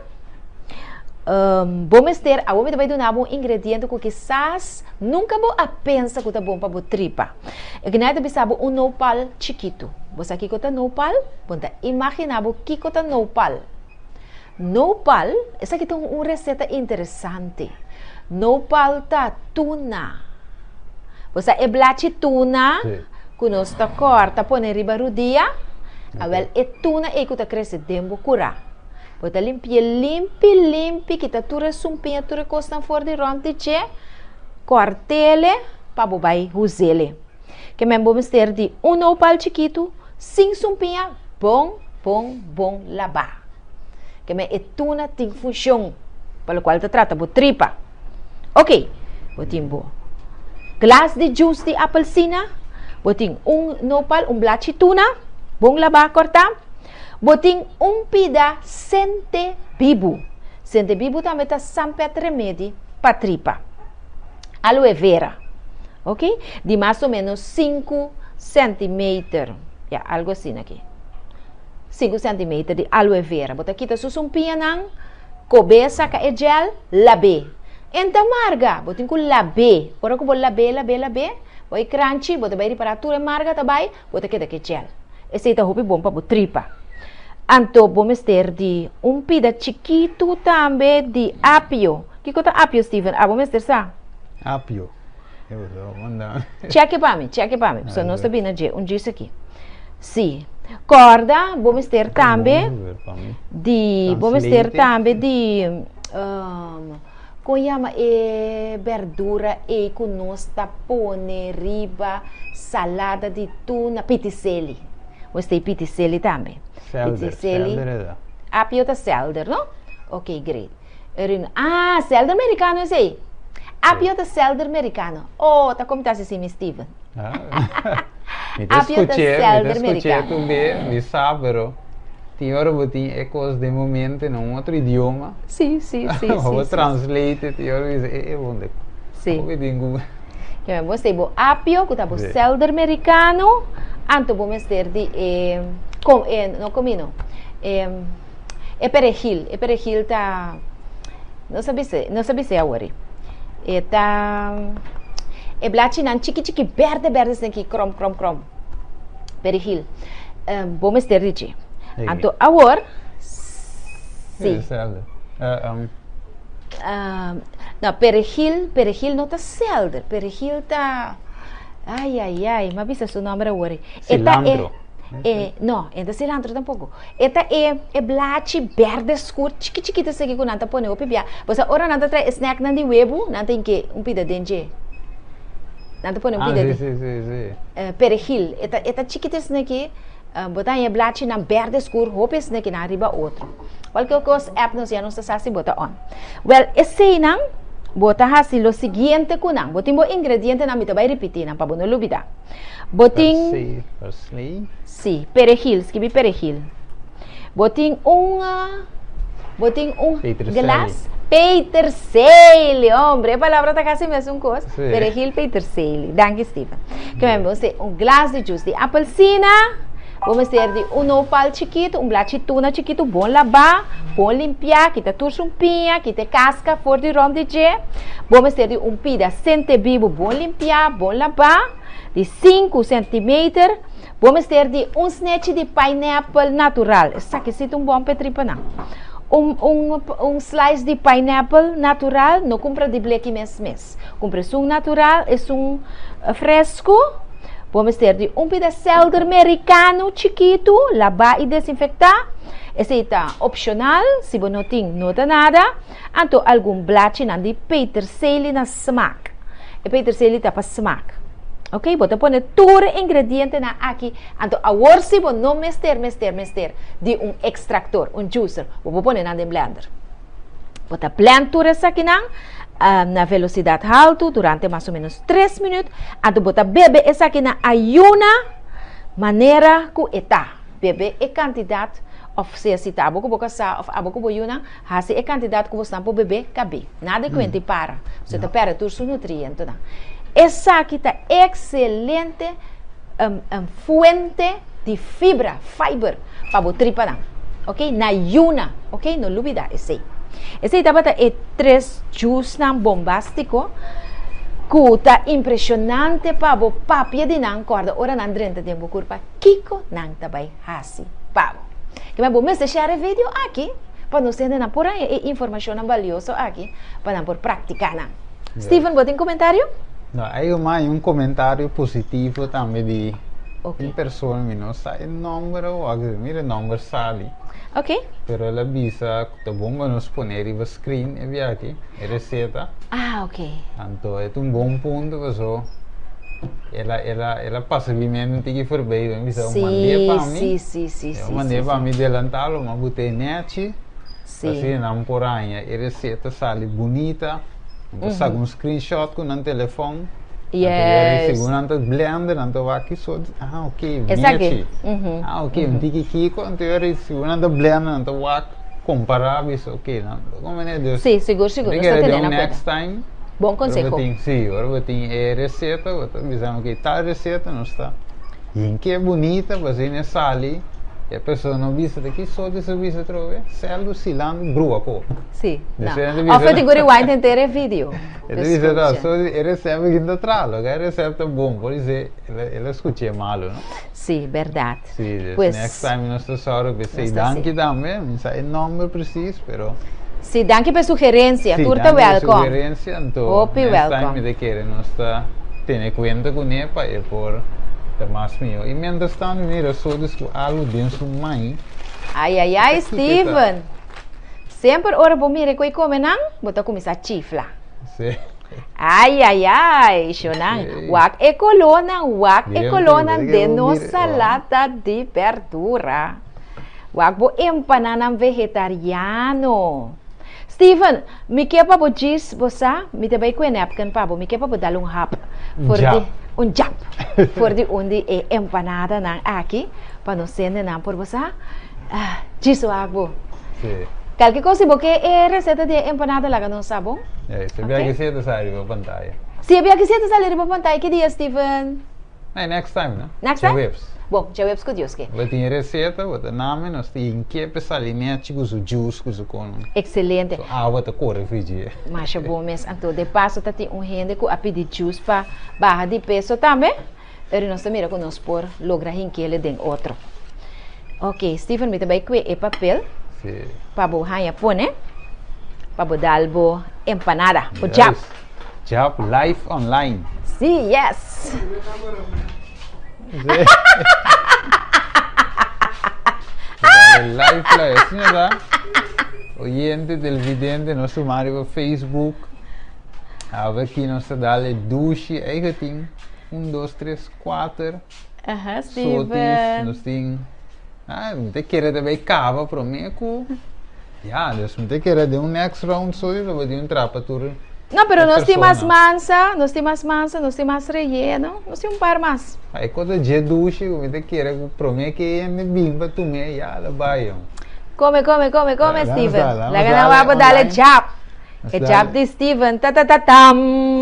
Um, bo mester, awor mi ta bai duna bo un ingrediente ku kisas nunka bo a pensa ku ta bon pa bo tripa. E kina ta bisa bo un nopal chikitu. Bo sa kiko ta nopal? Bo ta imagina bo kiko ta nopal. Nopal, esaki ta un reseta interesante. Nopal ta tuna. Bo sa e blachi tuna ku nos ta kòrta pone riba rudia? Awèl e tuna ei ku ta krese den bo kurá. Bo ta limpi'é limpi limpi, kita tur e sumpiña, tur e kosnan for di rònt di dje, kòrt'ele pa bo bai huz'ele. Ke men bo mester di un nopal chikitu sin sumpiña bon bon bon labá. Ke men e tuna tin funshon pa lokual ta trata bo tripa. Ok, bo tin bo glas di juice di apelsina, bo tin un nopal, un blachi tuna bon labá kòrtá, bo tin un pida sente bibu. Sente bibu tambe ta sampet remedi pa tripa. Aloe vera. Ok, di mas o menos sinku. centimeter, ya, algo asina aki. 5 centimeter di aloe vera. Bo ta kita su sumpiñanan, kob'é, saka e gel, lab'é. En ta marga, bo tin ku lab'é. Ora ku bo lab'é, lab'é, lab'é, bo e kranchi, bo ta bai ripará tur e marga ta bai, bo ta keda ku e gel. Esei ta hopi bon pa bo tripa. Anto bo mester di un pida chikitu tambe di apio. Kiko ta apio, Steven? Abo mester sa. Apio. Cheke pa mi, cheke pa mi. Pasobra nos ta bini na dje un djis aki. Si. Kòrda, bo mester tambe di, bo mester tambe di, kon yama e berdura ei ku nos ta pone riba salada di tuna? Pitiseli. Bo mester pitiseli tambe. Pitiseli. Apio ta selder, no? Ok, great. Erin, ah, selder mericano esey. Apio ta selder mericano. Oh, ta como ta haci mi Steven. Ah. Mi ta Apio ta escuché, mi ta selder escuché mericano. tu be, mi sa, pero tin ora bo tin e cos den bo mente na un otro idioma. Sí, sí, sí, Bo sí, sí. translate it, tin ora bo bisa, e, e, bon de. Sí. Bo tin cu. Ke men bo stay bo apio, cu ta bo Sí. selder mericano, anto bo mester di e, com, e, no comino, e, E perejil, e perejil ta, no sa bis'é, no sa bis'é awor. E ta, e blachinan chiki chiki berde berde esnan ki krom krom krom. Perejil. Bo mester di dje. Anto awor, si. No, perejil, perejil no ta selder, perejil ta, ai ai ai, m'a bisa su nomber awor. E ta e, e, no, e no ta cilantro tampoco. E ta e e blachi berde skur chiki chikito esaki ku nan ta pone hopi bia. Bo sa ora nan ta trae e snacknan di webu, nan ta hinke un pida den dje. Nan ta pone un pida Ah, den. si, si, si, si. Eh, perejil. E ta e ta chikito esaki, bo ta haña e blachinan berde skur hopi esaki nan riba otro. Kualke kos app nos ya nos ta sa si bo ta on. Wèl, eseinan bo ta hasi lo siguiente ku nan. Bo tin bo ingredientenan, mi ta bai ripití nan pa bo no lubidá. Bo tin. Parsley, parsley. Sí, perejil, skibi perejil. Bo tin un, bo tin un glas. Peterselie, hombre, e palabra ta casi mesun cos. Sí. Perejil, peterselie. Danki, Steven. Ke men bo un glas di juice di apelsina. Bo mester di un nopal chikitu, un blachi tuna chikitu, bon labá, bon limpiá, kita tur sumpiña, kita e casca for di rond di dje. Bo mester di un pida sentebibu bon limpiá, bon labá, di 5 centimeter. Bo mester di un snechi di pineapple natural. Esaki si ta un bon p'e tripanan. Un, un, un slice di pineapple natural, no kumpra di bleki mes mes. Kumpra esun natural, esun fresku. Bo mester di un pida selder merikano chikitu, labá i desinfektá. Esei ta opshonal, si bo no tin, no ta nada. Anto algun blachinan di peterselie na smak. E peterselie ta pa smak. Ok, bo ta pone tur e ingredientenan aki. Anto awor si bo no mester, mester, mester di un extractor, un juicer. Bo por pone nan den blender. Bo ta blend tur esakinan na velocidad haltu durante mas o menos 3 minuut. Anto bo ta bebe esaki na ayuna manera ku e ta. Bebe e cantidad of sea si ta abo ku bo kasá of abo ku bo yunan. Hasi e kantidat ku bosnan por bebé kabé. Nada di kuenta i para. Boso ta pèrdè tur su nutrientonan. Esaki ta ekselente fuente di fibra, fiber, pa bo tripanan. Ok, na yuna. Ok, no lubidá esei. Esei tabata e tres jusnan bombástiko ku ta impreshonante pa bo papia di nan. Kòrda ora nan drenta den bo kurpa kiko nan ta bai hasi pa bo. Kema bo mester share e video aki pa nos hendenan por haña e informashonnan balioso aki pa nan por praktiká nan. Steven, bo tin komentario? No, ei un hay un komentario positivo tambe di Ok. un persona, mi no sa e nomber awor, mira e nomber sali. Ok. Pero el a bisa ku ta bon pa nos pone riba screen e biaha aki, e reseta. Ah, ok. Anto e ta un bon punto paso el a el a el a pasa mi mente un tiki forbei, mi bisa Sí, mand'é pa mi. sí, sí, sí, Eu sí, mand'é sí, pa sí. mi delantá lo m'a bot'é nechi. Sí. Asina nan por haña e reseta sali bunita. Nan por saka un screenshot ku nan telefòn. Yes. Segun nan ta blender nan ta wak ki sort, ah ok, Esaki. nechi. Mhm. Ah ok, un tiki kiko, anto e segun nan ta blender nan ta wak kompará bisa ok, nan ta komprendé. Dus, Sí, sigur, sigur. mi Nos ta kere tene den na kuenta. next time. Bon Ora konseho. bo tin, sí, ora bo tin e reseta, bo ta bisa ok, tal reseta nos ta. Hinke bunita pa asina e sali e persona no bisa ta ki sorto di servicio atrobe? Sèldu silando brua ko. Si, no. Of e tin ku rewind henter e video. E ta bisa ta so e resèpt ku ta traha loke e resèpt ta bon por esei el a skuch'é malu no. Si, bèrdat. Si, dus next time nos ta sòru pa esei. Danki tambe, mi sa e nòmber presis pero. Si, danki pa e sugerensia. Tur ta wèlkòm. Si, danki pa e sugerensia. Anto next time mi ta kere nos ta tene kuenta kuné pa e por ta mas mihó. I mientras tanto mira Sodis ku algu den su mai. Ai ai ai Steven. Semper ora bo mira e ku e kome nan, bo ta kuminsá chifla. Si. Ai ai ai, shonan. Wak e kolónan, wak e kolónan den nos salada di bèrdura. Wak bo empananan vegetariano. Steven, mi ke pa bo djis, bo sa, mi ta bai ku e napkin pa bo, mi ke pa bo dal un hap for di, un jap, for di un di e empanadanan aki, pa nos hendenan por bo sa, djis wak bo. Sí. Kalke kos si bo ke e reseta di e empanada laga nos sa bon. E, si e biaha ki ta sali riba pantaya. Si e biaha ki ta sali riba pantaya ki dia, Steven? Nee, next time, no? Next time? Djaweps. Bon, djaweps ku Dios ke. Bo tin e reseta, bo ta nami, nos ta hinke pe sali nechi ku su juice, ku su kon. Excelente. Su awa ta kore fiji. Masha bon mes. Anto de paso ta tin un hende ku a pidi juice pa baha di peso tambe, pero nos ta mira ku nos por logra hinkele den otro. Ok, Steven, mi ta bai kue e papel. Sí. Pa bo haña pone, pa bo dal bo empanada, bo jap. Jap live online. Sí, yes. Live live, asina ta. Oyente, televidente, nos suma riba Facebook. Awe aki nos ta dale dushi. Eigen tin un, dos, tres, kuater. Aha, Sotis, Steven. nos tin. Ah, mi ta kere ta bay caba prome cu ya, dus mi ta kere den un next round so lo bo tin un trapa tur No, pero e nos tin mas persona. mansa, nos tin mas mansa, nos tin mas relleno, nos tin un par mas. E cosa dje dushi cu mi ta kere cu prome cu e hende bin pa tume ya lo bay yo. Come, come, come, come, Laga nos Steven. dal, laga nos Laga nan dal wak bo dale online. jab. Nos E dal. jab di Steven, ta ta ta tam.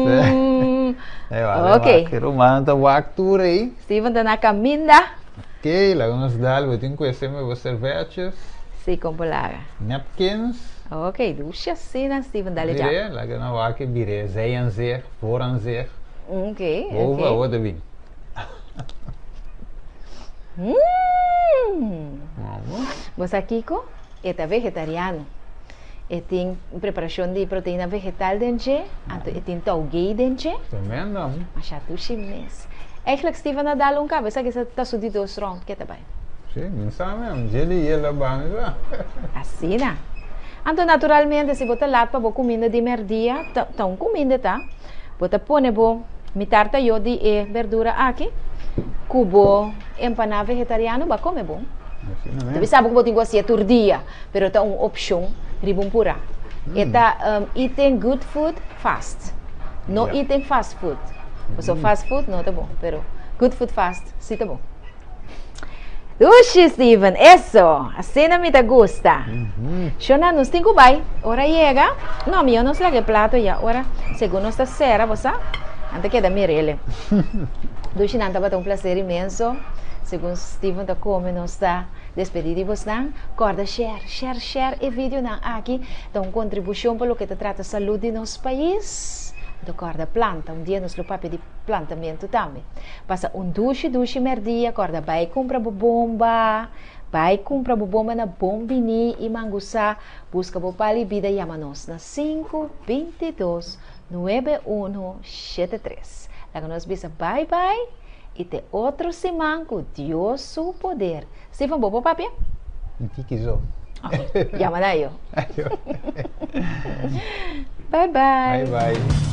Sí. E wak, Ok. e ruman ta wak tur ey. Steven ta na caminda. Ok, laga nos dal, bo tin ku esei bo servetjes. Si, kon por laga. Napkins. Ok, dushi asina, Steven, dale ja. Biré, laga nos wak e biré, zijaanzicht, vooraanzicht. Ok, ok. Boven, awor ta bin. Mmm! Vamos. Bo sa kiko? E ta vegetariano. E tin preparashon di proteina vegetal den dje, anto e tin taugei den dje. Tremendo. Masha dushi mes. Eigenlijk Steven a dal un caba, esaki sa ta su di dos round ke ta bai. Si, mi sa mem, dje di yela ba mi sa. Asina. Anto naturalmente si bo ta lat pa bo cuminda di merdia, ta ta un cuminda ta, bo ta pone bo mitar tayo di e berdura aki cu bo empana vegetariano, bo a come bon. Asina Ta mes. bisa bo cu bo tin cu hacié tur dia. Pero ta un opshon riba un purá. E ta eating good food fast. No eating fast food. Pasobra fast food no ta bon, pero good food fast si ta bon. Dushi, Steven, eso! Asina mi ta gusta. Shona, nos tin ku bai. Ora yega, no, mihó nos laga e plato ya. Ora, segun nos ta sera, bo sa, nan ta keda mir'ele. Dushi, nan tabata un plaser inmenso. Segun Steven ta kome, nos ta. Despedí di bosnan, kòrda share, share, share e videonan aki, ta un kontribushon pa loke ta trata salud di nos pais. Anto kòrda planta, un dia nos lo papia di plantamentu tambe. Pasa un dushi dushi mèrdia, kòrda bai kumpra bo bomba, bai kumpra bo bomba na Bon Biní i Mangusá, buska bo pali bida yama nos na sinku, 22, nuebe unu, shete tres. Laga nos bisa bai bai. I te otro siman ku Dios su poder. Stephen, bo por papia? Un tiki so. Ok, yama na yo. Bye bye. Bye bye.